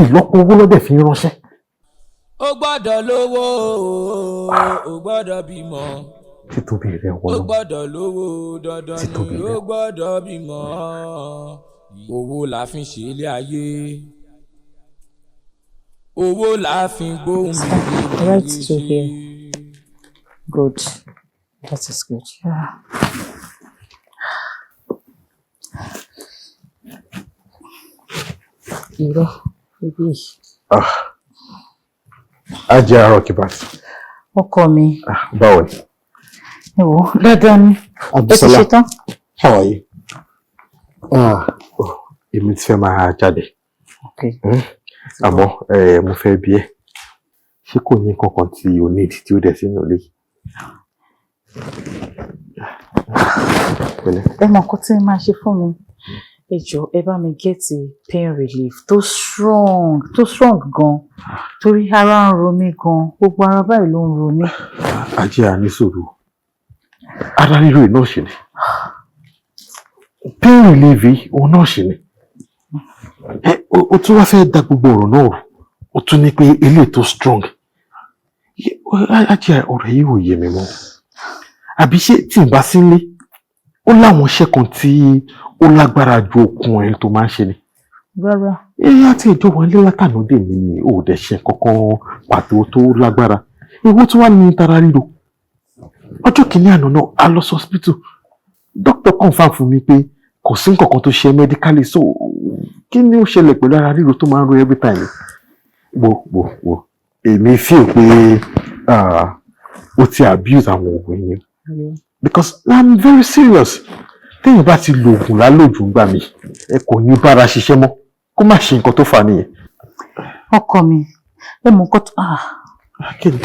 ìlọ́po owó lọ́dẹ̀ fi ń ránṣẹ́. Ó gbọ́dọ̀ lówó, ó gbọ́dọ̀ bímọ. Títóbi rẹ̀ Ó wọ́n gbọ́dọ̀ lówó dandan Títóbi ni rẹ̀. Ó gbọ́dọ̀ bímọ. Owó la fi ń ṣe ilé ayé, owó la fi ń gbóhùn mi. Right to here. Good. That is good. Yeah. Irọ́, ibi yìí. Ah, Ajé àárọ̀ Kibat. Ọkọ mi, Báwo ni? Ẹ wò ó, dandan ni. Ó ti Abdulsalam. ṣe tán. How are you? Ah, oh, èmi ti fẹ́ máa jáde. Okay. Àmọ́ mo fẹ́ bi ẹ́. Ṣé kò ní kankan tí o need tí ó dẹ̀ sínú ilé? Pẹ̀lẹ́. Ẹ mọ nǹkan tí ẹ máa ṣe fún mi. Ẹ jọ̀ọ́, ẹ bá mi get pain relief tó strong, tó strong gan, torí ara ń ro mí gan, gbogbo ara báyìí ló ń ro mí. Ajé, a ní sùúrù. Ara ríro yìí náà ṣì ni. Pain relief yìí, òun náà ṣì ni. Ẹ o tún wá fẹ́ da gbogbo ọ̀rọ̀ náà rú. O tún ní pé eléyìí tó strong. Ajé, ọ̀rọ̀ yìí ò yé mi mọ́. Àbí ṣé tí n bá sílé, ó láwọn iṣẹ́ kan tí ó lágbára ju okun ẹ̀ tó máa ń ṣe ni? Rárá. Ẹ àti ìjọ wọn lé látànà dè mí ni ò dẹ̀ ṣe kankan pàtó tó lágbára. Ìwọ tí wàá ní tara ríro. Ọjọ́ kìíní àná náà, a lọ sí hospital. Doctor confirm fún mi pé kò sí nǹkan kan tó ṣe medically, so kí ni ó ṣẹlẹ̀ pẹ̀lú ara ríro tó máa ń ro every time? Wo wo wo, èmi feel pé o ti abuse àwọn oògùn yìí, because I'm very serious. Téèyàn bá ti lo oògùn lálòjù ńgbà mi, ẹ kò ní bára ṣiṣẹ́ mọ́, kó má ṣe nǹkan tó fà á nìyẹn. Ọkọ mi, ẹ mọ nǹkan tó Kí ni?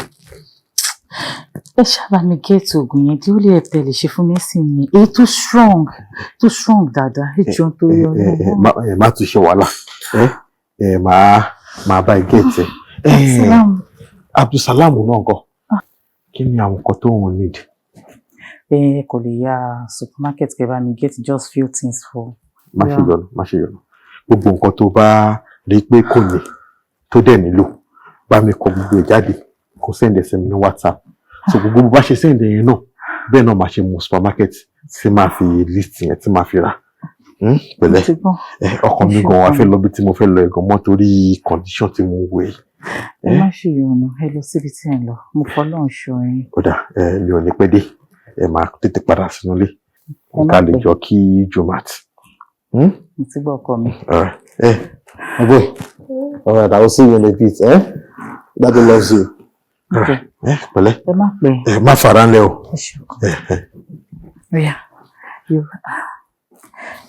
Ẹ ṣáàbà mi get oògùn yẹn tí ó lè ẹ̀tẹ̀ lè ṣe fún mi sí ni èyí tó strong, tó strong dáadáa. Ẹ jọ̀ọ́, nítorí Ọlọ́run. Ẹ má tún ṣe wàhálà. Ẹ ẹ máa bá ẹ get ẹ. Abdulsalam. Abdulsalam náà ńkọ́? Kí ni àwọn nǹkan tó ń need? Ẹ kò lè ya supermarket kẹ́ bá mi get just few things for. Má ṣe yọnu, má ṣe yọnu. Gbogbo nǹkan tó bá rí pé kò ní tó dẹ̀ nílò, bá mi kọ gbogbo ẹ̀ jáde, kó send ẹ̀ sí mi ní WhatsApp. So gbogbo bó bá ṣe send ẹ̀ yẹn náà, bẹ́ẹ̀ náà máa ṣe mú supermarket tí máa fi list yẹn tí máa fi rà. Pẹ̀lẹ́. Ẹ ọkàn mi gan wá fẹ́ lọ bí tí mo fẹ́ lọ ẹ̀gàn mọ́ torí condition tí mo wò yìí. Ẹ má ṣe yọnu, ẹ lọ síbi tí ẹ ń lọ, mo fọlọ́run ṣọ́ yín. Ó dà, ẹ mi ò ní pẹ́ dé, ẹ máa tètè padà sínú ilé Ẹ má ká lè pẹ́. jọ kí Jumat. Mo ti gbọ́, ọkọ mi. All right. My boy. All right, I will see you in a bit, eh? Daddy loves you. All right. Ẹ pẹ̀lẹ́. Ẹ má pẹ́. Ẹ má fara ńlẹ̀ o. Ẹ ṣe ọkọ. Oya,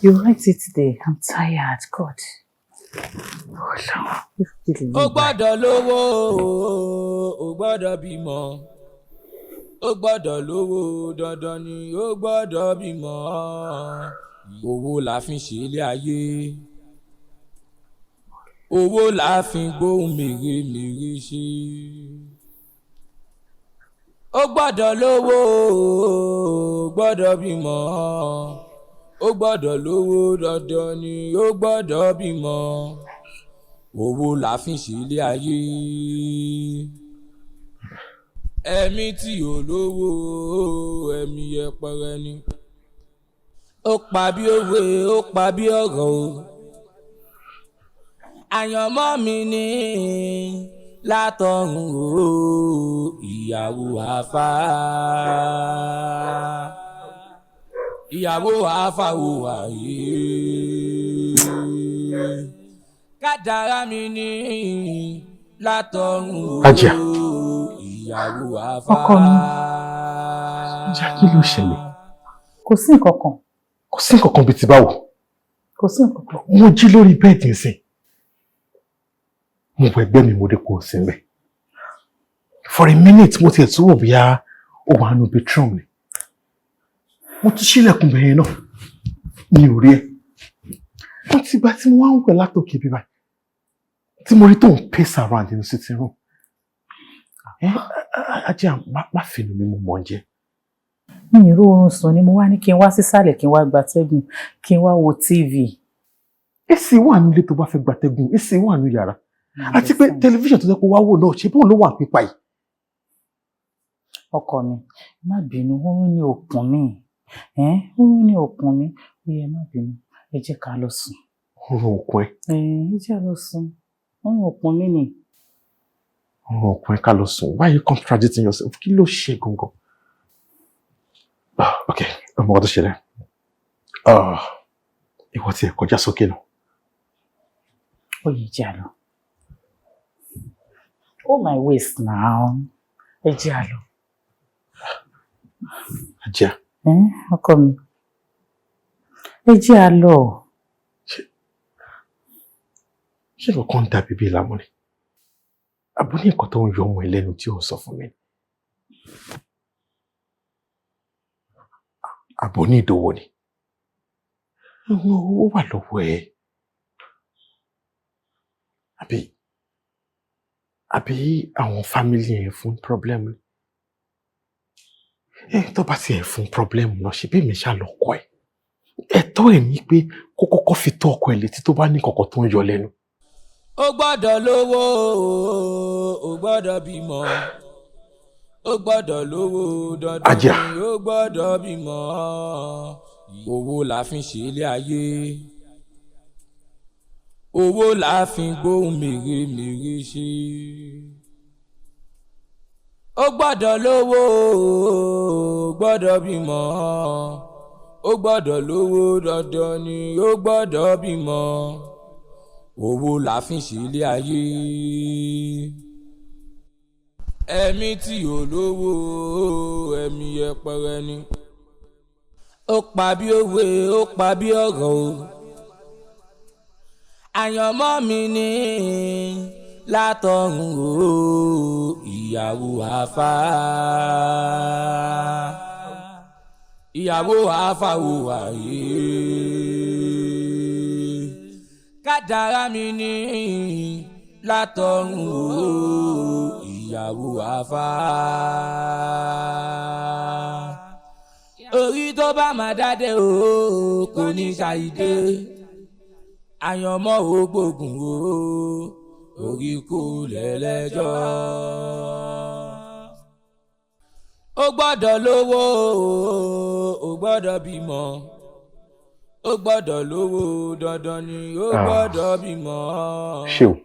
you write it there. I'm tired, God. Oh Lord. Ó gbọ́dọ̀ lówó, ó gbọ́dọ̀ bímọ. Ó gbọ́dọ̀ lówó dandan ni, ó gbọ́dọ̀ bímọ. Owó la fi ń ṣe ilé ayé, owó la fi ń gbóhùn mèremère ṣe. Ó gbọ́dọ̀ lówó, ó gbọ́dọ̀ bímọ. Ó gbọ́dọ̀ lówó dandan ni, ó gbọ́dọ̀ bímọ. Owó la fi ń ṣe ilé ayé. Ẹ̀mí tí ò lówó, ẹ̀mí yẹpẹrẹ ni. Ó pa bí òwe, ó pa bí ọ̀rọ̀ o. Àyànmọ́ mi ní látọ̀run o, ìyàwó àfà. Ìyàwó àfà ò wáyé. Kádàrá mi ní látọ̀run o, Ajá. ìyàwó àfà. Ọkọ mi. Ajá, kí ló ṣẹlẹ̀? Kò sí nǹkan kan. Kò sí nǹkan kan bíi ti báwo? Kò sí nǹkan kan. Mo jí lórí bẹ́ẹ̀dì nsìn. Mo wọ ẹgbẹ́ mi, mo dé kó o sí mbẹ̀. For a minute, mo tiẹ̀ tún wò bóyá ó wà nínú bedroom ni. Mo tún ṣílẹ̀kùn bẹ̀rẹ̀ náà. Mi ò rí ẹ. Wọ́n ti gba tí mo wá ń wẹ̀ látòkè bíbá. Tí mo rí tó ń pace around nínú sitting room. Ẹ Ajá, má finú mi, mo mọ̀ ń jẹ́. Mi ì rí oorun sùn ni mo wá ní kí n wá sísàlẹ̀, kí n wá gbatẹ́gùn, kí n wá wo TV. AC wà nílé tó bá fẹ́ gbatẹ́gùn, AC wà ní yàrá. Àti pé tẹlifíṣàn tó jẹ́ kó wá wò náà, ṣé bóun ló wà pípa yìí? Ọkọ mi, má bínú, oorun ní òkun mi. Oorun ní òkun mi. Ó yẹ, má bínú. Ẹ jẹ́ ká lọ sùn. Oorun òkun ẹ. Ẹ jẹ́ lọ sùn. Oorun òkun mi ni. Oorun òkun ẹ, ká lọ sùn. Why you contradicting yourself? Kí ló ṣe gangan? Ah, ok, ọmọ kan tó ṣẹlẹ̀. Ah, ìwọ tiẹ̀ kọjá sókè náà. Ó yẹ, jẹ́ àlọ́. Oh my waist now. Ẹ jẹ́ àlọ́. Ajá. Ọkọ mi. Ẹ jẹ́ àlọ́. Ṣé nǹkan ń da bíbí ìlàmú ni? Àbú ní nǹkan tó ń yọ ọmọ ẹ lẹ́nu tí ò ń sọ fún mi? Àbò ní ìdòwò ni? Owó wà lọ́wọ́ ẹ. Àbí àwọn family ẹ fún problem ni? Ẹ tó bá tiẹ̀ fún problem náà, ṣe bí èmi ṣá lọ kọ ẹ. Ẹ̀tọ́ ẹ̀ ní pé kó kọ́kọ́ fi tó ọkọ ẹ̀ létí tó bá ní kọ̀kọ̀ tó ń yọ lẹ́nu. Ó gbọ́dọ̀ lówó, ó gbọ́dọ̀ bímọ, ó gbọ́dọ̀ lówó dandan Ajá. ni, ó gbọ́dọ̀ bímọ. Owó la fi ń ṣe ilé ayé, owó la fi ń gbóhùn mèremère ṣe. Ó gbọ́dọ̀ lówó, ó gbọ́dọ̀ bímọ, ó gbọ́dọ̀ lówó dandan ni, ó gbọ́dọ̀ bímọ. Owó la fi ń ṣe ilé ayé. Ẹ̀mí tí ò lówó, ẹ̀mí yẹpẹrẹ ni. Ó pa bí òwe, ó pa bí ọ̀rọ̀ o. Àyànmọ́ mi ní látọ̀run o, ìyàwó àfà. Ìyàwó àfà ò wáyé. Kádàrá mi ní látọ̀run o, ìyàwó àfà. Orí tó bá máa dádé o, kò ní ṣàìdé. Àyànmọ́ ò gbógun o, orí kò lẹ́lẹ́jọ́. Ó gbọ́dọ̀ lówó, ó gbọ́dọ̀ bímọ, ó gbọ́dọ̀ lówó dandan ni, ó gbọ́dọ̀ bímọ. Ṣé o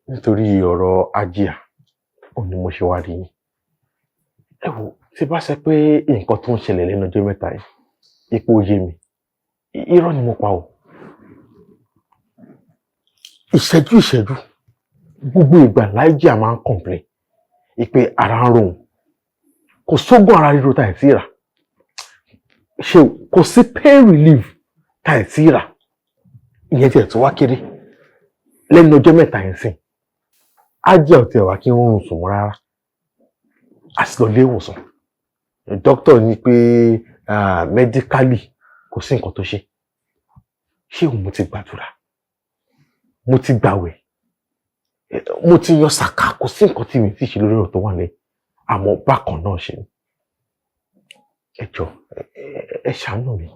nítorí ọ̀rọ̀ Ajia ò ní mo ṣe wá rí yín. Ẹ wò, tí bá ṣe pé nǹkan tó ń ṣẹlẹ̀ lẹ́nu ọjọ́ mẹ́ta yìí ipò yé mi, irọ́ ni mo pa o. Ìṣẹ́jú ìṣẹ́jú, gbogbo ìgbà l'Ajia máa ń complain ìpè ara ń rohùn, kò sógun ara ríro tá ẹ̀ tí rà, ṣe kò sí pain relief tá ẹ̀ tí rà. Ìyẹn tiẹ̀ tó wá kéré. Lẹ́nu ọjọ́ mẹ́ta yẹn sìn, Ajia ò tiẹ̀ wá kí ń rọrùn sùn mọ́ rárá. A sì lọ ilé ìwòsàn, dókítà ní pé medically kò sí nǹkan tó ṣe. Ṣé òun mo ti gbàdúrà, mo ti gbàwẹ̀, mo ti yan sàkà, kò sí nǹkan tí mi ti ṣe lórí ọ̀rọ̀ tó wà lẹ́yìn, àmọ́ bákan náà ṣe ni. Ẹ jọ̀ọ́, ẹ ṣàánú mi.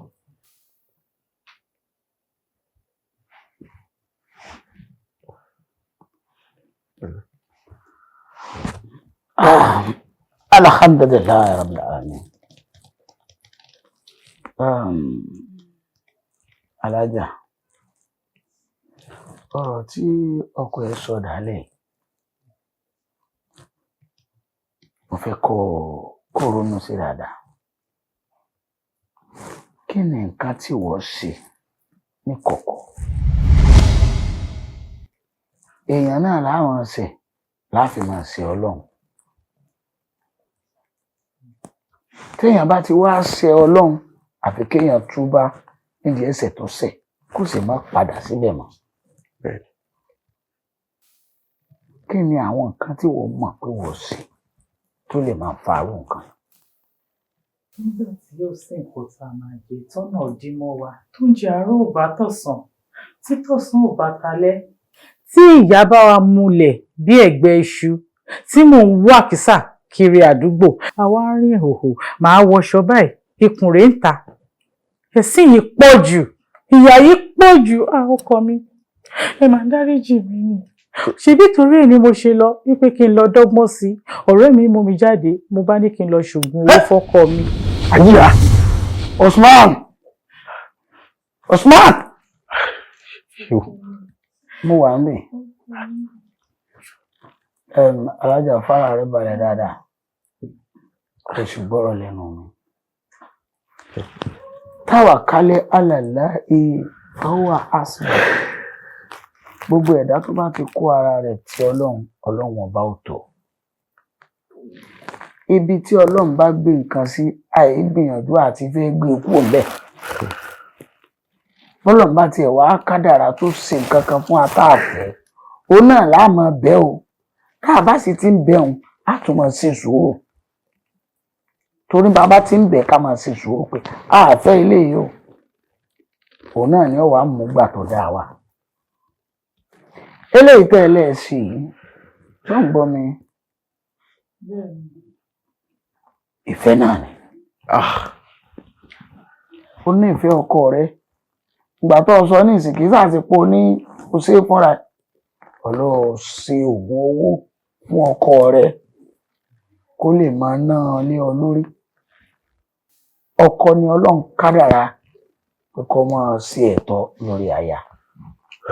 Alhamdulilayi rabbil alamin. Alájà, Ọ̀rọ̀ tí ọkọ ẹ sọ dálẹ̀, mo fẹ́ kó ronú sí dáadáa. Kí ni nǹkan tí wọ́n ṣe ní kọ̀kọ̀? Èèyàn náà láwọn ṣe láfi máa ṣe Ọlọ́run. Téèyàn bá ti wá ṣe Ọlọ́run, àfi kéèyàn túbá nídìí ẹ̀ṣẹ̀ tó ṣẹ̀, kó sì má padà síbẹ̀ mọ́. Kí ni àwọn nǹkan tí wọ́n mọ̀ pé wọ́n ṣe tó lè máa farú nǹkan? Nígbà tí yóò sí nǹkan tá a máa jẹ tọ́nà dí mọ́ wa, tó ń jẹ àárọ̀ ò bá tọ̀sán, tí tọ̀sán ò bá talẹ́, tí ìyá bá wa múlẹ̀ bí ẹ̀gbẹ́ iṣu, tí mò ń wọ àkísà kiri àdúgbò, àwa ń rìn ìhòhò, màá wọṣọ báyìí, ikùn rèé ń ta. Ẹ̀sín yìí pọ̀ jù, ìyà yìí pọ̀ jù. Ah, ọkọ mi, ẹ máa dáríjì mí ni. Ṣebí torí ẹ̀ ni mo ṣe lọ wípé kí n lọ dọ́gbọ́n sí i. Ọ̀rẹ́ mi mú mi jáde, mo bá ní kí n lọ ṣògùn owó fọ́kọ mi. Àyíyá, Usman, Usman, mo wà ń bẹ̀. Alájà, fara rẹ balẹ̀ dáadáa, kò sì gbọ́rọ̀ lẹ́nu mi. Tawakkal ala Allahi fahuwa hasbuh. Gbogbo ẹ̀dá tó bá ti kó ara rẹ̀ ti Ọlọ́run, Ọlọ́run ọba ò tó. Ibi tí Ọlọ́run bá gbé nǹkan sí, àìgbìyànjú àti fẹ́ gbé kúrò ńbẹ̀. Bọ́lọ́run bá tiẹ̀ wá kádàrá tó ṣe nǹkan kan fún atáàfẹ́, òun náà láà máa bẹ́ o. Tá a bá sì ti ń bẹ̀ òun, á tún máa ṣe sùúrù. Torí bàbá ti ń bẹ̀, ká máa ṣe sùúrù pé a fẹ́ ilé yìí o. Òun náà ni ó wàá mú gbà tó dáa wá. Eléyìí tẹ́ ẹ lẹ́ẹ̀sì yìí tó ń gbọ́ mi, ìfẹ́ náà ni. Ó ní ìfẹ́ ọkọ rẹ. Ìgbà tó o sọ ní ìsìn, kì í sàṣepọ̀ ní o ṣe é fúnra ẹ̀. Ọlọ́ọ̀ ṣe oògùn owó fún ọkọ rẹ kó lè máa ná ọ lé ọ lórí. Ọkọ ni Ọlọ́run kádàrá pé kó máa ṣe ẹ̀tọ́ lórí aya.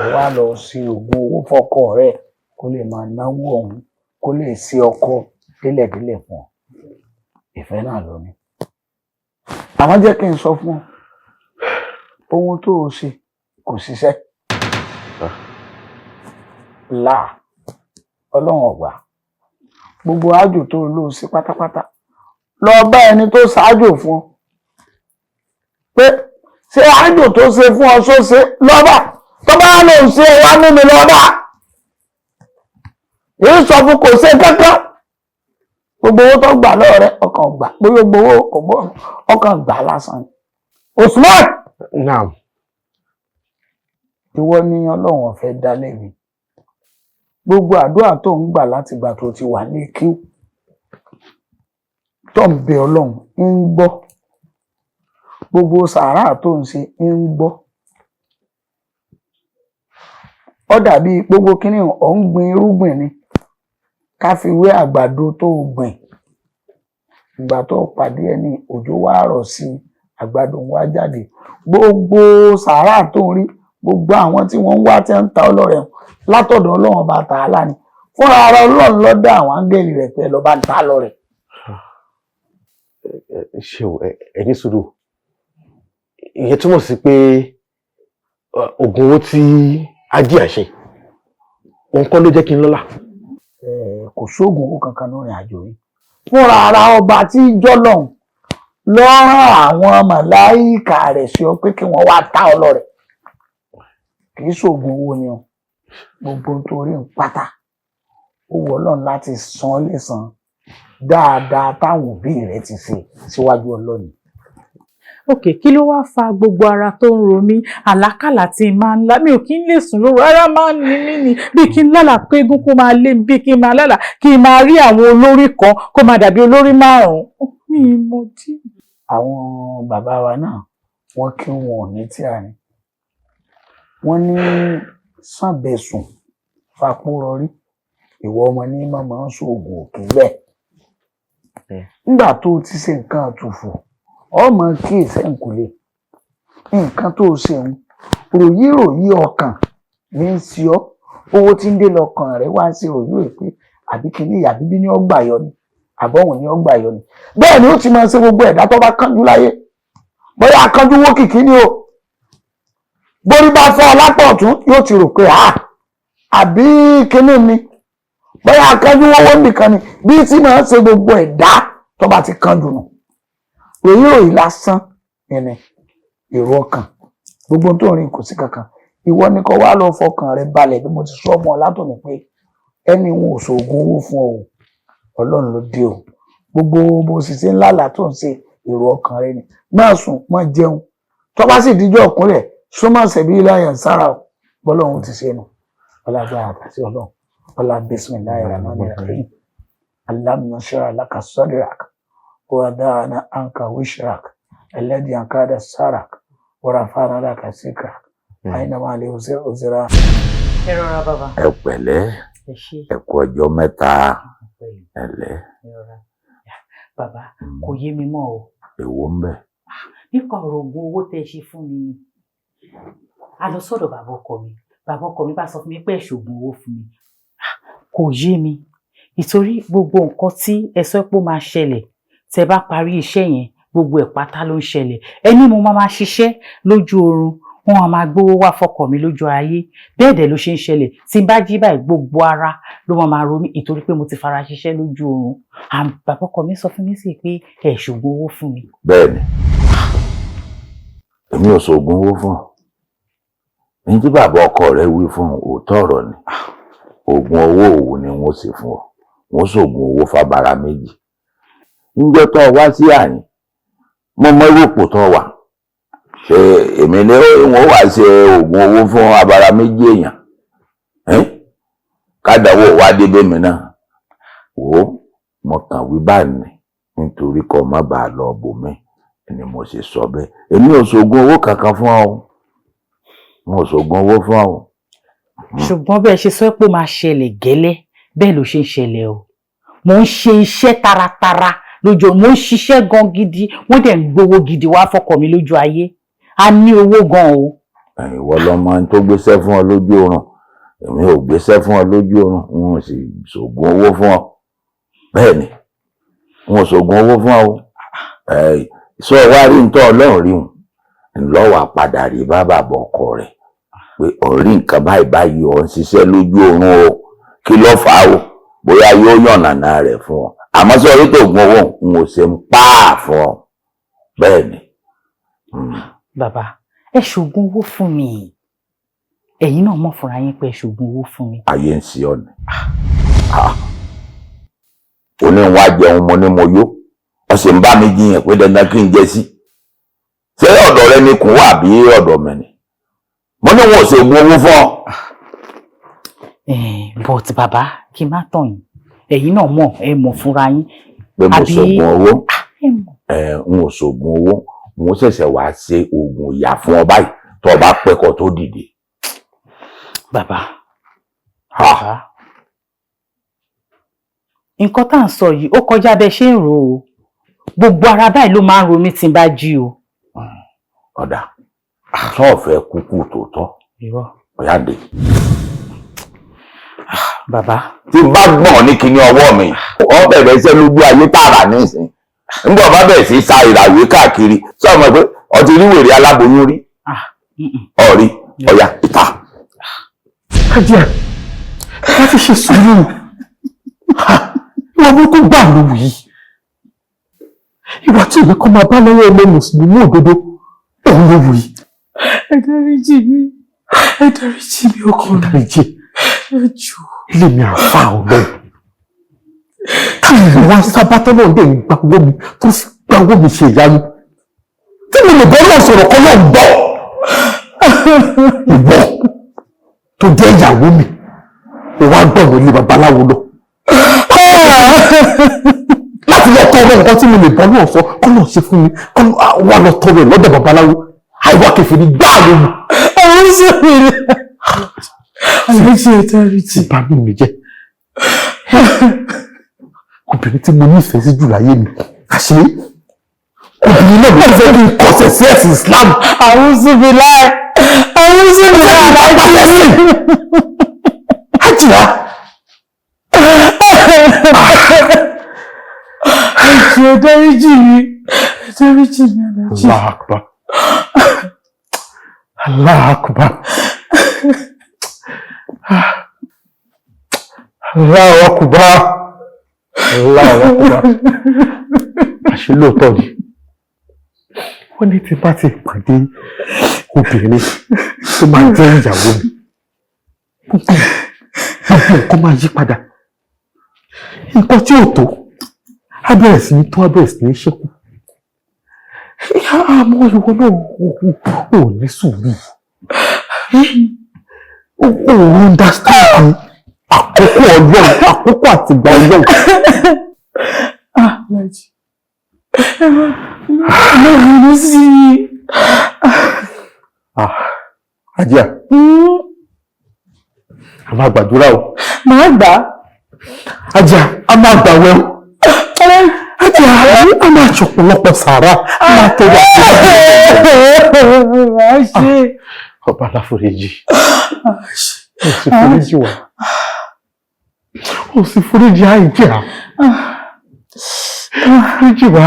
Ó wá lọ ṣe oògùn owó fọ́kọ rẹ kó lè máa náwó ọ̀hún, kó lè ṣe ọkọ délẹ̀délẹ̀ fún ọ. Ìfẹ́ náà ló ní. Àmọ́ jẹ́ kí n sọ fún ọ, ohun tó o ṣe kò ṣiṣẹ́. Là Ọlọ́run ọ̀gbà. Gbogbo àjò tó o lò sí pátápátá, lọ bá ẹni tó ṣáájò fún ọ pé ṣé àjò tó ṣe fún ọ ṣó ṣe lọ́ba tó bá lòun ṣe wá mú mi lọ́ba. Èyí sọ fún kò ṣe kankan. Gbogbo owó tó gbà lọ́wọ́ rẹ̀, ọkàn gbà bóyá gbowó kò gbọ́, ọkàn gbà lásán ni. Usman. Naam. Ìwọ ni Ọlọ́run ò fẹ́ dá lẹ́bi. Gbogbo àdúrà tó ń gbà láti ìgbà tó ti wà ní kíw tó ń bẹ Ọlọ́run ń gbọ́. Gbogbo sàárà tó ń ṣe ń gbọ́. Ó dàbí gbogbo kínní ò ń gbin irúgbìn ni. Ká fi wé àgbàdo tó gbìn. Ìgbà tó pàdé ẹni, òjò wá rọ̀ sí, àgbàdo ń wá jáde. Gbogbo sàárà tó ń rí, gbogbo àwọn tí wọ́n ń wá tí ń ta ọlọ́rẹ̀ látọ̀dọ̀ Ọlọ́run ọba tààlà ni. Fúnra ara Ọlọ́run ló dá àwọn áńgẹ́lì rẹ̀ pé lọ́ba ń ta lọ́rẹ̀. Ṣé o ẹ ní sùúrù? Ìyẹn túmọ̀ sí pé oògùn owó tí Ajíà ṣe, òun kọ́ ló jẹ́ kí n lọ́lá. Kò sóògùn owó kankan lórí àjò yìí. Fúnra ara ọba tí jọ́lọ́hún ló rán àwọn màláìkà rẹ̀ sí ọ pé kí wọ́n wá ta ọ lọ́rẹ. Kì í ṣoògùn owó ni o. Gbogbo torí ń pátá, ó wọ Ọlọ́run láti san ọ́ lẹ́san dáadáa táwọn òbí rẹ̀ ti ṣe síwájú Ọlọ́run. Ok, kí ló wá fa gbogbo ara tó ń ro mí, àlákàlà tí n máa ń lá? Mi ò kí ń lè sùn lóru, ara máa ń ní mí ni, bí kí n lálàá pé eégún kó máa lé mi, bí kí n máa lálàá kí n máa rí àwọn olórí kan kó máa dàbí olórí márùn-ún. Mi ì mọ̀ dí. Àwọn bàbá wa náà, wọ́n kí wọn ò ní tí a ní. Wọ́n ní sànbẹ̀sùn fapó rọrí, ìwọ ọmọ ní máa ń ṣoògùn òkè bẹ́ẹ̀. Nígbà tó o ti ṣe nǹkan àtùfù, ọmọ kíyèsí ẹ̀ǹkùlé nǹkan tó o ṣe ń ròyìnròyìn ọkàn ní í sí ọ. Owó tí ń dé lọ́kàn rẹ̀ wá ń ṣe òyú ẹ̀ pé àbí kíní àbí bí ní ọgbà yọ ni, àbọ̀wọ̀n ní ọgbà yọ ni. Bẹ́ẹ̀ ni ó ti máa ṣe gbogbo ẹ̀dá tó bá kánjú láyé. Bóyá kánjú wó kìkì ni o, borí bá fọ́ ọ lápá ọ̀tún, yóò ti rò pé a àbí kíní ni, bóyá kánjú wọ́wọ́ nìkan ni. Bí tí máa ṣe gbogbo ẹ̀dá tó bá ti kánjú nù, ròyìn ròyìn lásán ẹni èrò ọkàn gbogbo tó rìn kò sí kankan. Ìwọ ni kó wá lọ fọkàn rẹ balẹ̀. Bí mo ti sọ ọmọ látòní pé ẹni wọn ò ṣoògùn owó fún ọ o, Ọlọ́run ló dé o. Gbogbo bó sì ṣe ń lálàá tó ń ṣe, èrò ọkàn rẹ ni. Máa sùn, máa jẹun, tó bá sì díjọ́ ọkùnrin rẹ súnmọ́ ṣẹ̀bí iláyà ń sára o. Bọ́lọ́run ti ṣe nù. Ọlágbára àtàtì Ọlọ́run, ọlá bismillahi rahmani rahim, alam nashrah laka sadrak wa wada'na anka wishrak alladhi ankada sarak wa rafa'na laka zikrak aina ma li uzra. Ẹ rọra, bàbá. Ẹ pẹ̀lẹ́. Ẹ ṣé. Ẹ kú ọjọ́ mẹ́ta, ẹ lẹ́. Ẹ rọra, bàbá. Kò yé mi mọ́ o. Èwo ń bẹ? Nípa ọ̀rọ̀ oògùn owó tẹ́ ẹ ṣe fún mi ni. A lọ sọ́dọ̀ bàbá ọkọ mi. Bàbá ọkọ mi bá sọ fún mi pé ẹ ṣoògùn owó fún mi. Kò yé mi, ìtorí gbogbo nǹkan tí ẹ sọ pé ó máa ṣẹlẹ̀ tẹ́ bá parí iṣẹ́ yẹn, gbogbo ẹ̀ pátá ló ń ṣẹlẹ̀. Ẹni mo máa máa ṣiṣẹ́ lójú oorun, wọn a máa gbówó wá fọkọ mi lójú ayé. Bẹ́ẹ̀ dẹ̀ ló ṣe ń ṣẹlẹ̀. Tí n bá jí báyìí, gbogbo ara ló máa máa ro mí, ìtorí pé mo ti fara ṣiṣẹ́ lójú oorun. Bàbá ọkọ mi sọ fún mi sí pé ẹ ṣoògùn owó fún mi. Bẹ́ẹ̀ni, èmi ò ṣoògùn owó fún ọ. Ní tí bàbá ọkọ rẹ wí fún ọ, òótọ́ ọ̀rọ̀ ni. Oògùn owó òwò ni wọ́n ṣe fún ọ. Wọ́n ṣoògùn owó fábàrà méjì. Níjọ́ tó wá sí àyìn, mo mọ irú ipò tó wà. Ṣé èmi ni wọ́n wá ṣe oògùn owó fún abara méjì èèyàn? Kádàwó wá débé mi náà. Wò ó, mo kàn wí báyìí nítorí kó má bàa lọ bòmí ni mo ṣe sọ bẹ́ẹ̀. Èmi ò ṣoògùn owó kankan fún ọ, mo ò ṣoògùn owó fún ọ. Ṣùgbọ́n bẹ́ẹ̀ ṣe sọ pé ó máa ṣẹlẹ̀ gẹ́lẹ́, bẹ́ẹ̀ ló ṣe ń ṣẹlẹ̀ o. Mo ń ṣe iṣẹ́ taratara lójú, mo ń ṣiṣẹ́ gan gidi, wọ́n dẹ̀ ń gbowó gidi wá fọkọ mi lójú ayé. A ní owó gan o. Ìwọ lọmọ tó gbéṣẹ́ fún ọ lójú oorun. Èmi ò gbéṣẹ́ fún ọ lójú oorun, n ò sì ṣoògùn owó fún ọ. Bẹ́ẹ̀ ni, n ò ṣoògùn owó fún ọ. Sọ wá rí ntọ́ Ọlọ́run rí hùn ńlọ́wọ́ padà rí bá bàbá ọkọ rẹ̀ pé ọ̀rí nǹkan báyìí báyìí, ọ̀ ń ṣiṣẹ́ lójú oorun o, kí ló fà á o? Bóyá yóò yànnàná rẹ̀ fún ọ. Àmọ́ sọ orí tó gun owó, n ò ṣe ń pa á fún ọ. Bẹ́ẹ̀ ni. Bàbá, ẹ ṣoògùn owó fún mi. Ẹ̀yin náà mọ̀ fúnra yín pé ẹ ṣoògùn owó fún mi. Ayé ń ṣe ọ ni. Òní ń wá jẹun, mo ní mo yó, ọ sì ń bá mi jiyàn pé dandan kí n jẹ sí. Ṣé ọ̀dọ̀ rẹ ni kùn wà bí ọ̀dọ̀ mi ni? Mo ní wọn ò ṣe gun owó fún ọ. But bàbá, kí n má tàn yín, ẹ̀yin náà mọ̀, ẹ mọ̀ fúnra yín. Pé mo ṣoògùn owó? N ò ṣoògùn owó. Mo ṣẹ̀ṣẹ̀ wá ṣe oògùn ìyà fún ọ báyìí tó o bá pẹ́kọ̀ tó dìde. Bàbá, bàbá, nǹkan tá à ń sọ yìí, ó kọjá bẹ́ẹ̀ ṣe ń rò ó. Gbogbo ara báyìí ló máa ń ro mí tí n bá jí o. Ọ̀dà, sọ́ọ̀fẹ́ kúkú tòótọ́? Ọ̀yá dé. Bàbá. Tí bá gbọ̀n ní kinní ọwọ́ mi, ọ bẹ̀rẹ̀ iṣẹ́ lójú ayé tààrà nísìn. Nígbà bá bẹ̀rẹ̀ sí sa ìràwé káàkiri, sọ ma pé ọtí rí wèrè aláboyún rí ọ̀rí ọ̀yà ìta. Kájíà, láti ṣe sùúrù, ìwà burúkú gbà ló wù yìí. Ìwà tí ìwé kan máa bá lọ́wọ́ ọmọ mùsùlùmí òdodo òun ló wù yìí. Ẹ dáríjì mi, ẹ dáríjì mi, ọkọ mi. Dáríjì? Ẹ jọ̀ọ́. Ilé mi àfa ọlọ́run táwọn ìwà sábà tọ́lọ́ dé ń gba owó mi, tó fi gba owó mi ṣe ìyanu tí mi lè bọ́ náà sọ̀rọ̀ kọ́ náà gbọ́. Ìwọ tó jẹ́ ìyàwó mi, ò wá gbọ̀nà ilé babaláwo lọ láti lọ tọrọ nǹkan tí mo lè bọ́ náà sọ kọ́ náà ṣe fún mi, kọ́ wá lọ tọrọ ẹ̀ lọ́dọ̀ babaláwo. Àìwá kẹfìrí gbáà ló mú. Àwọn sọ̀rọ̀ àlejò, ẹ dáríjì. Ti bá mi jẹ́ obìnrin tí mo nífẹ̀ẹ́ sí jù láyé mi, àṣé obìnrin náà ló fẹ́ kí n kọsẹ̀ sí ẹ̀sìn Islam. Àwọn síbi láì, Àwọn sí mi aláàjì. Àjìyá. Ẹjọ́ dáríjì mi. Dáríjì mi aláàjì. Allahu Akbar. Allahu Akbar. Allahu Akbar. Allahu Akbar. Àṣé lóòótọ́ ni. Wọ́n ní tí bá ti pàdé obìnrin tó máa jẹ́ ìyàwó mi. Gbogbo nǹkan máa yí padà. Nǹkan tí ò tó, á bẹ̀rẹ̀ sí ní tó, á bẹ̀rẹ̀ sí ní ṣẹ́kù. Àmọ́ ìwọ náà ò ní sùúrù. O ò understand àkókò Ọlọ́run, àkókò àtìgbà Ọlọ́run. Ah, Aláàjì. Ẹ má bínú sí mi. Ah, Àjíà, a máa gbàdúrà o. Màá gbà á. Àjíà, a máa gbàwẹ̀ o. Àjíà, a máa ṣọ̀pọ̀lọpọ̀ sàárà, a máa tọrọ àforíjì. Màá ṣe. Ọba aláforíjì, ó sì foríjì wá. Ó sì foríjì Àjíà. Foríjì wá.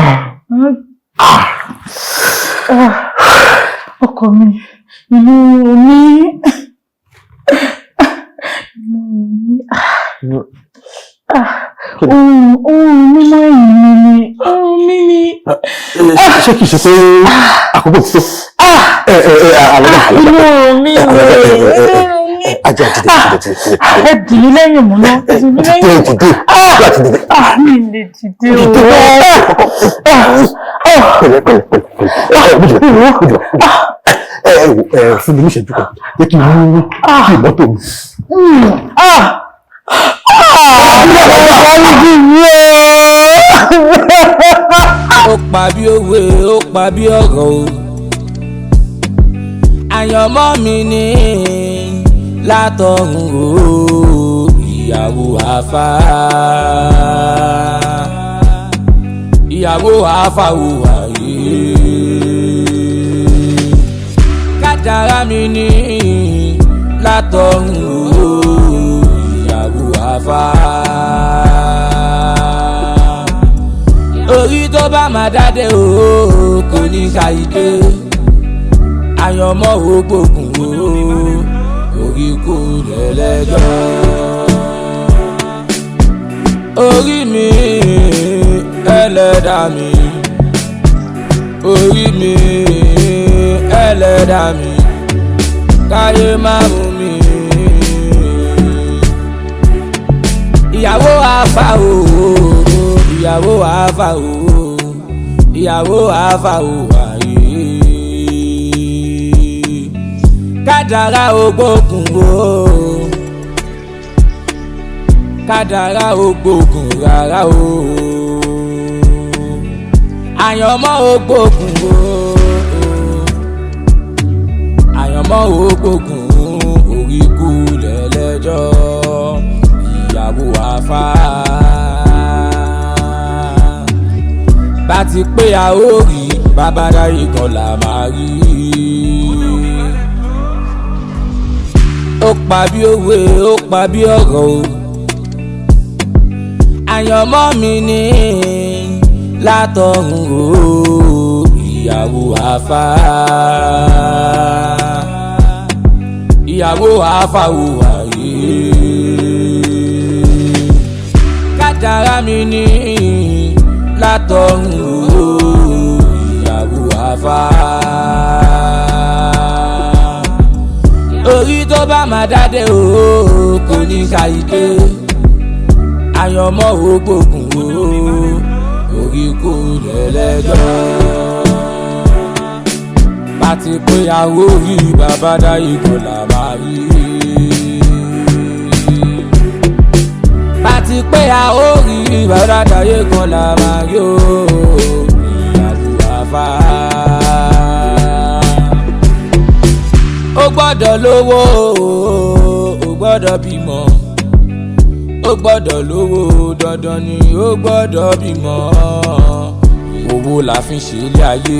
Ọkọ mi, inú mi. Inú mi. Ohun mímọ́ ẹ̀yìn mi ni. Ohun mi ni. Ṣé kìí ṣe pé àkókò ti tó? Inú mi ni. Àjíà, dìde, dìde, dìde. Ẹ dì mí lẹ́yìn mú náà. Ẹ dì mí lẹ́yìn. Dìde, dìde. Ah, mi lè dìde o. Pẹ̀lẹ́, pẹ̀lẹ́, pẹ̀lẹ́. Ẹ ẹ fún mi ní ìṣẹ́jú kan, jẹ́ kí n mú kí mọ́tò mi. Ó pa bí òwe, ó pa bí ọ̀rọ̀ o. Àyànmọ́ mi ní látọ̀run o, ìyàwó àfà. Ìyàwó àfà ò wáyé. Kádàrá mi ní látọ̀run o, ìyàwó àfà. Orí tó bá máa dáde o, kò ní ṣàìdé. Àyànmọ́ ògbógun o, orí kò lẹ́lẹ́jọ́. Orí mi ẹlẹ́dàá mi, orí mi ẹlẹ́dàá mi, káyé má mú mi. Ìyàwó àfà o, ìyàwó àfà o, ìyàwó àfà o wáyé. Kádàrá ògbógun o, kádàrá ògbógun rárá o, àyànmọ́ ògbógun o, àyànmọ́ ògbógun, orí kú lẹ́lẹ́jọ́, ìyàwó àfà. Bá ti pé a ó rí bàbá dárí kan là máa rí. Ó pa bí òwe, ó pa bí ọ̀rọ̀ o. Àyànmọ́ mi ní látọ̀run o, ìyàwó àfà. Ìyàwó àfà ò wáyé. Kádàrá mi ní látọ̀run o, ìyàwó àfà. Orí tó bá máa dáde o, kò ní ṣàìdé. Àyànmọ́ ògbógun o, orí kò lẹ́lẹ́jọ́. Bá ti pé àwọn orí bàbá dá ìgò là máa rí. Bá ti pé àwọn orí bàbá dá ìgò là máa rí o, ìyàwó àfà. Ó gbọ́dọ̀ lówó, ó gbọ́dọ̀ bímọ. Ó gbọ́dọ̀ lówó dandan ni, ó gbọ́dọ̀ bímọ. Owó la fi ń ṣe ilé ayé.